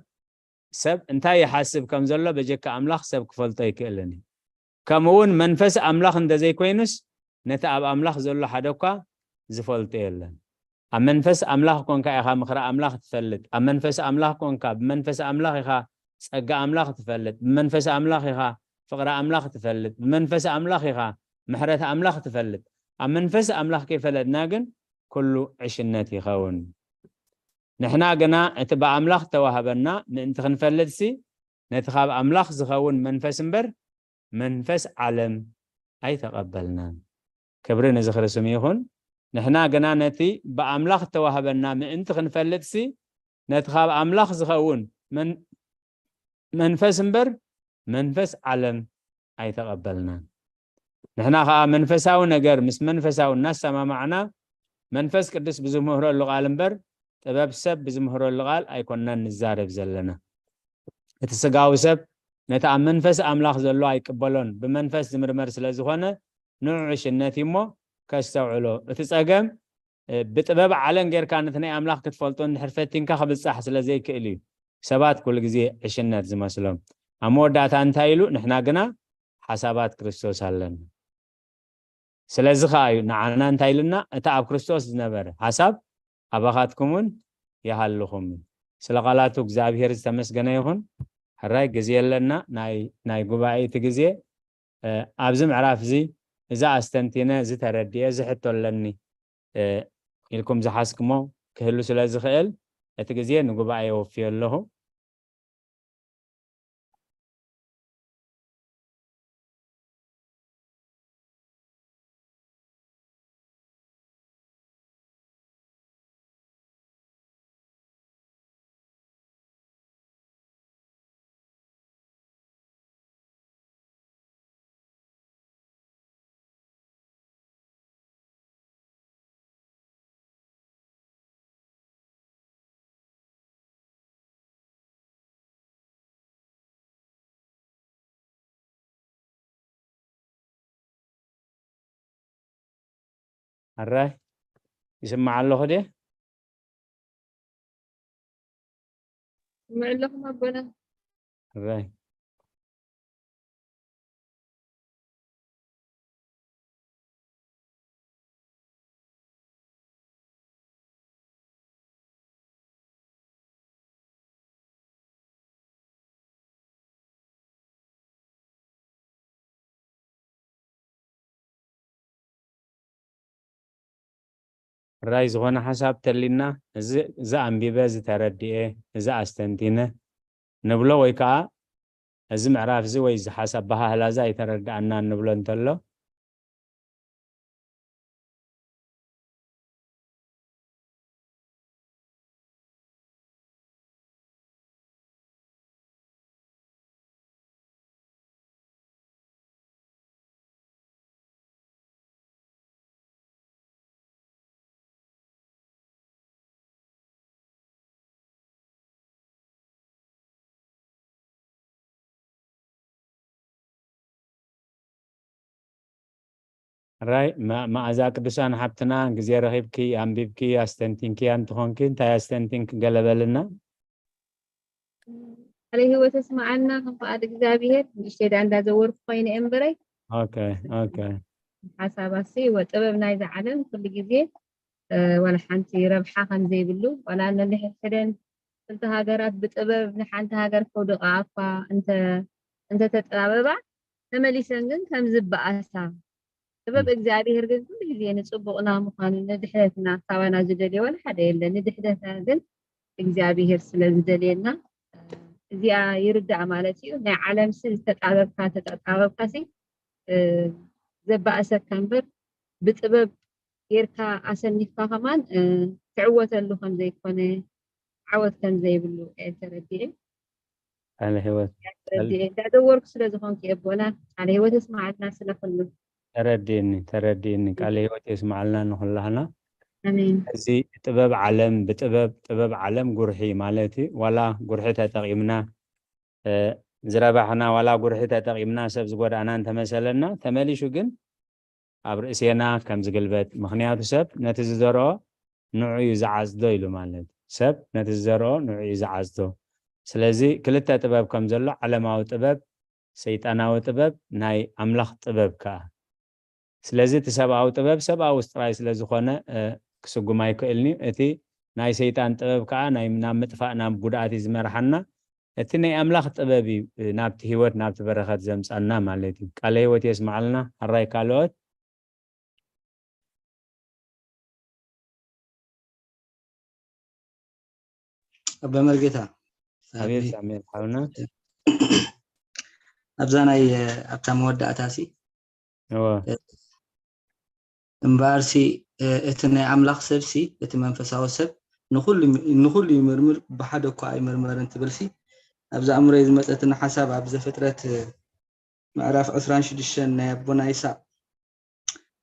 ሰብ እንታይ ይሓስብ ከም ዘሎ በጀካ ኣምላኽ ሰብ ክፈልጦ ኣይክእልን እዩ። ከምኡ እውን መንፈስ ኣምላኽ እንተ ዘይኮይኑስ፣ ነቲ ኣብ ኣምላኽ ዘሎ ሓደ እኳ ዝፈልጦ የለን። ኣብ መንፈስ ኣምላኽ ኮንካ ኢኻ ምኽሪ ኣምላኽ ትፈልጥ። ኣብ መንፈስ ኣምላኽ ኮንካ፣ ብመንፈስ ኣምላኽ ኢኻ ጸጋ ኣምላኽ ትፈልጥ። ብመንፈስ ኣምላኽ ኢኻ ፍቕሪ ኣምላኽ ትፈልጥ። ብመንፈስ ኣምላኽ ኢኻ ምሕረት ኣምላኽ ትፈልጥ። ኣብ መንፈስ ኣምላኽ ከይፈለጥና ግን ኩሉ ዕሽነት ይኸውን። ንሕና ግና እቲ ብኣምላኽ ተዋህበና ምእንቲ ክንፈልጥሲ፣ ነቲ ካብ ኣምላኽ ዝኸውን መንፈስ እምበር፣ መንፈስ ዓለም ኣይተቐበልናን። ክብሪ ንዝኽሪ ስሙ ይኹን። ንሕና ግና ነቲ ብኣምላኽ እተዋህበና ምእንቲ ክንፈልጥሲ፣ ነቲ ካብ ኣምላኽ ዝኸውን መን-፣ መንፈስ እምበር፣ መንፈስ ዓለም ኣይተቐበልናን። ንሕና ኸኣ መንፈሳዊ ነገር ምስ መንፈሳዊ እናሰማማዕና፣ መንፈስ ቅዱስ ብዝምህረሉ ቃል እምበር፣ ጥበብ ሰብ ብዝምህረሉ ቃል ኣይኮንናን ንዛረብ ዘለና። እቲ ስጋዊ ሰብ ነቲ ኣብ መንፈስ ኣምላኽ ዘሎ ኣይቅበሎን፣ ብመንፈስ ዝምርመር ስለ ዝኾነ፣ ንዑ ዕሽነት እዩ እሞ ከስተውዕሎ። እቲ ጸገም፣ እ፣ ብጥበብ ዓለም ጌርካ ነቲ ናይ ኣምላኽ ክትፈልጦ እንድሕር ፈቲንካ ክብጻሕ ስለ ዘይክእል እዩ ሰባት ኩሉ ግዜ ዕሽነት ዝመስሎም። ኣብ መወዳእታ እንታይ ኢሉ? ንሕና ግና ሓሳባት ክርስቶስ ኣለና። ስለዚ ኸኣ እዩ ንዓና እንታይ ኢሉና? እቲ ኣብ ክርስቶስ ዝነበረ ሓሳብ ኣባኻትኩም እውን ይሃልኹም። ስለ ቃላቱ እግዚኣብሔር ዝተመስገነ ይኹን። ሕራይ ግዜ ኣለና፣ ናይ፣ ናይ ጉባኤ እቲ ግዜ፣ እ፣ ኣብዚ ምዕራፍ እዚ፣ እዚ ኣስተንቲነ፣ እዚ ተረዲኤ፣ እዚ ሕቶ ኣለኒ፣ እ፣ ኢልኩም ዝሓዝክሞ ክህሉ ስለ ዝኽእል፣ እቲ ግዜ ንጉባኤ የወፍዮ ኣለኹ። ኣራይ፣ ይስማዕ ኣለኹ ድየ? ይስምዕ ኣለኹ ኣቦና። ኣራይ። ራይ ዝኾነ ሓሳብ ተሊና፣ እዚ፣ እዚ ኣንቢበ፣ እዚ ተረዲኤ፣ እዚ ኣስተንቲነ ንብሎ፣ ወይ ከዓ እዚ ምዕራፍ እዚ ወይ እዚ ሓሳብ ኣበሃህላ እዚ ኣይተረድኣናን ንብሎ እንተሎ፣ ራይ መ- መኣዛ ቅዱሳን ሓብትና፣ ግዜ ረኺብኪ ኣንቢብኪ ኣስተንቲንኪያ እንትኾንኪ፣ እንታይ ኣስተንቲንኪ ገለ በልና። ቃለ ህይወት የስምዓልና ከም ፍቓድ እግዚኣብሔር። ንእሽተይ ደኣ እንዳዘወርኩ ኮይነ እየ እምበረይ ኦኬ ኦኬ ሓሳባሲ ወጥበብ ናይዚ ዓለም ኩሉ ግዜ እ፣ ዋላ ሓንቲ ረብሓ ከም ዘይብሉ፣ ዋላ ነንሕድሕደን ክልተ ሃገራት ብጥበብ ንሓንቲ ሃገር ከውድቓ እኳ እንተ እንተተጠባበባ፣ ተመሊሰን ግን ከም ዝበኣሳ፣ ጥበብ እግዚኣብሔር ግን ኩሉ ግዜ ንጽቡቕና ምዃኑ፣ ንድሕነትና ካባና ዝደልዮ ዋላ ሓደ የለን። ንድሕነትና ግን እግዚኣብሔር ስለ ዝደልየና እዚኣ ይርዳእ ማለት እዩ። ናይ ዓለምሲ ዝተጣበብካ ተጣጣበብካሲ እ፣ ዘባእሰካ እምበር ብጥበብ ጌርካ ኣሰኒፍካ ከማን እ፣ ትዕወተሉ ከም ዘይኮነ ዓወት ከም ዘይብሉ እየ ተረዲኤ ቃለ ህይወት ተረዲኤ እንዳደወርኩ ስለ ዝኾንኩ የቦና ቃለ ህይወት የስማዓልና ስለ ኩሉ ተረዲእኒ ተረዲእኒ። ቃለ ህይወት የስማዓልና ንኹላህና። ኣሜን እዚ ጥበብ ዓለም ብጥበብ ጥበብ ዓለም ጉርሒ ማለት እዩ። ዋላ ጉርሒ ተጠቂምና እ፣ ዝረባሕና ዋላ ጉርሒ ተጠቂምና ሰብ ዝጎዳእና እንተመሰለና ተመሊሹ ግን ኣብ ርእሴና ከም ዝግልበጥ፣ ምኽንያቱ ሰብ ነቲ ዝዘርኦ ንዑ እዩ ዝዓጽዶ ኢሉ ማለት እዩ። ሰብ ነቲ ዝዘርኦ ንዑ እዩ ዝዓጽዶ። ስለዚ ክልተ ጥበብ ከም ዘሎ፣ ዓለማዊ ጥበብ፣ ሰይጣናዊ ጥበብ፣ ናይ ኣምላኽ ጥበብ ከኣ። ስለዚ እቲ ሰብኣዊ ጥበብ ሰብኣዊ ጥራይ ስለ ዝኾነ እ፣ ክስጉም ኣይክእልን እዩ። እቲ ናይ ሰይጣን ጥበብ ከኣ ናይ ናብ ምጥፋእ ናብ ጉድኣት እዩ ዝመርሓና። እቲ ናይ ኣምላኽ ጥበብ እዩ እ፣ ናብቲ ህይወት ናብቲ በረኸት ዘምጻና ማለት እዩ። ቃለ ህይወት የስማዓልና። ኣራይ ካልኦት ኣባ መርጌታ ኣቤት ሳሙኤል ሓውና ኣብዛ ናይ ኣብታ መወዳእታ ሲ እወ እምበኣር ሲ እቲ ናይ ኣምላኽ ሰብ ሲ እቲ መንፈሳዊ ሰብ ንኹሉ ንኹሉ ይምርምር ብሓደ እኳ ኣይመርመርን ትብል ሲ ኣብዛ ኣእምሮይ ዝመፀትን ሓሳብ ኣብ ዘፍጥረት ምዕራፍ ዕስራን ሽዱሽተን ናይ ኣቦና ይስሐቅ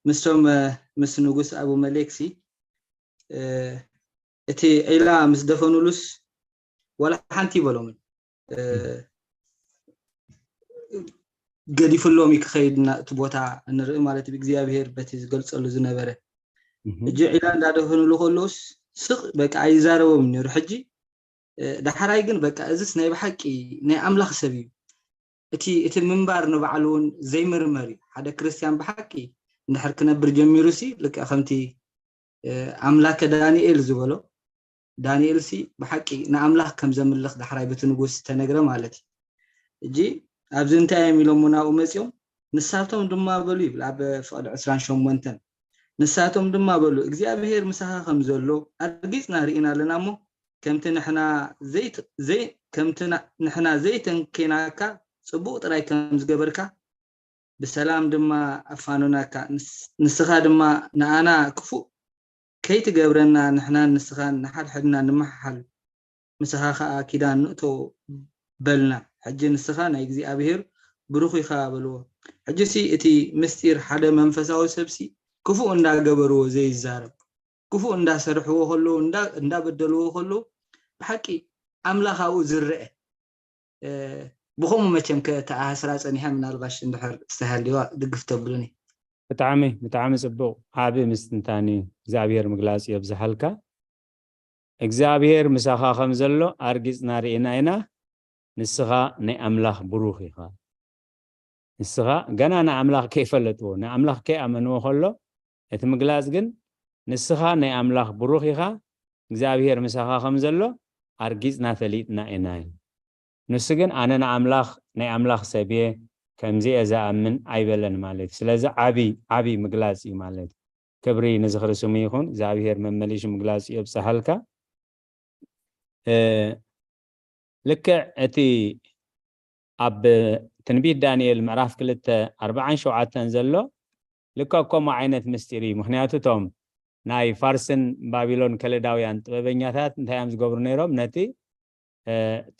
ምስቶም ምስ ንጉስ ኣቡመሌክ ሲ እቲ ዒላ ምስ ደፈኑሉስ ዋላ ሓንቲ ይበሎምን ገዲፍሎም እዩ ክኸይድ እቲ ቦታ ንርኢ ማለት እግዚኣብሄር በቲ ዝገልፀሉ ዝነበረ ሕጂ ዒላ እንዳደፈኑሉ ከለውስ ስቕ በቃ ኣይዛረቦም ነሩ ሕጂ ዳሕራይ ግን በቃ እዚስ ናይ ብሓቂ ናይ ኣምላኽ ሰብ እዩ እቲ እቲ ምንባር ንባዕሉ እውን ዘይምርመር እዩ ሓደ ክርስትያን ብሓቂ እንድሕር ክነብር ጀሚሩ ሲ ልክዕ ከምቲ ኣምላከ ዳንኤል ዝበሎ ዳንኤል ሲ ብሓቂ ንኣምላኽ ከም ዘምልኽ ዳሕራይ በቲ ንጉስ ተነግረ ማለት እዩ እጂ ኣብዚ እንታይ እዮም ኢሎሞ ናብኡ መፂኦም ንሳቶም ድማ በሉ ይብል ኣብ ፍቕዲ ዕስራን ሸሞንተን ንሳቶም ድማ በሉ እግዚኣብሄር ምሳኻ ከም ዘሎ ኣርጊፅና ርኢና ኣለና እሞ ከምቲ ንሕና ከምቲ ንሕና ዘይተንኬናካ ፅቡቕ ጥራይ ከም ዝገበርካ ብሰላም ድማ ኣፋኑናካ ንስኻ ድማ ንኣና ክፉእ ከይትገብረና ንሕናን ንስኻን ንሓድሕድና ንመሓሓል ምሳኻ ኸኣ ኪዳን ንእቶ በልና ሕጂ ንስኻ ናይ እግዚኣብሄር ብሩኽ ኢኻ በልዎ ሕጂ ሲ እቲ ምስጢር ሓደ መንፈሳዊ ሰብሲ ክፉእ እንዳገበርዎ ዘይዛረብ ክፉእ እንዳሰርሕዎ ከለዉ እንዳበደልዎ ከለዉ ብሓቂ ኣምላኽ ኣብኡ ዝረአ ብኸምኡ መቸም ከተኣሳስራ ጸኒሐ ምናልባሽ እንድሕር ዝተሃልዋ ድግፍ ተብሉኒ። ብጣዕሚ ብጣዕሚ ጽቡቕ ዓቢ ምስትንታን እዩ እግዚኣብሔር ምግላጽ የብዝሓልካ። እግዚኣብሔር ምሳኻ ከም ዘሎ ኣርጊጽና ርኢና ኢና። ንስኻ ናይ ኣምላኽ ብሩኽ ኢኻ። ንስኻ ገና ንኣምላኽ ከይፈለጥዎ ንኣምላኽ ከይኣመንዎ ከሎ እቲ ምግላጽ ግን ንስኻ ናይ ኣምላኽ ብሩኽ ኢኻ እግዚኣብሔር ምሳኻ ከም ዘሎ ኣርጊጽና ፈሊጥና ኢና እዩ ንሱ ግን ኣነ ንኣምላኽ ናይ ኣምላኽ ሰብ እየ ከምዚ እየ ዝኣምን ኣይበለን ማለት እዩ ስለዚ ዓቢ ዓቢ ምግላጽ እዩ ማለት እዩ ክብሪ ንዝኽሪ ስሙ ይኹን እግዚኣብሔር መመሊሹ ምግላጽ እዩ ኣብጽሓልካ ልክዕ እቲ ኣብ ትንቢት ዳንኤል ምዕራፍ ክልተ ኣርብዓን ሸውዓተን ዘሎ ልክዕ ከምኡ ዓይነት ምስጢር እዩ። ምኽንያቱ እቶም ናይ ፋርስን ባቢሎን ከለዳውያን ጥበበኛታት እንታይ እዮም ዝገብሩ ነይሮም? ነቲ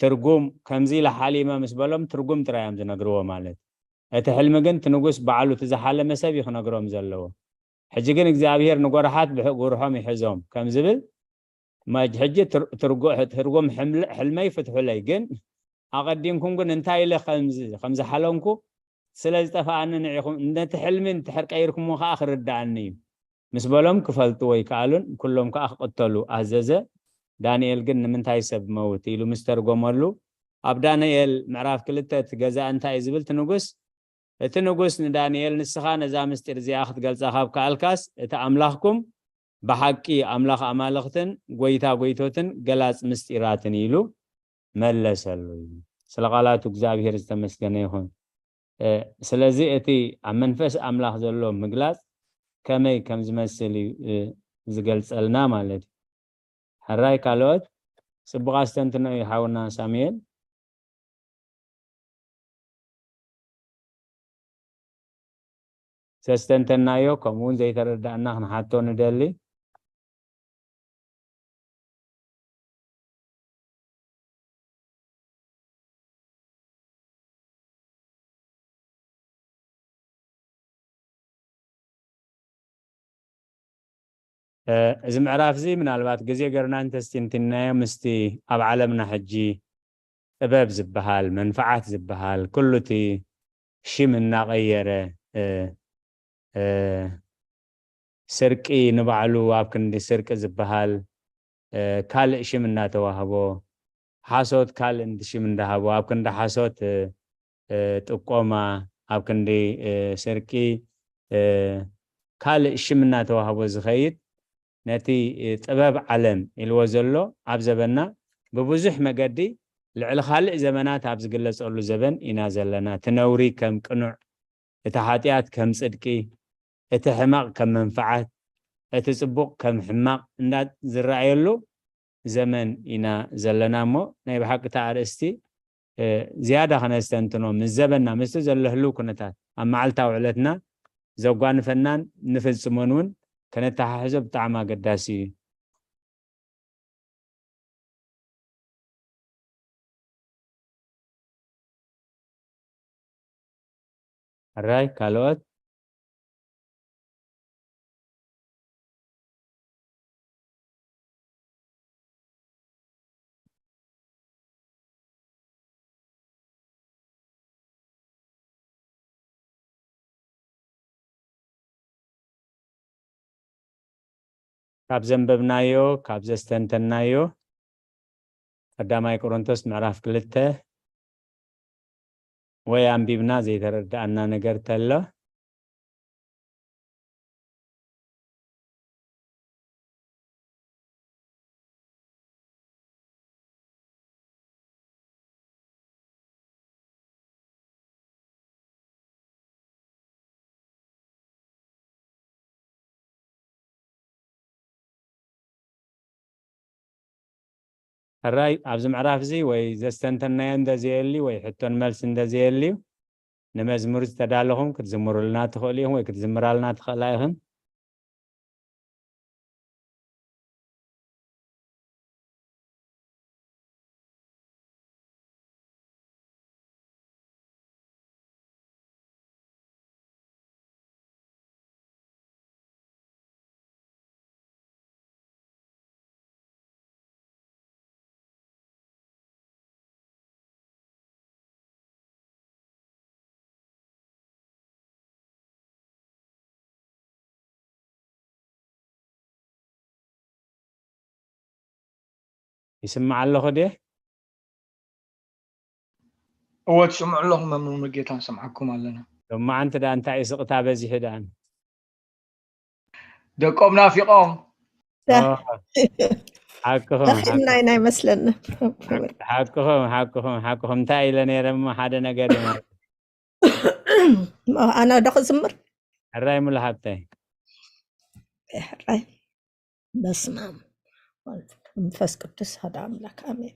ትርጉም ከምዚ ኢለ ሓሊመ ምስ በሎም ትርጉም ጥራይ እዮም ዝነግርዎ ማለት እቲ ሕልሚ ግን እቲ ንጉስ ባዕሉ እቲ ዝሓለመ ሰብ እዩ ክነግሮም ዘለዎ። ሕጂ ግን እግዚኣብሄር ንጎርሓት ብጉርሖም ይሕዞም ከም ዝብል ሕጂ ትርጉም ሕልመይ ፍትሑለይ ግን ኣቐዲምኩም ግን እንታይ ኢለ ከምዝሓለምኩ ስለ ዝጠፍኣኒ ንዒኹም ነቲ ሕልሚ እንድሕር ቀይርኩምዎ ከኣ ክርድኣኒ እዩ። ምስ በሎም ክፈልጥዎ ኣይከኣሉን፣ ኩሎም ከኣ ክቕተሉ ኣዘዘ። ዳንኤል ግን ንምንታይ ሰብ መውት ኢሉ ምስ ተርጎመሉ፣ ኣብ ዳንኤል ምዕራፍ ክልተ እቲ ገዛኢ እንታይ እዩ ዝብል እቲ ንጉስ? እቲ ንጉስ ንዳንኤል፣ "ንስኻ ነዛ ምስጢር እዚኣ ክትገልጻ ካብ ከኣልካስ፣ እቲ ኣምላኽኩም ብሓቂ ኣምላኽ ኣማልኽትን ጐይታ ጐይቶትን ገላጽ ምስጢራትን" ኢሉ መለሰሉ። ስለ ቃላቱ እግዚኣብሔር ዝተመስገነ ይኹን። እ፣ ስለዚ እቲ ኣብ መንፈስ ኣምላኽ ዘሎ ምግላጽ ከመይ ከም ዝመስል እዩ፣ እ፣ ዝገልጸልና ማለት እዩ። ሕራይ ካልኦት ጽቡቕ ኣስተንትኖ እዩ ሓውና ሳሙኤል። ዘስተንተናዮ ከምኡ እውን ዘይተረዳእና ክንሓቶ ንደሊ። እ፣ እዚ ምዕራፍ እዚ ምናልባት ግዜ ገርና እንተስቲንቲናዮ ምስቲ ኣብ ዓለምና ሕጂ ጥበብ ዝበሃል፣ መንፍዓት ዝበሃል፣ ኩሉ እቲ ሽም እናቐየረ፣ እ፣ እ፣ ስርቂ ንባዕሉ ኣብ ክንዲ ስርቂ ዝበሃል፣ እ፣ ካልእ ሽም እናተዋህቦ፣ ሓሶት ካልእ እንዲ ሽም እንዳሃቦ፣ ኣብ ክንዲ ሓሶት፣ እ፣ እ፣ ጥቆማ፣ ኣብ ክንዲ፣ እ፣ ስርቂ፣ እ፣ ካልእ ሽም እናተዋህቦ ዝኸይድ፣ ነቲ፣ እ፣ ጥበብ ዓለም ኢልዎ ዘሎ ኣብ ዘበንና ብብዙሕ መገዲ ልዕሊ ካልእ ዘመናት ኣብ ዝግለጸሉ ዘበን ኢና ዘለና። እቲ ነውሪ ከም ቅኑዕ፣ እቲ ሓጢኣት ከም ጽድቂ፣ እቲ ሕማቕ ከም መንፍዓት፣ እቲ ጽቡቕ ከም ሕማቕ እንዳ ዝረኣየሉ ዘመን ኢና ዘለና እሞ፣ ናይ ብሓቂ እታ ኣርእስቲ፣ እ፣ ዝያዳ ከነስተንትኖ፣ ምስ ዘበንና፣ ምስቲ ዘሎ ህልው ኩነታት፣ ኣብ መዓልታዊ ዕለትና ዘጓንፈናን ንፍጽሞን እውን ከነተሓሕዞ ብጣዕሚ ኣገዳሲ እዩ። ሕራይ ካልኦት? ካብ ዘንበብናዮ፣ ካብ ዘስተንተናዮ፣ ቀዳማይ ቆሮንቶስ ምዕራፍ ክልተ ወይ ኣንቢብና ዘይተረድኣና ነገር ተሎ፣ ሕራይ ኣብዚ ምዕራፍ እዚ ወይ ዘስተንተናዮ እንተዘየልዩ ወይ ሕቶን መልሲ እንተዘየልዩ፣ ንመዝሙር ዝተዳለኹም ክትዝምሩልና ትኽእሉ ኢኹም ወይ ክትዝምራልና ትኽእላ ኢኽን። ይስማዕ ኣለኹ ድየ? እወ፣ ትስምዑ ኣለኹም መምህር ሙሉጌታ፣ ንሰምዓኩም ኣለና። ሎማዓንቲ ደኣ እንታይ እዩ ስቕታ በዚሑ ደኣን? ደቆም ናፊቖም። ዳ- ኦ፣ ሓቅኹም፣ ለኺምና ሓቅኹም። ኢና ይመስለና። ሓቅ-፣ ሓቅኹም፣ ሓቅኹም፣ ሓቅኹም። እንታይ ኢለ ነይረ እሞ ሓደ ነገር እዩ ማለት። ኣነ ዶ ክዝምር? ሕራይ ሙሉ ሃብታይ። ሕራይ። በስመ ኣብ ወወልድ ወመንፈስ ቅዱስ ሓደ ኣምላክ ኣሜን።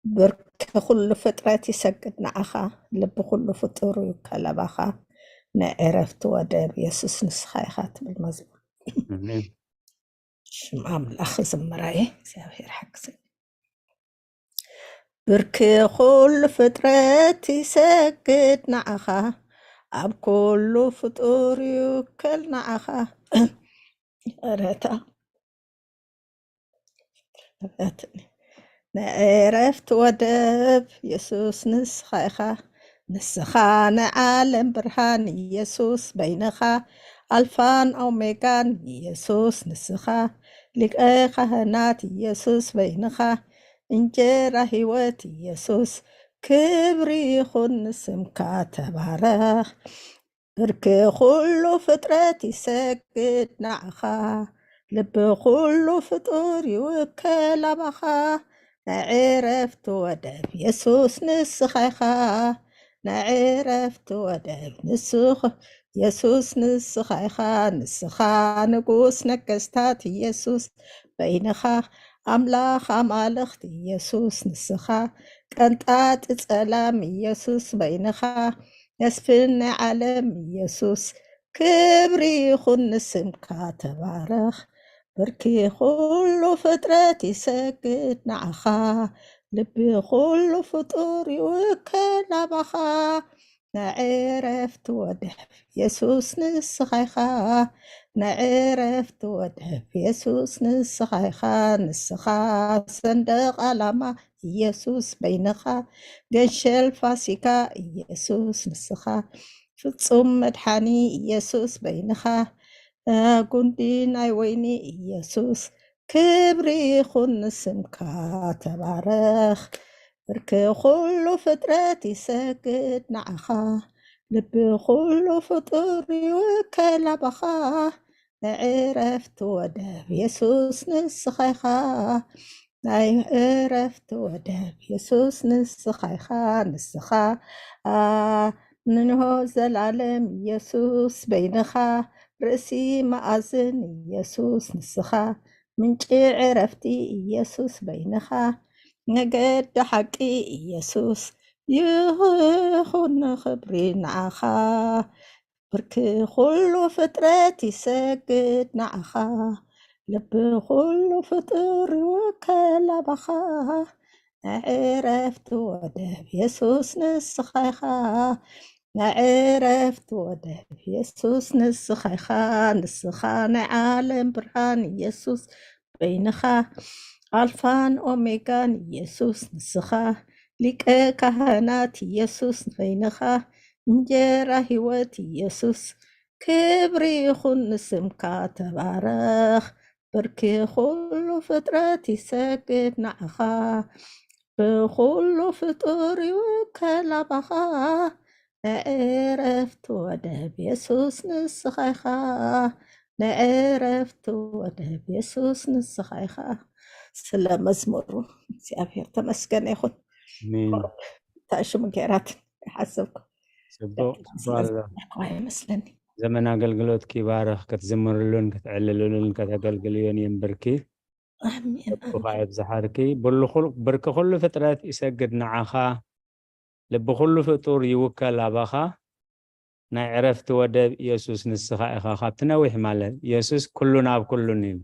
ብርኪ ኩሉ ፍጥረት ይሰግድ ንዓኻ፣ ልቢ ኩሉ ፍጡር ይውከል ኣባኻ፣ ንዕረፍቲ ወደብ የሱስ ንስኻ ኢኻ ትብል መዝሙር። ኣሜን። ሽም ኣምላኽ ዝምራየ እግዚኣብሔር ሓግዘኒ። ብርኪ ኩሉ ፍጥረት ይሰግድ ንዓኻ፣ ኣብ ኩሉ ፍጡር ይውከል ንዓኻ። ረታ ንዕረፍቲ ወደብ የሱስ ንስኻ ኢኻ፣ ንስኻ ናይ ዓለም ብርሃን ኢየሱስ በይንኻ፣ ኣልፋን ኦሜጋን ኢየሱስ ንስኻ፣ ሊቀ ካህናት ኢየሱስ በይንኻ፣ እንጀራ ህይወት ኢየሱስ፣ ክብሪ ይኹን ንስምካ ተባረኽ። ብርኪ ኩሉ ፍጥረት ይሰግድ ንዓኻ፣ ልቢ ኩሉ ፍጡር ይውከል ኣባኻ። ናይ ዕረፍቲ ወደብ የሱስ ንስኻ ኢኻ፣ ናይ ዕረፍቲ ወደብ ንስኻ የሱስ ንስኻ ኢኻ። ንስኻ ንጉስ ነገስታት ኢየሱስ በይንኻ፣ ኣምላኽ ኣማልኽቲ ኢየሱስ ንስኻ፣ ቀንጣጢ ጸላም ኢየሱስ በይንኻ፣ መስፍን ናይ ዓለም ኢየሱስ፣ ክብሪ ይኹን ንስምካ ተባረኽ። ብርኪ ኩሉ ፍጥረት ይሰግድ ንዓኻ፣ ልቢ ኩሉ ፍጡር ይውከል ኣባኻ። ናይ ዕረፍቲ ወደብ የሱስ ንስኻ ኢኻ፣ ናይ ዕረፍቲ ወደብ የሱስ ንስኻ ኢኻ። ንስኻ ሰንደቕ ዓላማ ኢየሱስ በይንኻ፣ ገንሸል ፋሲካ ኢየሱስ ንስኻ፣ ፍጹም መድሓኒ ኢየሱስ በይንኻ፣ ጉንዲ ናይ ወይኒ ኢየሱስ፣ ክብሪ ይኹን ንስምካ ተባረኽ። ብርኪ ኩሉ ፍጥረት ይሰግድ ንዓኻ፣ ልቢ ኩሉ ፍጡር ይውከል ኣባኻ። ናይ ዕረፍቲ ወደብ የሱስ ንስኻ ኢኻ፣ ናይ ዕረፍቲ ወደብ የሱስ ንስኻ ኢኻ። ንስኻ ንንሆ ዘላለም ኢየሱስ በይንኻ፣ ርእሲ መኣዝን ኢየሱስ ንስኻ፣ ምንጪ ዕረፍቲ ኢየሱስ በይንኻ፣ መገዲ ሓቂ ኢየሱስ፣ ይኹን ክብሪ ንዓኻ። ብርኪ ኩሉ ፍጥረት ይሰግድ ንዓኻ፣ ልቢ ኩሉ ፍጡር ይውከል ኣባኻ። ናይ ዕረፍቲ ወደብ የሱስ ንስኻ ኢኻ፣ ናይ ዕረፍቲ ወደብ የሱስ ንስኻ ኢኻ። ንስኻ ናይ ዓለም ብርሃን ኢየሱስ በይንኻ፣ ኣልፋን ኦሜጋን ኢየሱስ ንስኻ፣ ሊቀ ካህናት ኢየሱስ በይንኻ፣ እንጀራ ህይወት ኢየሱስ፣ ክብሪ ይኹን ንስምካ ተባረኽ። ብርኪ ኩሉ ፍጥረት ይሰግድ ንዓኻ፣ ብኹሉ ፍጡር ይውከል ኣባኻ። ናይ ዕረፍቲ ወደብ የሱስ ንስኻ ኢኻ፣ ናይ ዕረፍቲ ወደብ የሱስ ንስኻ ኢኻ። ስለ መዝሙሩ እግዚኣብሔር ተመስገነ ይኹን። ኣሜን። እንታይ ሽሙ ገይራት ይሓሰብኩ ጽቡቅ፣ ጽቡቅ ኣሎ። ይመስለኒ። ዘመን ኣገልግሎትኪ ይባረኽ። ክትዝምርሉን ከተዕልልሉን ከተገልግልዮን የንብርኪ። ኣሜን። ጽቡቅ የብዝሓልኪ። ብሉ ኩል-፣ ብርኪ ኩሉ ፍጥረት ይሰግድ ንዓኻ፣ ልቢ ኩሉ ፍጡር ይውከል ኣባኻ። ናይ ዕረፍቲ ወደብ ኢየሱስ ንስኻ ኢኻ። ካብቲ ነዊሕ ማለት ኢየሱስ ኩሉን ኣብ ኩሉን እዩ።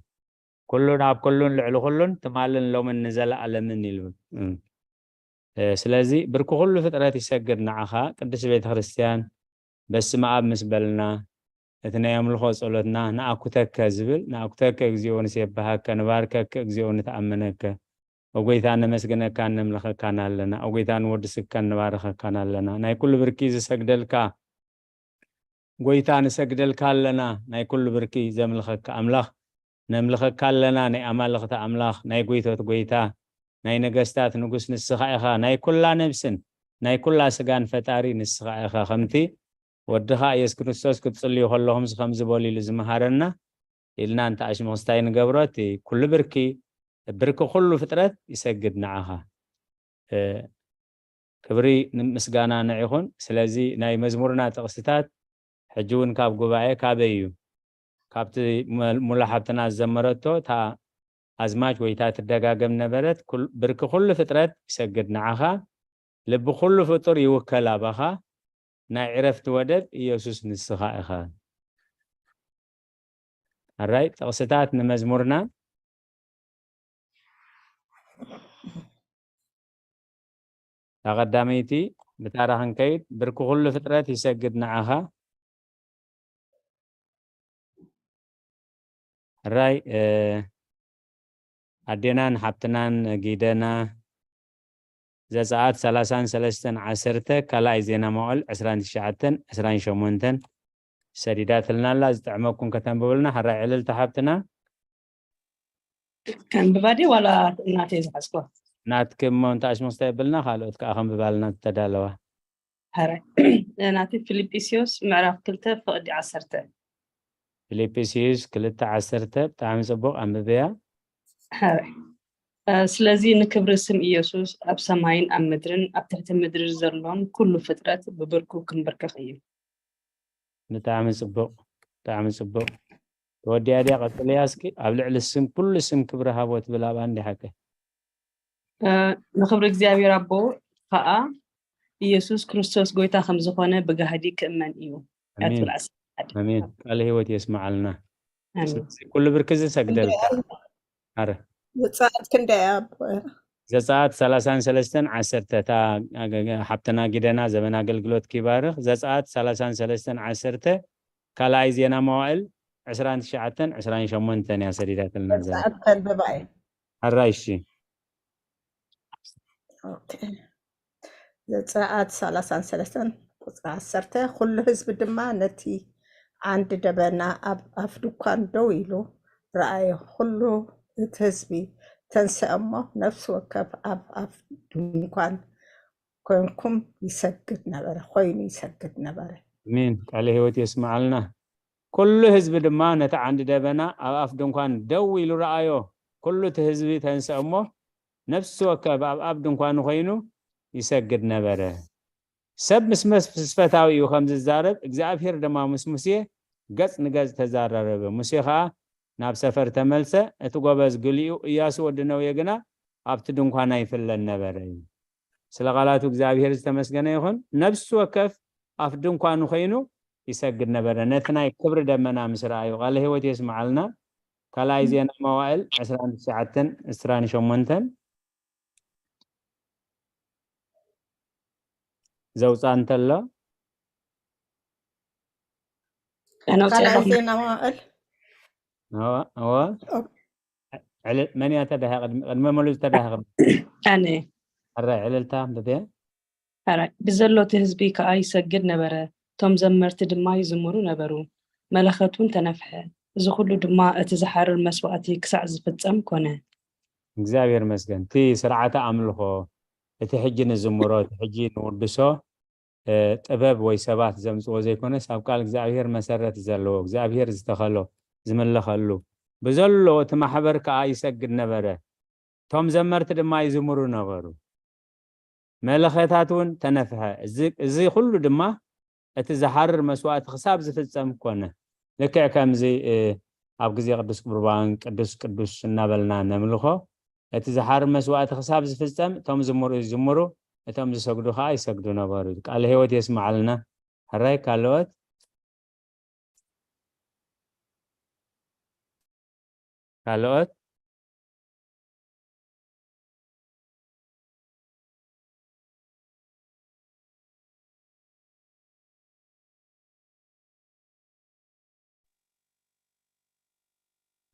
ኩሉን ኣብ ኩሉን ልዕሊ ኩሉን ትማልን ሎምን ንዘለኣለምን ኢሉ። እም። እ፣ ስለዚ ብርኪ ኩሉ ፍጥረት ይሰግድ ንዓኻ። ቅድስት ቤተ ክርስቲያን በስመ ኣብ ምስ በልና እቲ ናይ ኣምልኾ ጸሎትና ንኣኩተከ ዝብል፣ ንኣኩተከ እግዚኣብሔር ንሴብሐከ ንባርከከ እግዚኣብሔር ንተኣመነከ፣ ኦ ጐይታ ነመስግነካን ነምልኸካን ኣለና። ኦ ጐይታ ንወድስካን ንባርኸካን ኣለና። ናይ ኩሉ ብርኪ ዝሰግደልካ ጐይታ ንሰግደልካ ኣለና። ናይ ኩሉ ብርኪ ዘምልኸካ ኣምላኽ ነምልኸካ ኣለና። ናይ ኣማልኽቲ ኣምላኽ፣ ናይ ጐይቶት ጐይታ፣ ናይ ነገስታት ንጉስ ንስኻ ኢኻ። ናይ ኩላ ነብስን ናይ ኩላ ስጋን ፈጣሪ ንስኻ ኢኻ። ከምቲ ወድኻ ኢየሱስ ክርስቶስ ክትጽልዩ ከለኹምስ ከምዚ በሉ ኢሉ ዝመሃረና ኢልና እንተ ኣሽምኽስታይ ንገብሮ፣ እቲ ኩሉ ብርኪ፣ ብርኪ ኩሉ ፍጥረት ይሰግድ ንዓኻ። እ፣ ክብሪ ን-፣ ምስጋና ንዒኹን። ስለዚ ናይ መዝሙርና ጥቕስታት ሕጂ እውን ካብ ጉባኤ ካበይ እዩ? ካብቲ መ-፣ ሙሉ ሓብትና ዝዘመረቶ እታ ኣዝማች ወይ እታ ትደጋገም ነበረት፣ ኩል-፣ ብርኪ ኩሉ ፍጥረት ይሰግድ ንዓኻ፣ ልቢ ኩሉ ፍጡር ይውከል ኣባኻ፣ ናይ ዕረፍቲ ወደብ ኢየሱስ ንስኻ ኢኻ። ኣራይ፣ ጥቕስታት ንመዝሙርና። እታ ቀዳመይቲ ብታራ ክንከይድ፣ ብርኪ ኩሉ ፍጥረት ይሰግድ ንዓኻ። ሕራይ፣ እ፣ ኣዴናን ሓብትናን ጊደና ዘጸኣት ሰላሳን ሰለስተን ዓሰርተ፣ ካልኣይ ዜና መዋዕል ዕስራን ትሽዓተን ዕስራን ሸሞንተን ሰዲዳትልና ኣላ። ዝጥዕመኩም ከተንብቡልና። ሕራይ ዕልልታ ሓብትና። ከንብባ ድየ ዋላ ናተይ ዝሓዝኩዋ? ናትኪ እሞ እንተ ኣሽሙኽስታ የብልና፣ ካልኦት ከኣ ከንብባልና ተዳለዋ። ሕራይ ናተይ ፊልጵስዮስ ምዕራፍ ክልተ ፍቕዲ ዓሰርተ። ፊልጵስዩስ ክልተ ዓሰርተ። ብጣዕሚ ጽቡቕ፣ ኣንብብያ። ሕራይ ስለዚ ንክብሪ ስም ኢየሱስ ኣብ ሰማይን ኣብ ምድርን ኣብ ትሕቲ ምድሪ ዘሎን ኩሉ ፍጥረት ብብርኩ ክንብርከኽ እዩ። ብጣዕሚ ጽቡቕ፣ ብጣዕሚ ጽቡቕ። ተወዲኣ ድያ? ቀጽልያ እስኪ። ኣብ ልዕሊ ስም፣ ኩሉ ስም ክብሪ ሃቦ ትብል ኣብኣ እንዲ ሓቀ። እ፣ ንክብሪ እግዚኣብሔር ኣቦ ከዓ ኢየሱስ ክርስቶስ ጎይታ ከም ዝኾነ ብጋህዲ ክእመን እዩ። እያ ኣሜን። ትብል ዓሰርተ ሓደ። ኣሜን። ቃለ ህይወት የስምዓልና። ኣሜን። ስለዚ ኩሉ ብርኪ ዝሰግደልካ። ኣረ። ዘጸኣት ክንደይ እያ ኣቦ? ዘጸኣት ሰላሳን ሰለስተን ዓሰርተ፣ እታ ሓብትና ጊደና ዘመን ኣገልግሎት ኪባርኽ። ዘጸኣት ሰላሳን ሰለስተን ዓሰርተ፣ ካልኣይ ዜና መዋእል ዕስራን ትሽዓተን ዕስራን ሸሞንተን እያ ሰዲዳትልና ዘላ። ዘጸኣት ከንብባ እየ። ሕራይ እሺ። ኦኬ። ዘጸኣት ሰላሳን ሰለስተን ቁጽሪ ዓሰርተ፣ ኩሉ ህዝቢ ድማ ነቲ ዓንዲ ደበና ኣብ ኣፍ ድኳን ደው ኢሉ ረኣዮ። ኩሉ እቲ ህዝቢ ተንስአ እሞ ነፍሲ ወከፍ ኣብ ኣፍ ድንኳን ኮንኩም ይሰግድ ነበረ፣ ኮይኑ ይሰግድ ነበረ። ኣሜን። ቃለ ህይወት የስምዓልና። ኩሉ ህዝቢ ድማ ነቲ ዓንዲ ደበና ኣብ ኣፍ ድንኳን ደው ኢሉ ረኣዮ። ኩሉ እቲ ህዝቢ ተንስአ እሞ ነፍሲ ወከፍ ኣብ ኣፍ ድንኳኑ ኮይኑ ይሰግድ ነበረ። ሰብ ምስ መስ-፣ ምስ ፈታዊኡ ከም ዝዛረብ እግዚኣብሔር ድማ ምስ ሙሴ ገጽ ንገጽ ተዛራረበ። ሙሴ ኸኣ ናብ ሰፈር ተመልሰ። እቲ ጎበዝ ግሊኡ እያሱ ወዲ ነዌ ግና ኣብቲ ድንኳን ኣይፍለን ነበረ። ስለ ቃላቱ እግዚኣብሔር ዝተመስገነ ይኹን። ነፍሲ ወከፍ ኣፍ ድንኳኑ ኮይኑ ይሰግድ ነበረ። ነቲ ናይ ክብሪ ደመና ምስ ረኣዩ። ቃለ ህይወት የስምዓልና። ካልኣይ ዜና መዋእል ዕስራን ትሽዓተን ዕስራን ሸሞንተን ዘውፅኣ እንተሎ ኣነ ኣውፅኣ ካልኣይ ኣለኹ። ዜና መዋእል እወ፣ እወ። ኦኬ። ዕል-፣ መን እያ ተዳሂ ቅድሚ፣ ቅድሚ ሙሉ ዝተዳሂ ቅድሚ? ኣነ ሕራይ ዕልልታ ኣንብብያ። ሕራይ ብዘሎ እቲ ህዝቢ ከኣ ይሰግድ ነበረ፣ እቶም ዘመርቲ ድማ ይዝምሩ ነበሩ። መለኸት እውን ተነፍሐ። እዚ ኩሉ ድማ እቲ ዝሓርር መስዋእቲ ክሳዕ ዝፍጸም ኮነ። እግዚኣብሔር ይመስገን። እቲ ስርዓተ ኣምልኾ፣ እቲ ሕጂ ንዝምሮ፣ እቲ ሕጂ ንውድሶ፣ እ፣ ጥበብ ወይ ሰባት ዘምጽዎ ዘይኮነስ ኣብ ቃል እግዚኣብሔር መሰረት ዘለዎ፣ እግዚኣብሔር ዝተኸሎ፣ ዝምለኸሉ፣ ብዘሎ እቲ ማሕበር ከኣ ይሰግድ ነበረ። እቶም ዘመርቲ ድማ ይዝምሩ ነበሩ። መለኸታት እውን ተነፍሐ። እዚ፣ እዚ ኩሉ ድማ እቲ ዝሓርር መስዋእቲ ክሳብ ዝፍጸም ኮነ። ልክዕ ከምዚ፣ እ፣ ኣብ ግዜ ቅዱስ ቁርባን ቅዱስ ቅዱስ እናበልና ነምልኾ፣ እቲ ዝሓርር መስዋእቲ ክሳብ ዝፍጸም እቶም ዝምሩ ይዝምሩ፣ እቶም ዝሰግዱ ኸኣ ይሰግዱ ነበሩ። ቃለ ህይወት የስምዓልና። ሕራይ ካልኦት? ካልኦት?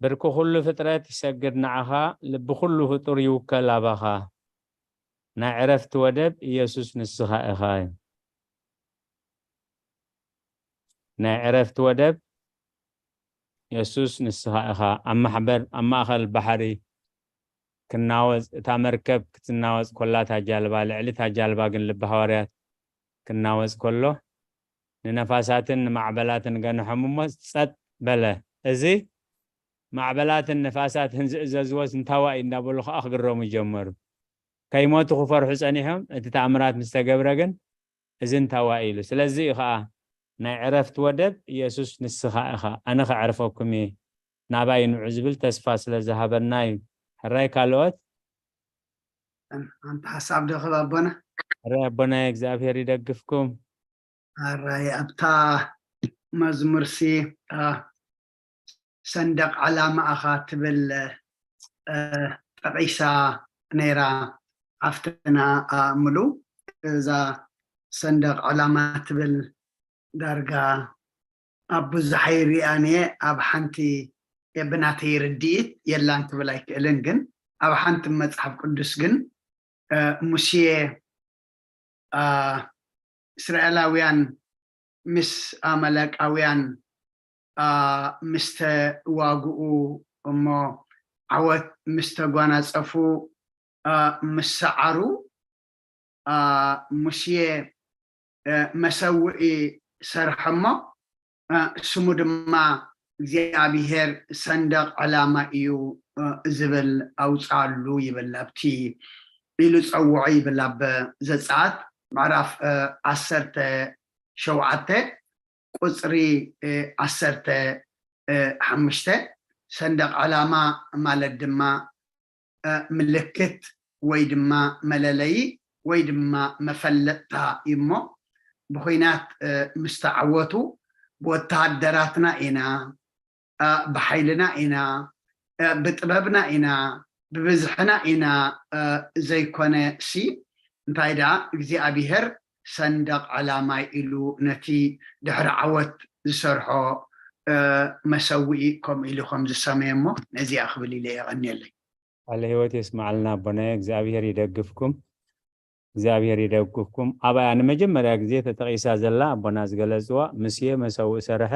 ብርኪ ኩሉ ፍጥረት ይሰግድ ንዓኻ፣ ልቢ ኩሉ ፍጡር ይውከል ኣባኻ። ናይ ዕረፍቲ ወደብ ኢየሱስ ንስኻ ኢኻ እዩ። ናይ ዕረፍቲ ወደብ የሱስ ንስኻ ኢኻ። ኣብ ማሕበር ኣብ ማእኸል ባሕሪ ክናወጽ፣ እታ መርከብ ክትናወጽ ኮላ እታ ጃልባ፣ ልዕሊ እታ ጃልባ ግን ልቢ ሃዋርያት ክናወጽ ከሎ ንነፋሳትን ንማዕበላትን ገንሖም እሞ ጸጥ በለ። እዚ ማዕበላትን ነፋሳትን ዝእዘዝዎስ እንታዋይ እንዳበሉ ኸኣ ክግረሙ ጀመሩ። ከይሞቱ ክፈርሑ ጸኒሖም፣ እቲ ተኣምራት ምስ ተገብረ ግን እዚ እንታዋይ ኢሉ። ስለዚ እዩ ኸኣ ናይ ዕረፍቲ ወደብ ኢየሱስ ንስኻ ኢኻ፣ ኣነ ከዕርፈኩም እየ፣ ናባይ ንዑ ዝብል ተስፋ ስለ ዝሃበና እዩ። ሕራይ ካልኦት? ኣንቲ ሓሳብ ዶ ክብ ኣቦና? ሕራይ ኣቦናይ እግዚኣብሔር ይደግፍኩም። ሕራይ ኣብታ መዝሙርሲ፣ አ፣ ሰንደቕ ዕላማኻ ትብል፣ እ፣ ጠቒሳ ነይራ ሓፍትና፣ እ፣ ሙሉ። እዛ ሰንደቕ ዕላማ ትብል ዳርጋ ኣብ ብዙሕ ኣይሪኣን እየ። ኣብ ሓንቲ፣ የ-፣ ብናተይ ርድኢት የላን ክብል ኣይክእልን፣ ግን ኣብ ሓንቲ መጽሓፍ ቅዱስ ግን ሙሴ እስራኤላውያን ምስ ኣመለቃውያን ምስ ተዋግኡ፣ እሞ ዓወት ምስ ተጓናጸፉ፣ ምስ ሰዓሩ፣ ሙሴ መሰውኢ ሰርሐ እሞ፣ ስሙ ድማ እግዚኣብሔር ሰንደቕ ዕላማ እዩ ዝብል ኣውፅኣሉ ይብል። ኣብቲ ኢሉ ጸውዖ ይብል ኣብ ዘጸኣት ምዕራፍ ዓሰርተ ሸውዓተ ቁፅሪ ዓሰርተ ሓሙሽተ። ሰንደቕ ዕላማ ማለት ድማ ምልክት ወይ ድማ መለለዪ ወይ ድማ መፈለጥታ እዩ እሞ፣ ብኹናት ምስ ተዓወቱ ብወተሃደራትና ኢና፣ ብሓይልና ኢና፣ ብጥበብና ኢና፣ ብብዝሕና ኢና ዘይኮነ ሲ፣ እንታይ ደኣ እግዚኣብሔር ሰንደቕ ዕላማይ ኢሉ ነቲ ድሕሪ ዓወት ዝሰርሖ መሰውኢ ከምኡ ኢሉ ከም ዝሰመየ እሞ ነዚኣ ክብል ኢለ የቐንየለይ። ቃለ ህይወት የስማዓልና ኣቦናየ እግዚኣብሔር ይደግፍኩም። እግዚኣብሔር ይደግፍኩም። ኣብያ ንመጀመርያ ግዜ ተጠቒሳ ዘላ ኣቦና ዝገለጽዋ፣ ሙሴ መሰውኢ ሰርሐ፣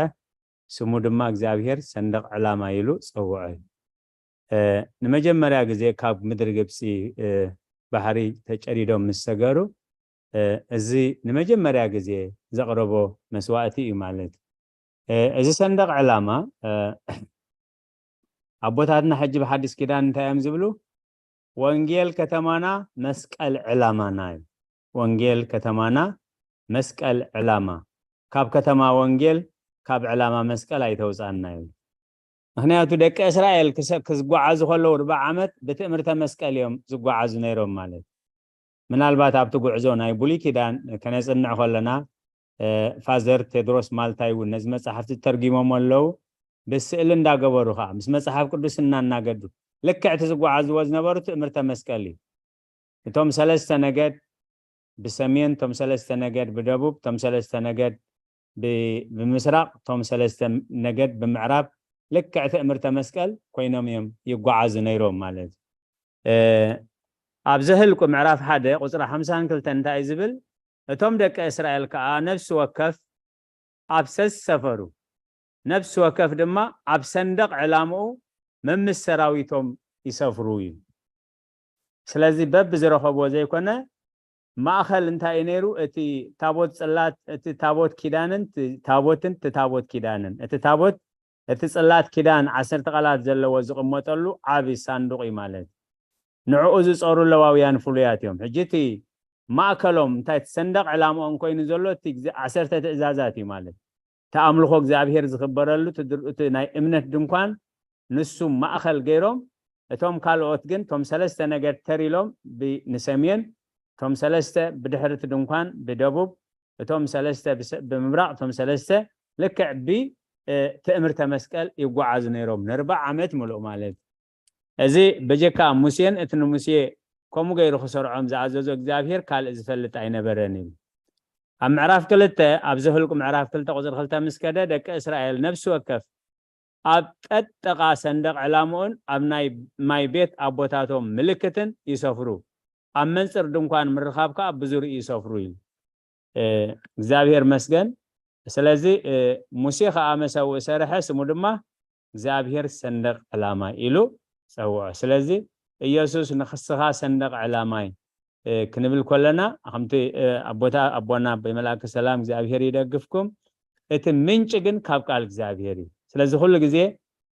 ስሙ ድማ እግዚኣብሔር ሰንደቕ ዕላማ ኢሉ ጸውዖ እዩ። ንመጀመርያ ግዜ ካብ ምድሪ ግብፂ ባሕሪ ተጨዲዶም ምስ ሰገሩ፣ እዚ ንመጀመርያ ግዜ ዘቕረቦ መስዋእቲ እዩ ማለት። እዚ ሰንደቕ ዕላማ ኣቦታትና ሕጂ ብሓዲስ ኪዳን እንታይ እዮም ዝብሉ? ወንጌል ከተማና መስቀል ዕላማና እዩ። ወንጌል ከተማና መስቀል ዕላማ፣ ካብ ከተማ ወንጌል ካብ ዕላማ መስቀል ኣይተውፃና እዩ። ምክንያቱ ደቂ እስራኤል ክጓዓዙ ከለዉ ርባዕ ዓመት ብትእምርተ መስቀል እዮም ዝጓዓዙ ነይሮም ማለት። ምናልባት ኣብቲ ጉዕዞ ናይ ብሉይ ኪዳን ከነፅንዕ ከለና ፋዘር ቴድሮስ ማልታይ እውን ነዚ መፅሓፍቲ ተርጊሞም ኣለዉ። ብስእሊ እንዳገበሩ ከዓ ምስ መፅሓፍ ቅዱስ እናናገዱ ልክዕ እቲ ዝጓዓዝዎ ዝነበሩ ትእምርተ መስቀል እዩ። እቶም ሰለስተ ነገድ ብሰሜን፣ እቶም ሰለስተ ነገድ ብደቡብ፣ እቶም ሰለስተ ነገድ ብምስራቕ፣ እቶም ሰለስተ ነገድ ብምዕራብ ልክዕ ትእምርተ መስቀል ኮይኖም እዮም ይጓዓዙ ነይሮም ማለት እዩ። ኣብ ዘህልቁ ምዕራፍ ሓደ ቁፅሪ ሓምሳን ክልተን እንታይ ዝብል? እቶም ደቂ እስራኤል ከዓ ነፍሲ ወከፍ ኣብ ሰሰፈሩ ነፍሲ ወከፍ ድማ ኣብ ሰንደቕ ዕላምኡ መምስ ሰራዊቶም ይሰፍሩ እዩ። ስለዚ በብዝረኸብዎ ዘይኮነ ማእኸል እንታይ እዩ ነይሩ? እቲ ታቦት ፅላት፣ እቲ ታቦት ኪዳንን ታቦትን፣ እቲ ታቦት ኪዳንን፣ እቲ ታቦት፣ እቲ ፅላት ኪዳን ዓሰርተ ቃላት ዘለዎ ዝቕመጠሉ ዓቢ ሳንዱቕ እዩ ማለት። ንዕኡ ዝፀሩ ለዋውያን ፍሉያት እዮም። ሕጂ እቲ ማእከሎም እንታይ እቲ ሰንደቕ ዕላምኦም ኮይኑ ዘሎ እቲ ዓሰርተ ትእዛዛት እዩ ማለት። እቲ ኣምልኾ እግዚኣብሔር ዝኽበረሉ እቲ ናይ እምነት ድንኳን ንሱ ማእኸል ገይሮም፣ እቶም ካልኦት ግን እቶም ሰለስተ ነገድ ተር ኢሎም ንሰሜን፣ እቶም ሰለስተ ብድሕሪ እቲ ድንኳን ብደቡብ፣ እቶም ሰለስተ ብምብራቕ፣ እቶም ሰለስተ ልክዕ ብትእምርተ መስቀል ይጓዓዙ ነይሮም ንርባዕ ዓመት ምሉእ ማለት። እዚ በጀካ ሙሴን እቲ ንሙሴ ከምኡ ገይሩ ክሰርዖም ዝኣዘዞ እግዚኣብሔር ካልእ ዝፈልጥ ኣይነበረን እዩ። ኣብ ምዕራፍ ክልተ፣ ኣብ ዘህልቁ ምዕራፍ ክልተ ቁፅሪ ክልተ ምስ ከደ ደቂ እስራኤል ነፍሲ ወከፍ ኣብ ጠጥቓ ሰንደቕ ዕላምኡን ኣብ ናይ ማይ ቤት ኣቦታቶም ምልክትን ይሰፍሩ፣ ኣብ መንፅር ድንኳን ምርኻብ ከዓ ብዙርኡ ይሰፍሩ እዩ። እግዚኣብሔር መስገን። ስለዚ ሙሴ ከዓ መሰውኢ ሰርሐ፣ ስሙ ድማ እግዚኣብሔር ሰንደቕ ዕላማ ኢሉ ጸውዖ። ስለዚ ኢየሱስ ንክስኻ ሰንደቕ ዕላማይ ክንብል ከለና ከምቲ ኣቦታ ኣቦና ብመልኣከ ሰላም እግዚኣብሔር ይደግፍኩም፣ እቲ ምንጭ ግን ካብ ቃል እግዚኣብሔር እዩ። ስለዚ ኩሉ ግዜ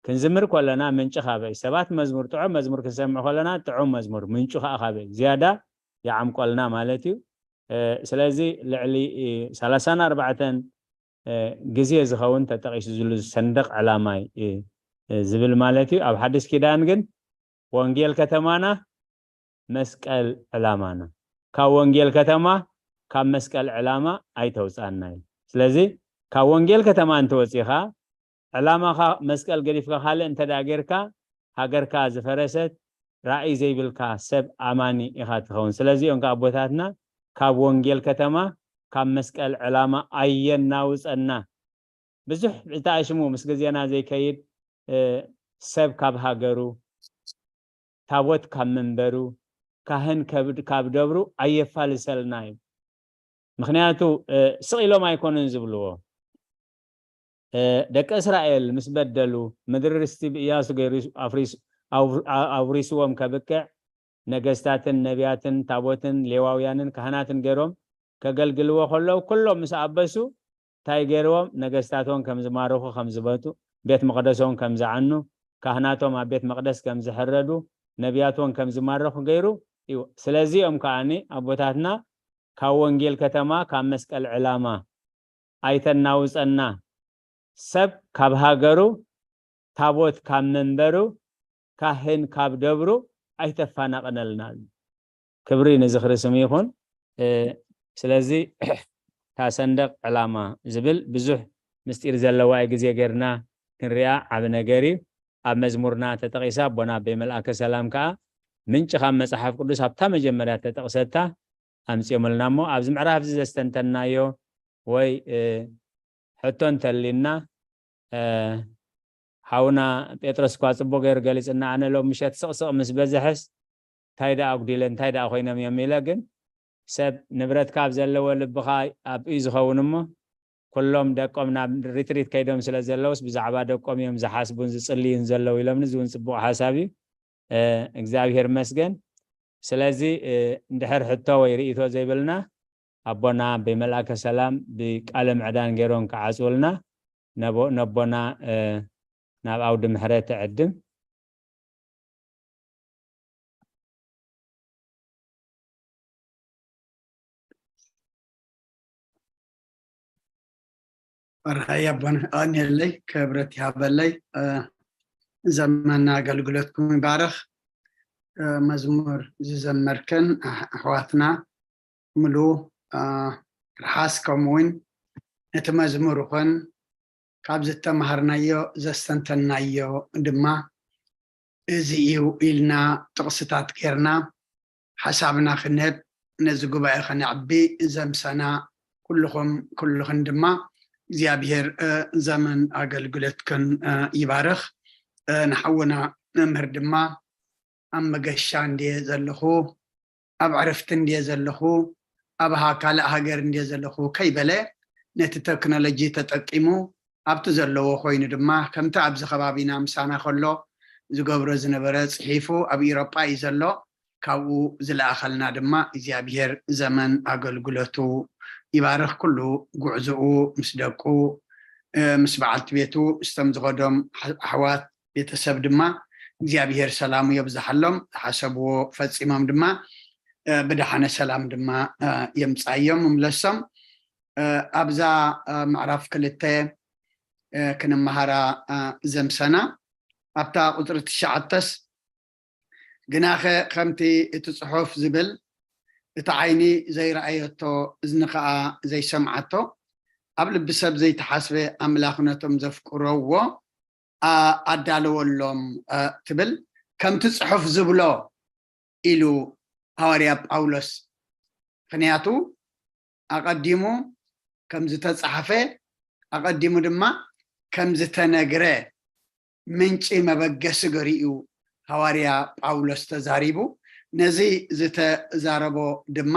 ክንዝምር ከለና ምንጭ ካበይ? ሰባት መዝሙር ጥዑም መዝሙር ክንሰምዕ ከለና ጥዑም መዝሙር ምንጩ ከዓ ካበይ? ዝያዳ ይዓምቆልና ማለት እዩ። ስለዚ ልዕሊ ሰላሳን ኣርባዕተን ግዜ ዝኸውን ተጠቒሱ ዝሉ ሰንደቕ ዕላማይ ዝብል ማለት እዩ። ኣብ ሓድሽ ኪዳን ግን ወንጌል ከተማና መስቀል ዕላማና፣ ካብ ወንጌል ከተማ ካብ መስቀል ዕላማ ኣይተውፅኣና እዩ። ስለዚ ካብ ወንጌል ከተማ እንተወፂኻ ዕላማኻ መስቀል ገዲፍካ ካልእ እንተ ደኣ ጌርካ ሃገርካ ዝፈረሰት ራእይ ዘይብልካ ሰብ ኣማኒ ኢኻ ትኸውን። ስለዚኦም ከዓ ኣቦታትና ካብ ወንጌል ከተማ ካብ መስቀል ዕላማ ኣየናውፀና። ብዙሕ ብጣዕሽሙ ምስ ግዜና ዘይከይድ ሰብ ካብ ሃገሩ ታቦት ካብ መንበሩ ካህን ከብድ ካብ ደብሩ ኣየፋልሰልና እዩ። ምኽንያቱ ስቕ ኢሎም ኣይኮኑን ዝብልዎ። ደቂ እስራኤል ምስ በደሉ፣ ምድሪ ርስቲ ብእያሱ ገይሩ ኣፍሪሱ ኣውሪስዎም ከብቅዕ፣ ነገስታትን ነቢያትን ታቦትን ሌዋውያንን ካህናትን ገይሮም ከገልግልዎ ከለዉ፣ ኩሎም ምስ ኣበሱ እንታይ ገይርዎም? ነገስታቶም ከም ዝማርኹ ከም ዝበቱ፣ ቤት መቕደሶም ከም ዝዓኑ፣ ካህናቶም ኣብ ቤት መቕደስ ከም ዝሕረዱ፣ ነቢያቶም ከም ዝማረኹ ገይሩ እዩ። ስለዚ እዮም ከዓኒ ኣቦታትና ካብ ወንጌል ከተማ፣ ካብ መስቀል ዕላማ ኣይተናውፀና፣ ሰብ ካብ ሃገሩ፣ ታቦት ካብ መንበሩ፣ ካህን ካብ ደብሩ ኣይተፋናቕነልና። ክብሪ ንዝኽሪ ስሙ ይኹን። ስለዚ እታ ሰንደቕ ዕላማ ዝብል ብዙሕ ምስጢር ዘለዋ ግዜ ጌርና ክንሪኣ ዓቢ ነገር እዩ። ኣብ መዝሙርና ተጠቒሳ ኣቦና ኣበይ መልኣከ ሰላም ከኣ ምንጪ ካብ መጽሓፍ ቅዱስ ኣብታ መጀመርያ ተጠቕሰታ ኣምጺኦምልና እሞ ኣብዚ ምዕራፍ እዚ ዘስተንተናዮ ወይ ሕቶ እንተሊና ሓውና ጴጥሮስ እኳ ጽቡቅ ገይሩ ገሊጽና ኣነ ሎም ምሸት ስቕስቕ ምስ በዝሐስ እንታይ ደኣ ኣጉዲለ እንታይ ደኣ ኮይኖም እዮም ኢለ ግን ሰብ ንብረትካ ኣብ ዘለዎ ልብኻ ኣብኡ እዩ ዝኸውን እሞ ኩሎም ደቆም ናብ ሪትሪት ከይዶም ስለ ዘለውስ ብዛዕባ ደቆም እዮም ዝሓስቡን ዝጽልዩን ዘለዉ ኢሎምኒ እዚ እውን ጽቡቅ ሓሳብ እዩ እግዚኣብሔር መስገን ስለዚ እንድሕር ሕቶ ወይ ርእቶ ዘይብልና ኣቦና ብመልኣከ ሰላም ብቃለ ምዕዳን ገይሮም ክዓፅውልና ነቦና ናብ ኣውዲ ምሕረት ትዕድም። በርኸይ ኣቦን ኣንየለይ ክብረት ይሃበለይ። ዘመና ኣገልግሎትኩም ይባረኽ። መዝሙር ዝዘመርክን ኣሕዋትና ምሉ ርሓስ ከምኡውን ነቲ መዝሙር ኾን ካብ ዝተማሃርናዮ ዘስተንተናዮ ድማ እዚ እዩ ኢልና ጥቕስታት ጌርና ሓሳብና ክንህብ ነዚ ጉባኤ ከነዕቢ ዘምሰና ኩልኹም ኩልኽን ድማ እግዚኣብሔር ዘመን ኣገልግሎትክን ይባርኽ። ንሓውና መምህር ድማ ኣብ መገሻ እንድየ ዘለኹ ኣብ ዕረፍቲ እንድየ ዘለኹ ኣብ ካልእ ሃገር እንድየ ዘለኹ ከይበለ ነቲ ተክኖሎጂ ተጠቂሙ ኣብቲ ዘለዎ ኮይኑ ድማ ከምቲ ኣብዚ ከባቢና ምሳና ከሎ ዝገብሮ ዝነበረ ፅሒፉ ኣብ ኢሮጳ እዩ ዘሎ። ካብኡ ዝለኣኸልና ድማ እግዚኣብሔር ዘመን ኣገልግሎቱ ይባርኽ። ኩሉ ጉዕዝኡ ምስ ደቁ ምስ በዓልቲ ቤቱ ምስቶም ዝኸዶም ኣሕዋት ቤተሰብ ድማ እግዚኣብሔር ሰላሙ የብዝሓሎም። ዝሓሰብዎ ፈፂሞም ድማ ብደሓነ ሰላም ድማ የምፃዮም ምምለሶም። ኣብዛ ምዕራፍ ክልተ ክንመሃራ ዘምሰና ኣብታ ቁፅሪ ትሽዓተስ ግናኸ ከምቲ እቲ ፅሑፍ ዝብል እቲ ዓይኒ ዘይረኣየቶ እዝኒ ከዓ ዘይሰምዓቶ ኣብ ልቢ ሰብ ዘይተሓስበ ኣምላኽ ነቶም ዘፍቅረዎ ኣዳለወሎም ትብል ከምቲ ፅሑፍ ዝብሎ ኢሉ ሃዋርያ ጳውሎስ ምክንያቱ ኣቐዲሙ ከም ዝተጻሕፈ ኣቐዲሙ ድማ ከም ዝተነግረ ምንጪ መበገሲ ገሪኡ ሃዋርያ ጳውሎስ ተዛሪቡ። ነዚ ዝተዛረቦ ድማ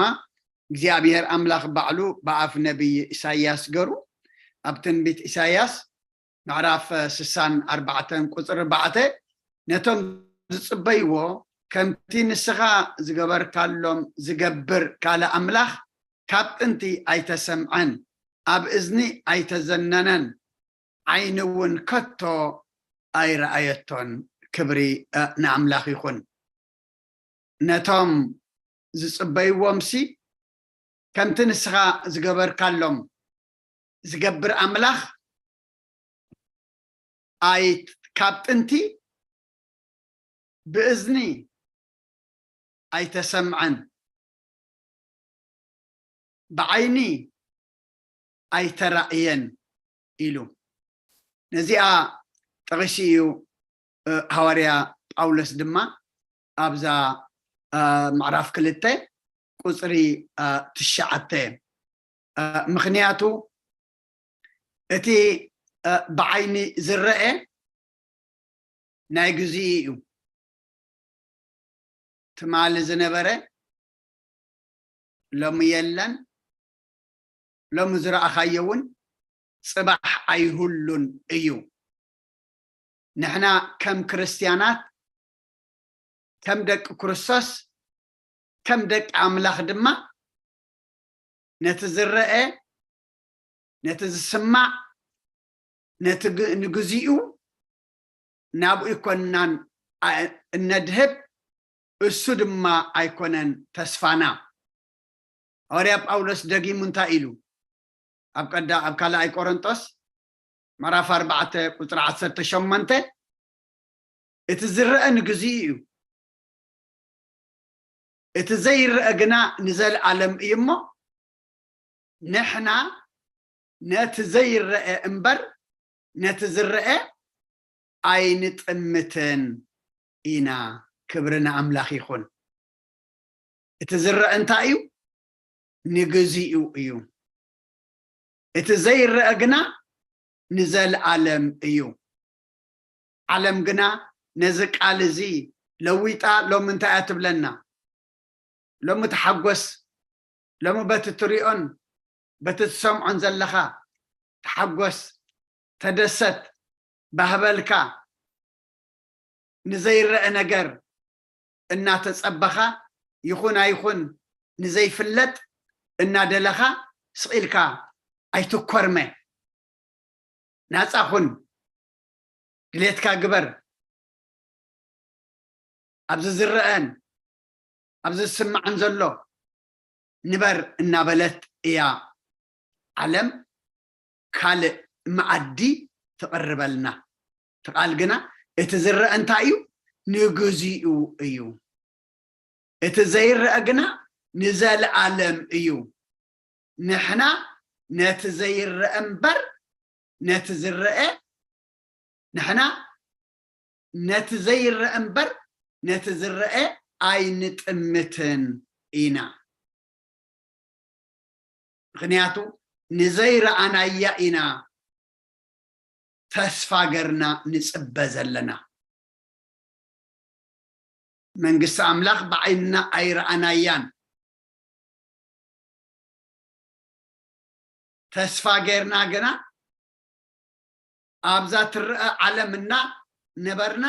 እግዚኣብሔር ኣምላኽ ባዕሉ ብኣፍ ነቢይ ኢሳይያስ ገሩ ኣብ ትንቢት ኢሳይያስ ምዕራፍ ስሳን ኣርባዕተን ቁፅሪ ኣርባዕተ ነቶም ዝፅበይዎ ከምቲ ንስኻ ዝገበርካሎም ዝገብር ካልእ ኣምላኽ ካብ ጥንቲ ኣይተሰምዐን ኣብ እዝኒ ኣይተዘነነን ዓይኒ እውን ከቶ ኣይረኣየቶን። ክብሪ ንኣምላኽ ይኹን። ነቶም ዝፅበይዎም ሲ ከምቲ ንስኻ ዝገበርካሎም ዝገብር ኣምላኽ ኣይ ካብ ጥንቲ ብእዝኒ ኣይተሰምዐን ብዓይኒ ኣይተራእየን ኢሉ ነዚኣ ጠቒሱ እዩ። ሃዋርያ ጳውሎስ ድማ ኣብዛ ምዕራፍ ክልተ ቁፅሪ ትሽዓተ ምኽንያቱ እቲ ብዓይኒ ዝረአ ናይ ግዜኡ እዩ። እቲ ትማሊ ዝነበረ ሎሚ የለን፣ ሎሚ ዝረኣኻዮ እውን ጽባሕ ኣይህሉን እዩ። ንሕና ከም ክርስትያናት፣ ከም ደቂ ክርስቶስ፣ ከም ደቂ ኣምላኽ ድማ ነቲ ዝረአ፣ ነቲ ዝስማዕ፣ ነቲ ግ-፣ ንግዚኡ ናብኡ ኣይኮንናን ኣ-፣ እነድህብ፣ እሱ ድማ ኣይኮነን ተስፋና። ሃዋርያ ጳውሎስ ደጊሙ እንታይ ኢሉ? ኣብ ቀዳ-፣ ኣብ ካልኣይ ቆሮንጦስ ምዕራፍ ኣርባዕተ ቁጽሪ ዓሰርተ ሸሞንተ፣ "እቲ ዝረአ ንግዚኡ እዩ፣ እቲ ዘይረአ ግና ንዘለኣለም እዩ እሞ፣ ንሕና ነቲ ዘይረአ እምበር ነቲ ዝረአ ኣይንጥምትን ኢና።" ክብሪ ንኣምላኽ ይኹን። እቲ ዝረአ እንታይ እዩ? ንግዚኡ እዩ። እቲ ዘይረአ ግና ንዘለኣለም እዩ። ዓለም ግና ነዚ ቃል እዚ ለዊጣ ሎሚ እንታይ እያ ትብለና? ሎሚ ተሓጎስ፣ ሎሚ በቲ ትሪኦን በቲ ትሰምዖን ዘለኻ ተሓጎስ፣ ተደሰት፣ ባህበልካ፣ ንዘይረአ ነገር እናተጸበኻ፣ ይኹን ኣይኹን ንዘይፍለጥ እናደለኻ ስቕ ኢልካ ኣይትኮርመ። ናጻ ኩን፣ ድሌትካ ግበር። ኣብዚ ዝረአን ኣብዚ ዝስማዕን ዘሎ ንበር እናበለት እያ ዓለም ካልእ መኣዲ ትቕርበልና። እቲ ቃል ግና፣ እቲ ዝረአ እንታይ እዩ? ንግዚኡ እዩ። እቲ ዘይረአ ግና ንዘለኣለም እዩ። ንሕና ነቲ ዘይረአ እምበር ነቲ ዝረአ፣ ንሕና ነቲ ዘይረአ እምበር ነቲ ዝረአ ኣይንጥምትን ኢና። ምኽንያቱ ንዘይረኣናያ ኢና ተስፋ ገርና ንጽበ ዘለና። መንግስቲ ኣምላኽ ብዓይንና ኣይረኣናያን። ተስፋ ገርና ግና ኣብዛ ትረአ ዓለም እና ነበርና፣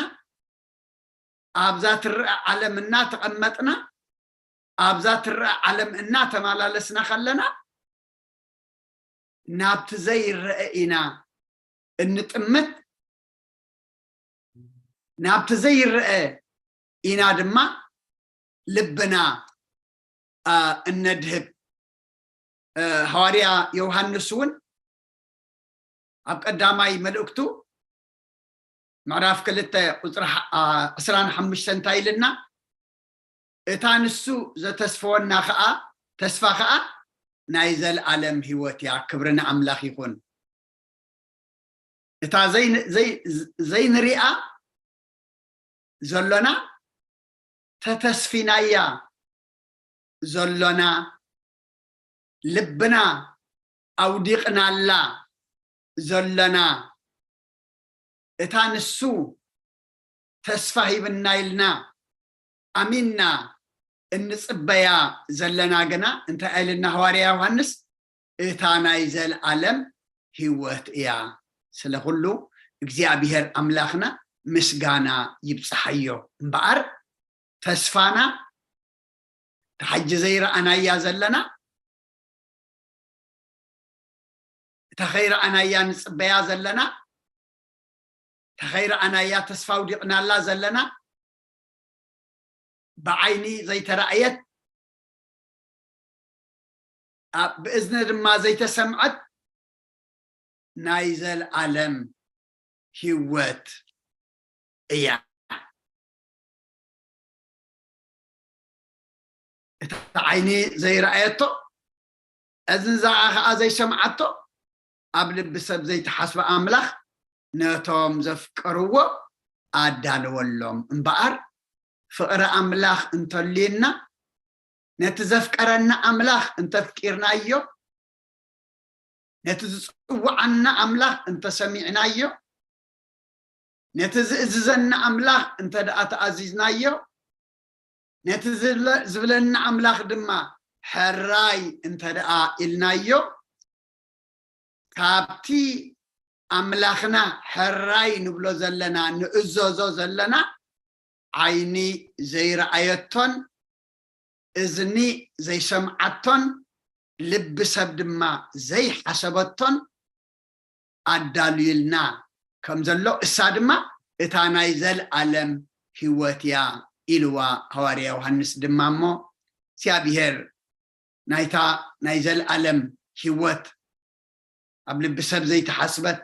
ኣብዛ ትረአ ዓለም እና ተቐመጥና፣ ኣብዛ ትረአ ዓለም እና ተመላለስና ከለና፣ ናብቲ ዘይረአ ኢና እንጥምት፣ ናብቲ ዘይረአ ኢና ድማ ልብና፣ አ፣ እነድህብ። እ፣ ሃዋርያ ዮሃንስ እውን ኣብ ቀዳማይ መልእክቱ ምዕራፍ ክልተ ቁጽሪ ሓ-፣ አ፣ ዕስራን ሓሙሽተን እንታይ ኢልና? "እታ ንሱ ዘተስፈወና ኸኣ፣ ተስፋ ኸኣ ናይ ዘለኣለም ህይወት እያ።" ክብሪ ንኣምላኽ ይኹን። እታ ዘይን-፣ ዘይ-፣ ዘይንሪኣ ዘሎና፣ ተተስፊናያ ዘሎና፣ ልብና ኣውዲቕናላ ዘሎና፣ እታ ንሱ ተስፋ ሂብና ኢልና ኣሚንና እንጽበያ ዘለና ግና፣ እንታይ ኢልና ሃዋርያ ዮሃንስ? "እታ ናይ ዘለኣለም ህይወት እያ።" ስለ ኩሉ እግዚኣብሔር ኣምላኽና ምስጋና ይብጽሓዮ። እምበኣር ተስፋና፣ እታ ሕጂ ዘይረኣናያ ዘለና፣ እታ ከይረኣናያ ንጽበያ ዘለና፣ እታ ከይረኣናያ ተስፋ ኣውዲቕናላ ዘለና፣ ብዓይኒ ዘይተራእየት፣ ኣብ ብእዝኒ ድማ ዘይተሰምዐት ናይ ዘለኣለም ህይወት እያ። እታ ዓይኒ ዘይረኣየቶ፣ እዝኒ ኸኣ ዘይሰምዓቶ፣ ኣብ ልቢ ሰብ ዘይተሓስበ ኣምላኽ ነቶም ዘፍቀርዎ ኣዳለወሎም። እምበኣር፣ ፍቕሪ ኣምላኽ እንተልዩና፣ ነቲ ዘፍቀረና ኣምላኽ እንተፍቂርናዮ፣ ነቲ ዝጽውዓና ኣምላኽ እንተሰሚዕናዮ፣ ነቲ ዝእዝዘና ኣምላኽ እንተ ደኣ ተኣዚዝናዮ፣ ነቲ ዝብለ- ዝብለና ኣምላኽ ድማ ሕራይ እንተ ደኣ ኢልናዮ፣ ካብቲ ኣምላኽና ሕራይ ንብሎ ዘለና፣ ንእዘዞ ዘለና፣ ዓይኒ ዘይረኣየቶን እዝኒ ዘይሰምዓቶን ልቢ ሰብ ድማ ዘይሓሰበቶን ኣዳልዩልና ከም ዘሎ፣ እሳ ድማ እታ ናይ ዘለኣለም ህይወት እያ ኢልዋ ሃዋርያ ዮሃንስ። ድማ እሞ እግዚኣብሔር ናይታ ናይ ዘለኣለም ህይወት ኣብ ልቢ ሰብ ዘይተሓስበት፣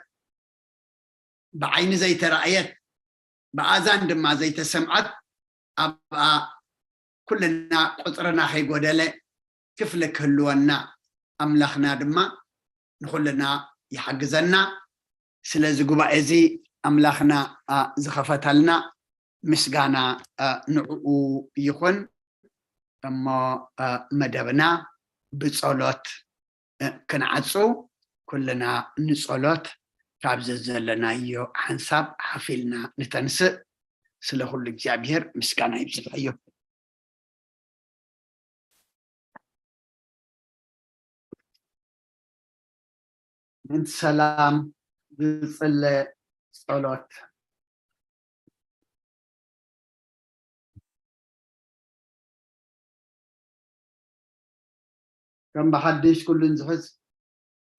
ብዓይኒ ዘይተራእየት፣ ብኣዛን ድማ ዘይተሰምዐት፣ ኣብኣ ኩልና ቁፅርና ከይጎደለ ክፍሊ ክህልወና፣ ኣምላኽና ድማ ንኹልና ይሓግዘና። ስለዚ ጉባኤ እዚ ኣምላኽና ዝኸፈተልና ምስጋና ንዕኡ ይኹን። እሞ መደብና ብጸሎት ክንዓጹ፣ ኩልና ንጸሎት ካብ ዘዘለናዮ ሓንሳብ ሓፍ ኢልና ንተንስእ። ስለ ኩሉ እግዚኣብሔር ምስጋና ይብዝሓዮ። ምእንቲ ሰላም ዝጽለ ጸሎት። ከም ብሓድሽ ኩሉን ዝሕዝ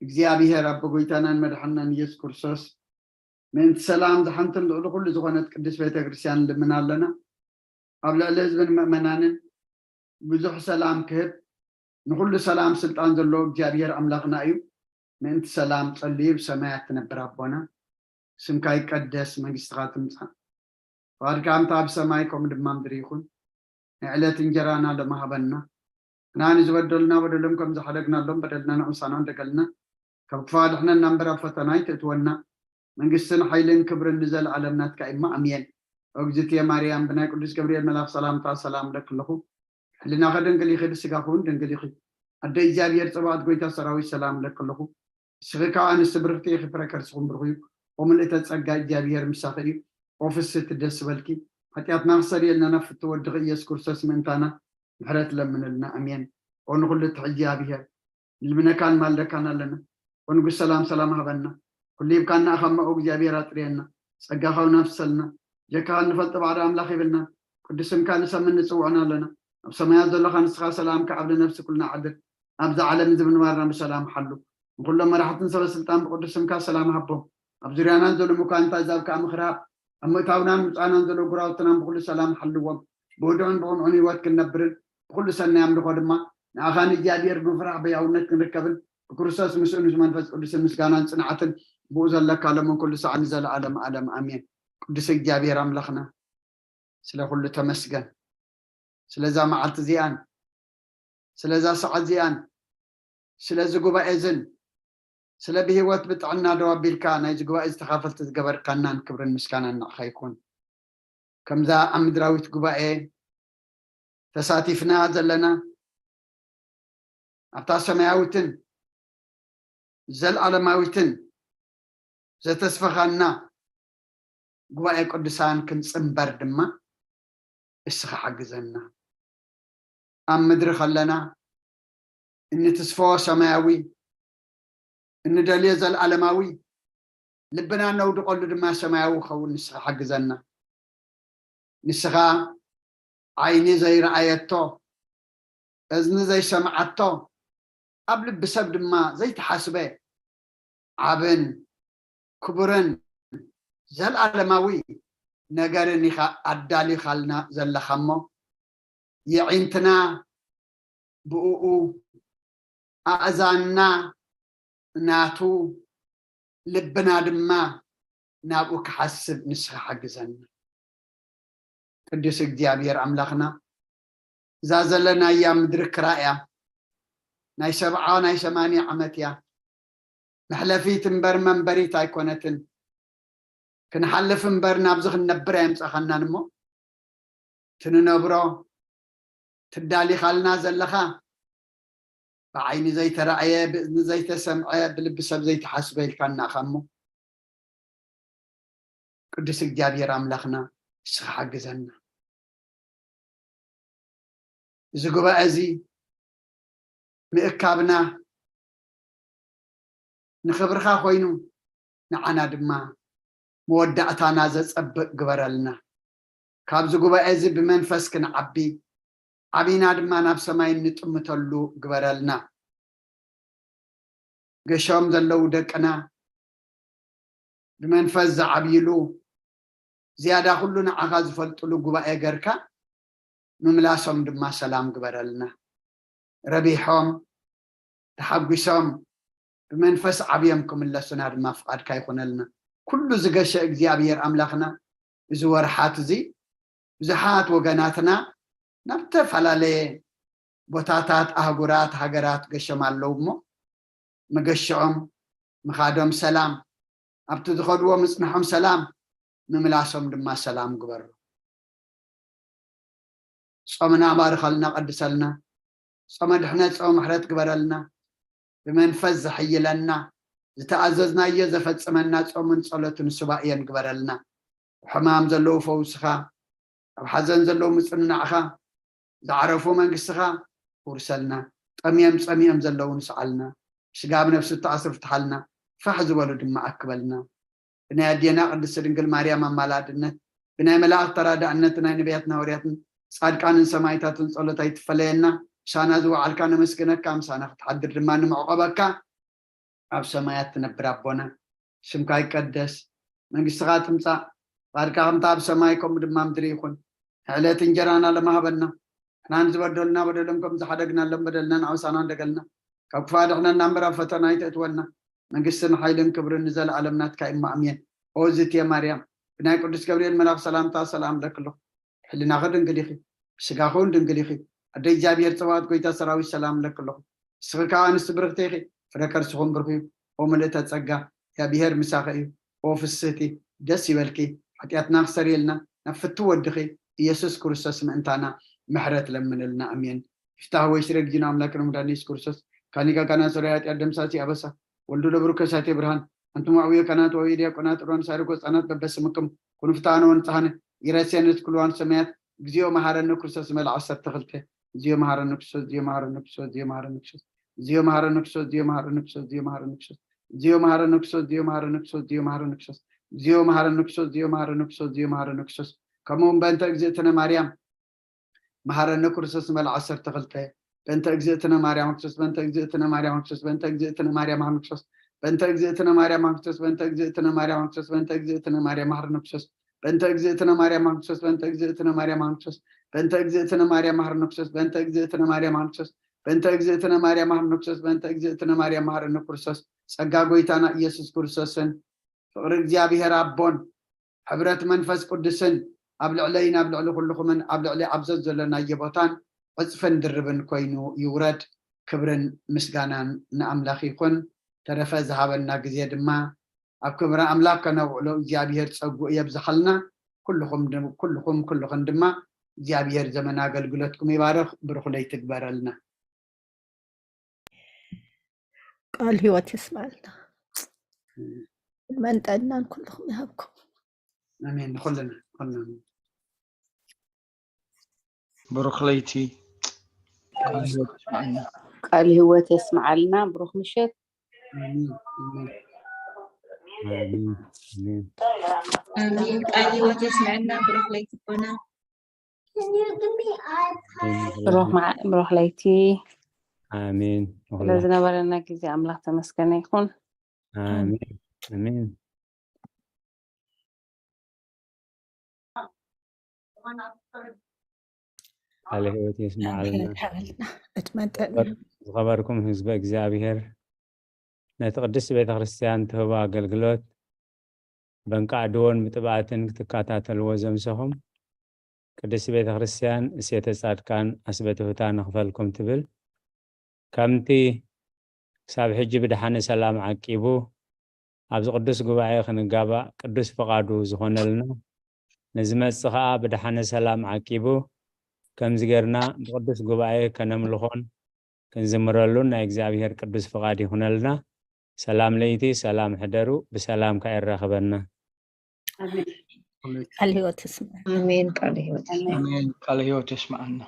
እግዚኣብሔር ኣቦ ጎይታናን መድሓናን ኢየሱስ ክርስቶስ፣ ምእንቲ ሰላም ዝሓንትን ልዕሊ ኩሉ ዝኾነት ቅድስት ቤተ ክርስቲያን ንልምን ኣለና። ኣብ ልዕሊ ህዝብን ምእመናንን ብዙሕ ሰላም ክህብ፣ ንኹሉ ሰላም ስልጣን ዘለዎ እግዚኣብሔር ኣምላኽና እዩ። ምእንቲ ሰላም ጸልዩ ብሰማያት ትነብር ኣቦና፣ ስምካ ይቀደስ፣ መንግስትኻ ትምጻእ፣ ፍቓድካ ከምታ ኣብ ሰማይ ከምኡ ድማ ምድሪ ይኹን። ናይ ዕለት እንጀራና ሎሚ ሃበና። ንሕና ንዝበደሉና በደሎም ከም ዝሓደግናሎም በደልና ንዕምሳና እንደገልና፣ ካብ ክፋ ድሕነና እምበር ኣብ ፈተና ኣይትእትወና። መንግስትን ሓይልን ክብርን ንዘለኣለም ናትካ እማ ኣምየን። እግዝእትየ ማርያም ብናይ ቅዱስ ገብርኤል መልኣኽ ሰላምታ ሰላም ለክለኹ። ሕልናኸ ድንግል ይኺ፣ ስጋኹ እውን ድንግል ይኺ። ኣደ እግዚኣብሔር ጸባኦት ጎይታ ሰራዊት ሰላም ለክለኹ። ንስኺ ካብ ኣንስቲ ብርኽቲ ኢኺ፣ ፍረ ከርስኹም ብሩኽ እዩ። ወምልእተ ጸጋ እግዚኣብሔር ምሳኺ እዩ። ኦ ፍስሕቲ ደስ በልኪ፣ ሓጢኣትና ክሰርየልና ናብ ፍትው ወድኺ ኢየሱስ ክርስቶስ ምእንታና ምሕረት ለምንልና። ኣሜን። ኦ ንኹሉ ትሕጂ እግዚኣብሔር፣ ንልምነካን ማልደካን ኣለና። ኦ ንጉስ ሰላም ሰላም ሃበና። ኩሉ ሂብካና ኣኻማ ኦ እግዚኣብሔር ኣጥርየና። ጸጋኻ እውን ኣፍሰልና። ጀካኻ እንፈልጦ ባዕዳ ኣምላኽ ይብልና። ቅዱስ ስምካ ንሰምን ንጽውዖን ኣለና። ኣብ ሰማያት ዘለኻ ንስኻ ሰላም ከዓብ ንነፍሲ ኩልና ዓድር። ኣብዚ ዓለም እዚ ምንባርና ብሰላም ሓሉ። ንኹሎም መራሕትን ሰበ ስልጣን ብቅዱስ ስምካ ሰላም ሃቦም። ኣብ ዙርያናን ዘሎ ምኳንታ ዛብ ከዓ ምኽራብ ኣብ ምእታውናን ምጻናን ዘሎ ጉራውትናን ብኩሉ ሰላም ሓልዎም። ብህዱዕን ብቕንዑን ህይወት ክንነብርን ብኩሉ ሰናይ ኣምልኾ ድማ ንኣኻ ንእግዚኣብሔር ብምፍራሕ በያውነት ክንርከብን ብክርስቶስ ምስኡ ምስ መንፈስ ቅዱስን ምስጋናን ጽንዓትን ብኡ ዘለካ ሎምን ኩሉ ሳዕ ንዘለኣለም ኣለም ኣሜን። ቅዱስ እግዚኣብሔር ኣምላኽና ስለ ኩሉ ተመስገን። ስለዛ መዓልቲ እዚኣን ስለዛ ሰዓት እዚኣን ስለዚ ጉባኤ እዝን ስለ ብህይወት ብጥዕና ደው ኣቢልካ ናይዚ ጉባኤ ዝተኻፈልቲ ዝገበርካናን ክብርን ምስጋናን ንዓኻ ይኹን። ከምዛ ኣብ ምድራዊት ጉባኤ ተሳቲፍና ዘለና ኣብታ ሰማያዊትን ዘልኣለማዊትን ዘተስፈኻና ጉባኤ ቅዱሳን ክንጽንበር ድማ እስኻ ሓግዘና። ኣብ ምድሪ ከለና እንትስፎ ሰማያዊ እንደልዮ ዘልኣለማዊ ልብና ነውድቐሉ ድማ ሰማያዊ ክኸውን ንስኻ ሓግዘና። ንስኻ ዓይኒ ዘይረኣየቶ እዝኒ ዘይሰምዓቶ ኣብ ልቢ ሰብ ድማ ዘይተሓስበ ዓብን ክቡርን ዘልኣለማዊ ነገርን ኢኻ ኣዳሊኻልና ዘለኻ እሞ የዒንትና ብእኡ ኣእዛንና ናቱ ልብና ድማ ናብኡ ክሓስብ ንስኻ ሓግዘና። ቅዱስ እግዚኣብሔር ኣምላኽና እዛ ዘለናያ ምድሪ ክራይ እያ። ናይ ሰብዓ ናይ ሰማንያ ዓመት እያ። መሕለፊት እምበር መንበሪት ኣይኮነትን። ክንሓልፍ እምበር ናብዚ ክንነብር ኣየምጻኻናን እሞ ትንነብሮ ትዳሊኻልና ዘለኻ ብዓይኒ ዘይተራእየ ብእዝኒ ዘይተሰምዐ ብልቢ ሰብ ዘይተሓስበ ኢልካና ኢኻ እሞ ቅዱስ እግዚኣብሔር ኣምላኽና እስኻ ሓግዘና። እዚ ጉባኤ እዚ ምእካብና ንኽብርኻ ኮይኑ ንዓና ድማ መወዳእታና ዘጸብቕ ግበረልና። ካብዚ ጉባኤ እዚ ብመንፈስ ክንዓቢ ዓቢና ድማ ናብ ሰማይ እንጥምተሉ ግበረልና። ገሾም ዘለዉ ደቅና ብመንፈስ ዝዓብይሉ ዝያዳ ኩሉ ንዓኻ ዝፈልጥሉ ጉባኤ ገርካ ምምላሶም ድማ ሰላም ግበረልና። ረቢሖም ተሓጒሶም ብመንፈስ ዓብዮም ክምለሱና ድማ ፍቓድካ ይኹነልና። ኩሉ ዝገሸ እግዚኣብሔር ኣምላኽና፣ እዚ ወርሓት እዚ ብዙሓት ወገናትና ናብ ዝተፈላለየ ቦታታት፣ ኣህጉራት፣ ሃገራት ገሾም ኣለዉ እሞ መገሽዖም ምኻዶም ሰላም፣ ኣብቲ ዝኸድዎ ምጽንሖም ሰላም፣ ምምላሶም ድማ ሰላም ግበሩ። ጾምና ባርኸልና፣ ቀድሰልና። ጾመ ድሕነት፣ ጾመ ምሕረት ግበረልና። ብመንፈስ ዘሐይለና፣ ዝተኣዘዝናዮ ዘፈጽመና ጾምን ጸሎትን ሱባኤን ግበረልና። ሕማም ዘለዉ ፈውስኻ፣ ኣብ ሓዘን ዘለዉ ምጽንናዕኻ፣ ዝዓረፉ መንግስትኻ ውርሰልና። ጠምዮም ጸሚኦም ዘለዉ ንስዓልና። ስጋ ኣብ ነፍሲ እተኣስሩ ፍትሓልና። ፋሕ ዝበሉ ድማ ኣክበልና። ብናይ ኣዴና ቅድስቲ ድንግል ማርያም ኣማላድነት፣ ብናይ መላእኽት ተራዳእነት፣ ናይ ነቢያትን ሃዋርያትን ጻድቃንን ሰማይታትን ጸሎት ኣይትፈለየና። ምሳና ዝወዓልካ ነመስግነካ፣ ምሳና ክትሓድር ድማ ንምዕቆበካ። ኣብ ሰማያት ትነብር ኣቦና፣ ስምካ ይቀደስ፣ መንግስትኻ ትምጻእ፣ ፍቓድካ ከምታ ኣብ ሰማይ ከምኡ ድማ ምድሪ ይኹን። ንዕለት እንጀራና ለማህበና፣ ንሕና ንዝበደሉና በደሎም ከም ዝሓደግናሎም በደልና ንኣውሳና እንደገልና፣ ካብ ክፋ ድሕነና እምበር ኣብ ፈተና ኣይተእትወና። መንግስትን ሓይልን ክብርን ንዘለኣለም ናትካ እሞ ኣሜን። ኦ ዝትየ ማርያም፣ ብናይ ቅዱስ ገብርኤል መልኣኽ ሰላምታ ሰላም እብለኪ ኣለኹ። ሕልናኺ ድንግል ኢኺ፣ ብስጋኺ እውን ድንግል ኢኺ። ኣደ እግዚኣብሔር ጸባኦት ጎይታ ሰራዊት ሰላም እብለኪ ኣለኹ። ንስኺ ከኣ ኣንስቲ ብርኽቲ ኢኺ፣ ፍረ ከርስኹም ብሩኽ እዩ። ኦ ምልእተ ጸጋ፣ እግዚኣብሔር ምሳኺ እዩ። ኦ ፍስህቲ፣ ደስ ይበልኪ፣ ሓጢኣትና ክሰርየልና ናብ ፍትው ወድኺ ኢየሱስ ክርስቶስ ምእንታና ምሕረት ለምንልና። ኣሜን። ይፍታህ ወይ ስረ ግዜና ኣምላክን መድኃኒት ኢየሱስ ክርስቶስ ካሊጋ ካና ሰራይ ኃጢአት ደምሳሲ ኣበሳ ወልዱ ለብሩ ከሳቴ ብርሃን ኣንቱም አብዮ ካህናት ወአብዮ ዲያቆናት ሮን ሳሪኮ ህፃናት በበስምክም ኩኑ ፍትሐነ ወንጽሐነ ኢረሴነ ኩልዋን ሰማያት እግዚኦ መሐረነ ክርስቶስ መልዓ ዐሰርተ ክልተ እግዚኦ መሐረነ ክርስቶስ እግዚኦ መሐረነ ክርስቶስ እግዚኦ መሐረነ ክርስቶስ እግዚኦ መሐረነ ክርስቶስ እግዚኦ መሐረነ ክርስቶስ እግዚኦ መሐረነ ክርስቶስ እግዚኦ መሐረነ ክርስቶስ እግዚኦ መሐረነ ክርስቶስ እግዚኦ መሐረነ ክርስቶስ እግዚኦ መሐረነ ክርስቶስ እግዚኦ መሐረነ ክርስቶስ ከምኡውን በእንተ እግዝእትነ ማርያም መሐረነ ክርስቶስ መልዓ ዐሰርተ ክልተ በእንተ እግዝእትነ ማርያም ክርስቶስ በእንተ እግዝእትነ ማርያም ክርስቶስ በእንተ እግዝእትነ ማርያም ክርስቶስ በእንተ እግዝእትነ ማርያም ክርስቶስ በእንተ እግዝእትነ ማርያም ክርስቶስ በእንተ እግዝእትነ ማርያም መሐረነ ክርስቶስ በእንተ እግዝእትነ ማርያም ክርስቶስ በእንተ እግዝእትነ ማርያም ክርስቶስ በእንተ እግዝእትነ ማርያም መሐረነ ክርስቶስ በእንተ እግዝእትነ ማርያም ክርስቶስ በእንተ እግዝእትነ ማርያም መሐረነ ክርስቶስ በእንተ እግዝእትነ ማርያም መሐረነ ክርስቶስ ጸጋ ጎይታና ኢየሱስ ክርስቶስን ፍቕሪ እግዚኣብሔር ኣቦን ሕብረት መንፈስ ቅዱስን ኣብ ልዕለይን ኣብ ልዕሊ ኩልኹምን ኣብ ልዕሊ ኣብ ዘዘለናዮ ቦታን ዕጽፍን ድርብን ኮይኑ ይውረድ። ክብርን ምስጋናን ንኣምላኽ ይኹን። ተረፈ ዝሃበና ግዜ ድማ ኣብ ክብሪ ኣምላኽ ከነውዕሎ እግዚኣብሔር ጸጉኡ የብዝሓልና። ኩልኹም ድ- ኩልኹም ኩልኽን ድማ እግዚኣብሔር ዘመን ኣገልግሎትኩም ይባርኽ። ብሩኽ ለይቲ ግበረልና። ቃል ህይወት የስማልና። መንጠናን ኩልኹም ይሃብኩም። ኣሜን። ንኹልና ንኹልና ብሩኽ ለይቲ ቃል ህይወት ይስምዓልና። ቃል ህይወት የስምዓልና። ብሩኽ ምሸት። ኣሜን። ኣሜን። ኣሜን። ኣሜን። ኣሜን። ቃል ህይወት የስምዐና። ብሩኽ ለይቲ ኮነ። ብሩኽ መዓ- ብሩኽ ለይቲ። ኣሜን። ስለ ዝነበረና ግዜ ኣምላኽ ተመስገነ ይኹን። ኣሜን። ኣሜን። ቃለ ሕይወት የስምዓልና። ኣሜን። ሓበልና ዕድመን ጥዕናን። ዝኸበርኩም ህዝበ እግዚኣብሔር፣ ነቲ ቅድስቲ ቤተ ክርስቲያን ትህቦ ኣገልግሎት በንቃዕድዎን ብጥብኣትን ክትከታተልዎ ዘምሰኹም፣ ቅድስቲ ቤተ ክርስቲያን እሴተ ጻድቃን ኣስበትሁታ ንኽፈልኩም ትብል። ከምቲ ክሳብ ሕጂ ብደሓነ ሰላም ዓቂቡ ኣብዚ ቅዱስ ጉባኤ ክንጋባእ ቅዱስ ፍቓዱ ዝኾነልና፣ ንዝመጽእ ኸኣ ብደሓነ ሰላም ዓቂቡ ከምዚ ጌርና ብቅዱስ ጉባኤ ከነምልኾን ክንዝምረሉን ናይ እግዚኣብሔር ቅዱስ ፍቓድ ይኹነልና። ሰላም ለይቲ፣ ሰላም ሕደሩ፣ ብሰላም ከኣ የራኽበና። ቃል ህይወት ይስምዐና። ኣሜን። ቃል ህይወት ኣሜን። ቃለ ህይወት የስምዓና።